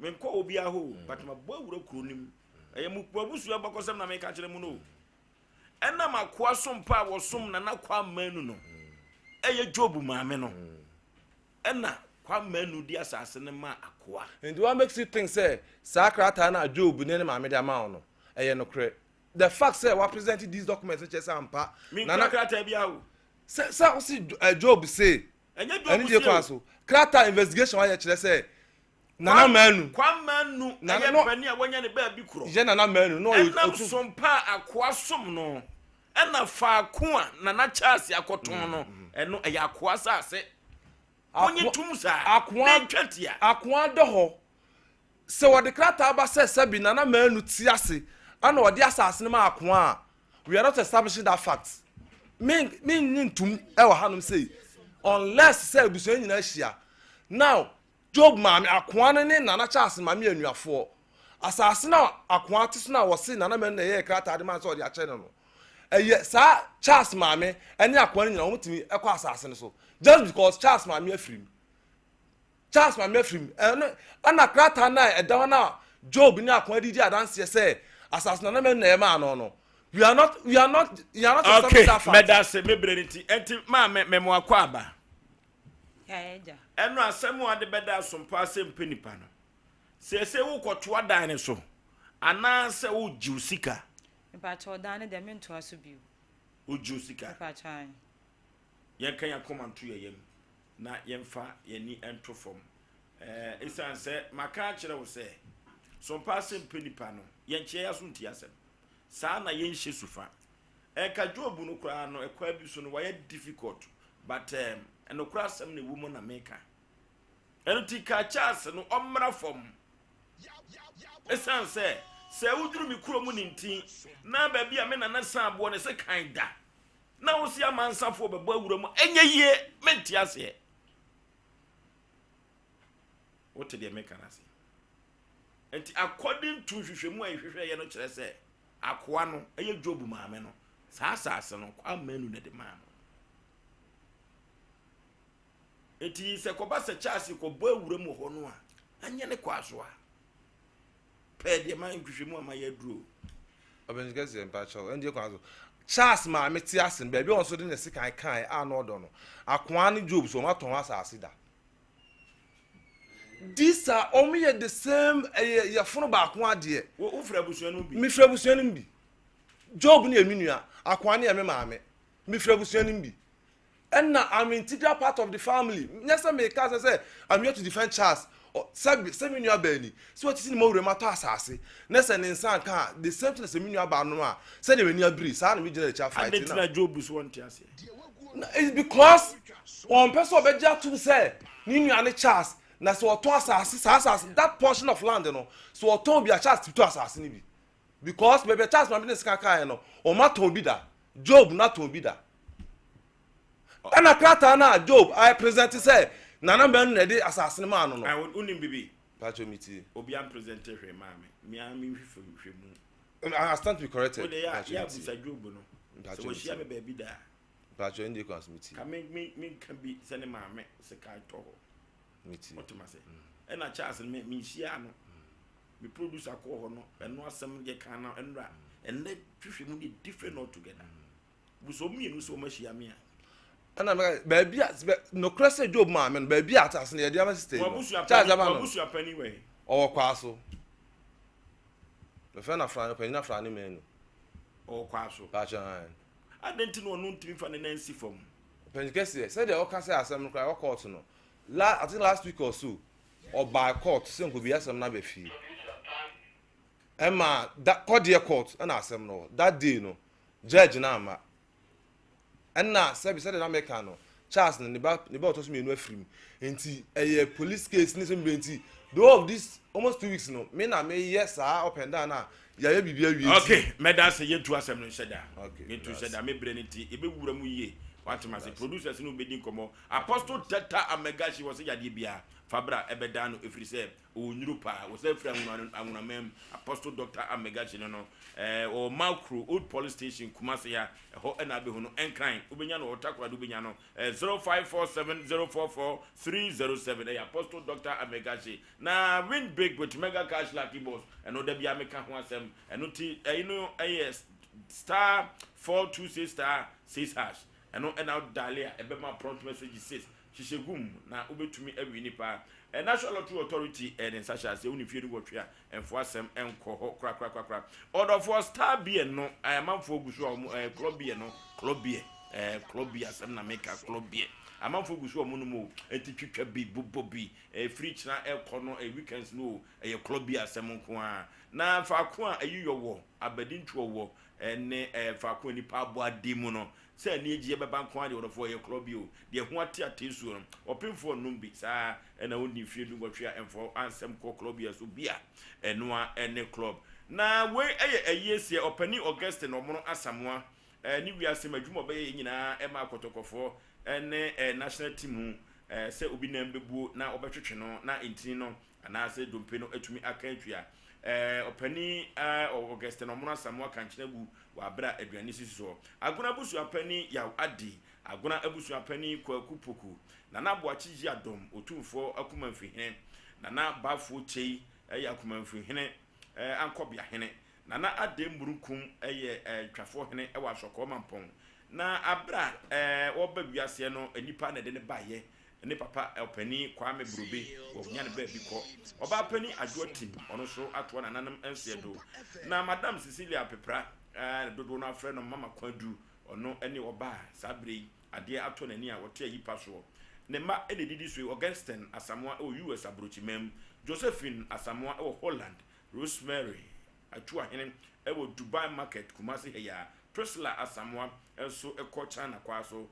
Speaker 2: Menkɔ obiara hɔ o, but mabɔ awura kuro no mu. Ɛyɛ mo abusua abakɔsɛm na meka kyerɛ mu no o. Ɛnam akoa som pa a wɔsom Nana Kwame Manu no, ɛyɛ Job maame no, ɛna Kwame Manu de asase no maa akoa.
Speaker 12: Nti what makes you think sɛ saa krataa no a Job ne ne maame de ama wo no, ɛyɛ nokorɛ? The fact sɛ wa present these documents no kyerɛ sɛ ampa.
Speaker 2: Menkura krataa biara o.
Speaker 12: Sɛ sɛ wosi eh, Job se
Speaker 2: Ɛnyɛ Job
Speaker 12: ɛne deɛ
Speaker 2: se
Speaker 12: kwan
Speaker 2: o.
Speaker 12: so. Krataa investigation wayɛ kyerɛ sɛ Nana Manu.
Speaker 2: Kwame Manu
Speaker 12: Nana
Speaker 2: ɛyɛ
Speaker 12: no
Speaker 2: panin a wanya ne baabi korɔ.
Speaker 12: Yɛ Nana Manu na ɔyɛ
Speaker 2: Ɛnam
Speaker 12: otu.
Speaker 2: som pa a akoa som no, ɛna faako a Nana Charles akɔtɔn no, ɛno ɛyɛ akoa asase. Wonye tum saa,
Speaker 12: Akoa
Speaker 2: na ntwa tia.
Speaker 12: Akoa dɔ hɔ. Sɛ wɔde krataa ba sɛ sɛbi Nana Manu te ase ɛna ɔde asase no ma akoa a, we are not establishing that fact. Me me nye ntum ɛwɔ hanom sei unless sɛ abusua nyinaa hyia. Now Job maame akoa no ne Nana Charles maame yɛ anuafoɔ. Asase no a akoa te so no a wɔse Nana Manu na ɛyɛɛ krataa de maa sɛ ɔde akyɛ no no, ɛyɛ saa Charles maame ne akoa no nyinaa wɔtumi kɔ asase no so just because Charles maame afiri mu. Charles maame afiri mu. Ɛno ɛna krataa no a ɛda hɔ no a Job ne akoa de di adanseɛ sɛ asase Nana Manu na ɛyɛ maa no no. We are not we are not we are not
Speaker 2: Okay,
Speaker 12: establishing that fact.
Speaker 2: mɛda ase me berɛ no nti. Ɛnti maame mɛmo akɔ aba. Ɛno asɛm a ɔde bɛda asompa ase mpɛ nipa no. Seesei wokɔtoa dan no so anaasɛ wogye wo sika?
Speaker 13: Mepakyɛw, dan no deɛ mentoa so bio.
Speaker 2: Wogye wo sika?
Speaker 13: Mepakyɛw, ae.
Speaker 2: Yɛnka yɛn akoma nto yɛn yam na yɛmfa yɛn ani nto fam. Ɛɛ, esiane sɛ maka akyerɛ wo sɛ sompa ase mpɛ nipa no, yɛnkyea yɛn aso ntie asɛm. Saa na yɛnhyɛ sufa. Ɛnka Job no koraa no ɛkwan bi so no wayɛ difficult but um, nokorɛ asɛm na ɛwɔ mu na meka. Ɛno nti ka Charles no ɔmmra fam. Ɛsiane sɛ sɛ woduru me kuro mu ne nti na baabi a me nana san aboɔ no sɛ kan da na wo se amansafoɔ bɛbɔ awura mu ɛnyɛ yie mente aseɛ. Wote deɛ meka no ase? Nti according to nhwehwɛmu a yɛhwehwɛeɛ no kyerɛ sɛ Akoa no, ɛyɛ Job maame no, saa asase no, Kwame Manu na ɛde maa no. Enti sɛ kɔba sɛ Charles kɔbɔ awura mu wɔ hɔ no a, anyɛ ne kɔ asoa. Pɛɛ deɛ ma nhwehwɛmu ama yɛ aduro.
Speaker 12: Ɔbɛn kɛseɛ mpakyɛw ɛndeɛ kwan so. Charles maame te ase no, baabi a ɔno nso de ne sekan kaeɛ a na ɔdɔ no, akoa ne Job so wɔatɔn asase da. These are wɔn yɛ the same ɛyɛ yɛfono baako adeɛ.
Speaker 2: Wo wofiri abusua no mu bi?
Speaker 12: Mefiri abusua no mu bi. Job no yɛ me nua, akoa no yɛ me maame. Mefiri abusua no mu bi. Ɛna I'm integral part of the family. Nyɛ sɛ meka sɛ sɛ I'm here to defend Charles. Sɛ sɛ me nua baa ni, sɛ watiti ne mɔwura mu atɔ asase, na sɛ ne nsa nka a, the same thing sɛ me nua baa no a, sɛdeɛ m'ani abiri, saa na megyina n'akyi afight.
Speaker 2: Adɛn nti na Job so ɔnte aseɛ?
Speaker 12: Na it's because ɔmpɛ sɛ ɔbɛgye atom sɛ ne nua ne Charles, na sɛ ɔtɔn asase, saa asase, that portion of land no, sɛ ɔtɔn bi a Charles tumi tɔ asase no bi. Because baabi a Charles maame de ne sika kaeɛ no, wɔatɔn bi da. Job no atɔn bi da. Ɛna krataa no a Job ayɛ present sɛ Nana Manu na ɛde asase no maa no no.
Speaker 2: Ah, wonim bibi?
Speaker 12: Pacho mi tie.
Speaker 2: Obi an present hwee maa me. Me ara me hwehwɛ hwɛ
Speaker 12: mu. I stand to be corrected.
Speaker 2: Wode yɛ yɛ abusa Job no. Sɛ wɔhyia me baabi daa.
Speaker 12: Pacho ndi kwan so mi tie.
Speaker 2: Ka me me me nka bi sɛ ne maame sika tɔ hɔ.
Speaker 12: Mi tie.
Speaker 2: Wɔte ma sɛ. Ɛna Charles me me nhyia no. Me producer kɔɔ hɔ no ɛno asɛm yɛ kan na ɛnura ɛnɛ hwehwɛ mu de different altogether. Busa wɔn mmienu sɛ wɔn ahyia me a.
Speaker 12: Ɛna mɛka baabi a nokorɛ sɛ Job maame no baabi a asase no yɛde ama sista yi no Charles ama no
Speaker 2: Wabusua panin wɔ he?
Speaker 12: Ɔwɔ kwaa so. Mefrɛ no afra ɔpanyin afra ne manu.
Speaker 2: Ɔwɔ kwaa so.
Speaker 12: Paakyɛ an.
Speaker 2: Adɛn nti na ɔno ntumi fa ne nan nsi fam?
Speaker 12: Ɔpanyin kɛseɛ sɛdeɛ ɔka sɛ asɛm no koraa ɛwɔ court no la I think last week or so ɔbaa court sɛ nkɔbi asɛm no aba fie. Ɛma da kɔdeɛ court ɛna asɛm no wɔ that day no judge no amma ɛna sɛbi sɛdeɛ na meka no Charles no ne ba ne ba ɔtɔ so mmienu afiri mu nti ɛyɛ police case ne sɛ mbɛ nti the whole of this almost 2 weeks no me na meyɛ saa up and down a yɛayɛ biribi awie nti.
Speaker 2: Okay, mɛda ase yɛntu asɛm no nhyɛ da yɛntu nhyɛ da me berɛ no nti yɛbɛwura mu yie wate mase producers no bɛdi nkɔmmɔ Apostle Tata Amegashi wɔ sɛ yadeɛ biara fa bra ɛbɛdan no ɛfiri sɛ Ɔwɔ nnuro paa. Wɔsan firi Anwona Anwonaman mu. Apostle Doctor Amegachi no no, ɛɛ ɔwɔ Makro, Old Police Station, Kumasi ha. Ɛhɔ na abɛhu no. Nkran, wobɛnya no wɔ Takoradi, wobɛnya no. Ɛɛ 0547044307. Ɛyɛ Apostle Doctor Amegachi. Na win big with Mega Cash Lucky Boss. Ɛno da biara meka ho asɛm. Ɛno ti, ɛyi no ɛyɛ star 426 star 6 hash. Ɛno ɛna wo dial a ɛbɛma prompt message 6. Hyehyɛ gu mu na wobɛtumi awini paa. National Lottery Authority ne nsa hyɛ aseɛ, wo ne fie no wɔtwe a, ɛmfoɔ asɛm nkɔ hɔ korakorakorakora. Ɔdɔfoɔ Star Beer no, amanfoɔ gu so a wɔn, Club Beer no, Club Beer, Club Beer asɛm na meka, Club Beer. Amanfoɔ gu so a wɔn nom o, enti twitwa bi, bobɔ bi, firi kyena ɛkɔ no, weekends no o, ɛyɛ Club Beer asɛm nko ara. Na faako a ayiyɔ wɔ, abadintoɔ wɔ, ne faako a nnipa abɔ ade mu no, Sɛ aniegyeɛ bɛba nko ara deɛ ɔdɔfoɔ ɛyɛ korɔ bio, deɛ ho ate atee suo no, ɔpemfoɔ nnom bi, saa ara na wonni mfeɛ dunwɔtwe a ɛmfa ansɛm kɔ klɔb yɛ so bi a, ɛno ara ne klɔb. Na wei yɛ ayie seɛ ɔpanin Augustine Ɔmono Asamoah ne wiase mu adwuma a ɔbɛyɛeɛ nyinaa ɛmaa kɔtɔkɔfoɔ ne national team ho sɛ obi nan bɛbuo na wɔbɛtwetwe no na ntini no anaasɛ dompe no atumi aka atua. Ɔpanin Augustine Ɔmono Asamoah Kankyena gu wɔ abere a aduane sisi soɔ. Agona abusua panin Yaw Adi, Agona abusua panin Kwaku Poku, Nana Aboakye Yiadom, Otumfoɔ Akumanfihene, Nana Bafoɔ Kyei yɛ Akumanfihene Ankɔbeahene, Nana Adei Mburunkum yɛ Twafoɔ hene wɔ Asɔkɔɔ Mampɔn. Na abere a ɔreba wiaseɛ no nnipa na ɛde no baeɛ. Ne papa ɔpanin Kwame Brobe wanya ne baabi kɔ. Ɔbaa panin Adwoa Tim, ɔno nso atoa nananom nseɛ do. Na Madam Cecilia Pepra, a dodoɔ no ara frɛ no Mama Kwadu, ɔno ne ɔbaa a saa berɛ yi adeɛ atɔ n'ani a ɔte ayi pa soɔ. Ne mma na ɛdidi so yi, Augustine Asamoah wɔ US aburokyiman mu, Josephine Asamoah wɔ Holland, Rosemary Atuahene wɔ Dubai Market, Kumasi ha yi ara, Priscilla Asamoah nso kɔ China kwaa so,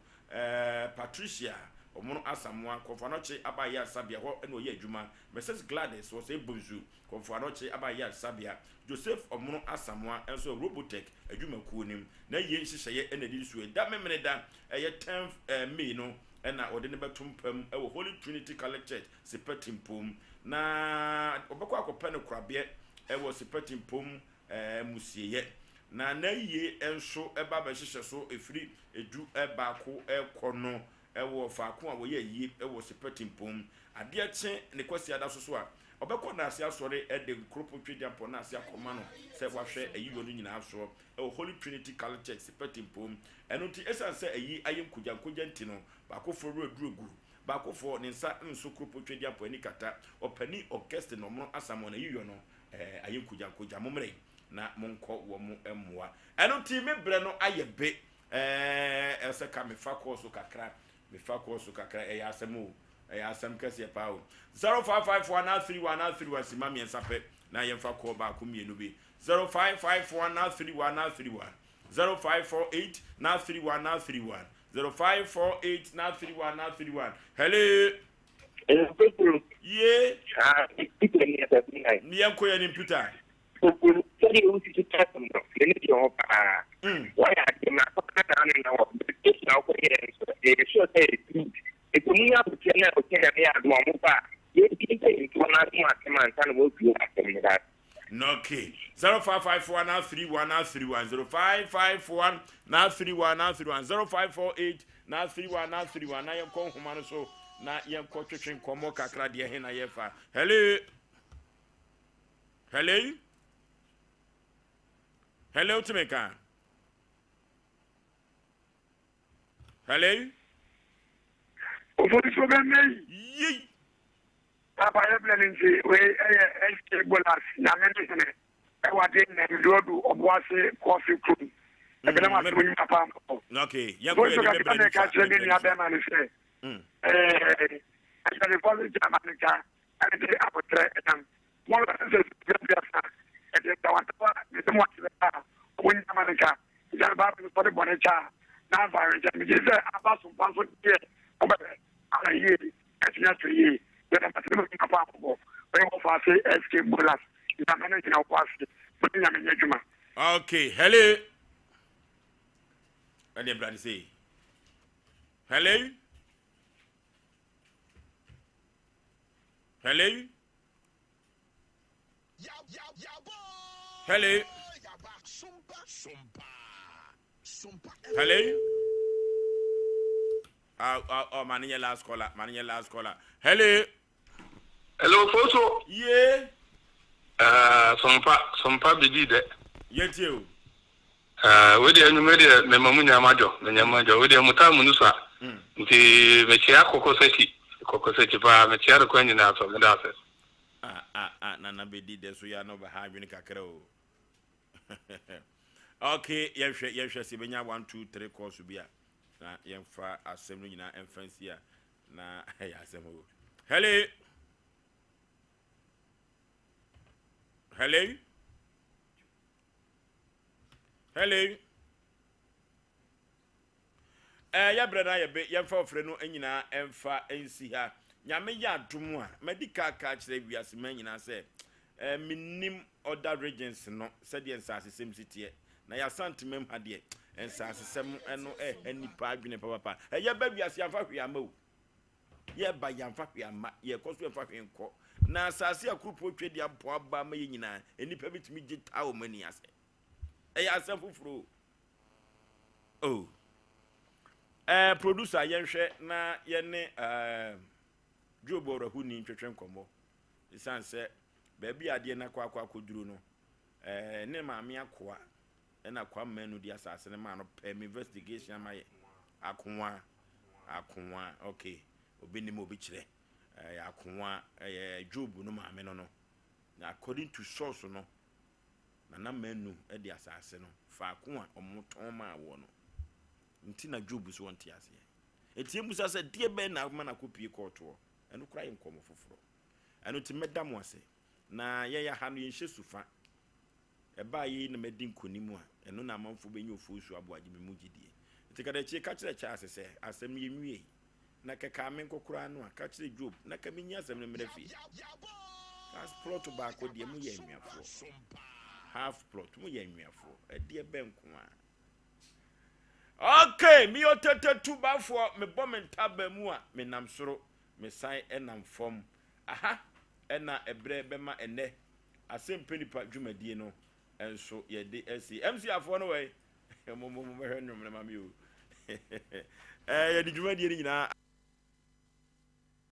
Speaker 2: Patricia Omono Asamoah, Komfo Anokye Aba Ayaresabea hɔ na ɔyɛ adwuma, Mrs Gladys Osei Bonsu, Komfo Anokye Aba Ayaresabea, Joseph Omono Asamoah nso wɔ Robotech adwumakuo no mu. N'ayie nhyehyɛeɛ na ɛdidi so yi, Da Memeneda, ɛyɛ 10th May no na wɔde no bɛto mpa mu wɔ Holy Trinity Catholic Church, Sepetimpom, na wɔbɛkɔ akɔpɛ no korabeɛ wɔ Sepetimpom amusieeɛ. Na n'ayie nso ba bɛhyehyɛ so ɛfiri du baako rekɔ no wɔ faako a wɔyɛ ayie wɔ Sepetimpom. Adeɛ kye ne Kwasiada so so a, Ɔbɛkɔ Naase Asɔre de Nkoropɔ Tweduampɔn Naase akɔma no sɛ wahwɛ ayiyɔ no nyinaa soɔ wɔ Holy Trinity Catholic Church, Sepetimpom. Ɛno nti, ɛsiane sɛ ayi ayɛ nkogyankogya nti no, baakofoɔ werɛ duru agu. Baakofoɔ, ne nsa nso Kuropɔ Tweduampɔn ani kata. Ɔpanin Augustine Ɔmono Asamoah n'ayiyɔ no ayɛ nkogyankogya. Mommrɛ na monkɔ wɔn mmoa. Ɛno nti, me berɛ no ayɛ be. Ɛɛ, ɛsɛ ka mefa kɔɔ so kakra. Mefa kɔɔ so kakra. Ɛyɛ asɛm o. Ɛyɛ asɛm kɛseɛ paa o. 0554 931 931 sima mmiɛnsa pɛ na yɛmfa kɔɔ baako mmienu bi. 0554 931 931 0548 931 931 0548 931 931 Hello. Ye. Yɛnkɔ yɛn nim Peter.
Speaker 14: Obu sɛdeɛ wosusu ka asɛm no, m'ani gye ho paa. Woayɛ adeɛ, ma akɔka saa no na wɔ verification a wokɔyɛɛ no nso, yɛyɛ sure sɛ ɛyɛ true. Nti ɔmo nya aboterɛ na ɔkyɛ Nyame yɛ adom a ɔmo ba a, yɛntie mpanyinfoɔ no asom asɛm ansa na wɔabue asɛm no. That's.
Speaker 2: Okay. 0554 931 931 0551 931 931 0548 931 931 na yɛnkɔ nhoma no so na yɛnkɔ twetwe nkɔmmɔ kakra deɛ he na yɛfa. Hello. Hello? Hello, wotumi nka? Hello?
Speaker 15: Ofosuo bɛ mɛ yi.
Speaker 2: Yei.
Speaker 15: Papa yɛ blɛ ne nti wei ɛyɛ SK Bolas nyame ne hene ɛwɔ ade nnɛ mdoɔdu ɔboase kɔɔse kurom ɛbɛnam mm, asɛm onyima paa mɔ.
Speaker 2: Okay, yɛn kɔ yɛ ni bɛ brɛ
Speaker 15: ni sa. Ofosuo kakra mɛka kyerɛ me nua bɛrima ne sɛ ɛɛ ɛsɛnifɔ so gyama ne ka ɛde abotrɛ nam Wɔn a sɛ sɛ biasa ɛde ntawantawa ne sɛ mo akyerɛ a wɔn nyinaa ma ne ka ɛsiane Bible no sɛ ɔde bɔne kyɛ a na amfa awerɛkyɛ megye sɛ aba so mfa nso deɛ mobɛhwɛ ana yie atumi ato yie yɛda mase ne mo nyina fo akɔbɔ ɔyɛ wɔfa ase SK Bolas nyame no gyina wɔ ase mo ne nyame nyɛ adwuma.
Speaker 2: Okay, hello. Ɛdeɛ brade sei. Hello. Hello. Hello. Hello. Oh, oh, oh, man, your last caller. Man, your last caller. Hello.
Speaker 16: Hello, Foso.
Speaker 2: Yeah.
Speaker 16: Sompa, sompa bidi de.
Speaker 2: Yet you.
Speaker 16: Uh, we deɛ anwummerɛ deɛ mema mu nyinaa madwɔ menya mu adwɔ we deɛ mo taa mu no so a nti mekyea kɔkɔ sakyi kɔkɔ sakyi paa mekyea no kwan nyinaa so meda ase.
Speaker 2: Ah ah ah nana bedi dɛ so ya no ba ha adwene kakra o. Okay, yɛhwɛ yɛhwɛ sɛ yɛbɛnya 1 2 3 course bi a na yɛmfa asɛm no nyinaa ɛmfa nsi a na ɛyɛ asɛm o. Hello. Hello. Hello. Ɛɛ yɛbrɛ no ayɛ be yɛmfa ɔfrɛ no nyinaa ɛmfa nsi ha. Nyame yɛ adom a madi ka ka kyerɛ wiase man nyinaa sɛ ɛɛ menim other regions no sɛdeɛ nsaasesɛm si teɛ. Na yɛ Asantemam ha deɛ nsaasesɛm ɛno ɛha nipa adwene papapa. Ɛyɛ ba wiase yɛmfa hwee ama o. Yɛba yɛmfa hwee amma, yɛkɔ so yɛmfa hwee nkɔ. Na asase a kuropɔn twa di ampɔn aba ama yɛn nyinaa, nnipa betumi gye taa wɔn ani ase. Ɛyɛ asɛm foforo o. Oh. Eh, producer yɛnhwɛ na yɛne eh, Job Ɔrahuni ntwetwe nkɔmmɔ. Esiane sɛ baabi a adeɛ no akɔ akɔ akɔduru no, eh, ne maame akoa ɛna Kwame Manu de asase no maa no pɛ me investigation ama yɛ akoa akoa okay obi nim obi kyerɛ ɛyɛ akoa ɛyɛ Job no maame no no na according to source no Nana Manu de asase no faako a wɔn tɔn maa wɔ no nti na Job so wɔn te aseɛ eti emusa sɛ deɛ bɛn na ama na akɔpie kɔɔtoɔ ɛno koraa yɛ nkɔmɔ foforɔ ɛno ti mɛda mo ase na yɛyɛ ha no yɛnhyɛ sufa Ɛbaa yei na madi nkonim a, ɛno na amanfoɔ bɛnya ofosuo aboagye me mu gyedie. Nti kadakyie ka kyerɛ Charles sɛ, asɛm no yɛnwiei. Na kɛkaa menkɔ koraa no a, ka kyerɛ Job na ka menyi asɛm no mmra fie. Half plot baako deɛ moyɛ anwiafoɔ. Half plot moyɛ anwiafoɔ. Ɛdeɛ bɛn nko ara. Okay, meyɛ ɔtɛtɛ tu bafoɔ, mebɔ me ntaba mu a, menam soro, mesan nam fam. Aha ɛna ɛberɛ bɛma ɛnnɛ Asɛmpɛ Nipa dwumadie no nso yɛde asi. MC afoɔ no wɔ he? Mo mo mo bɛhwɛ nnwom no ma me o. Ɛɛ yɛde dwumadie no nyinaa.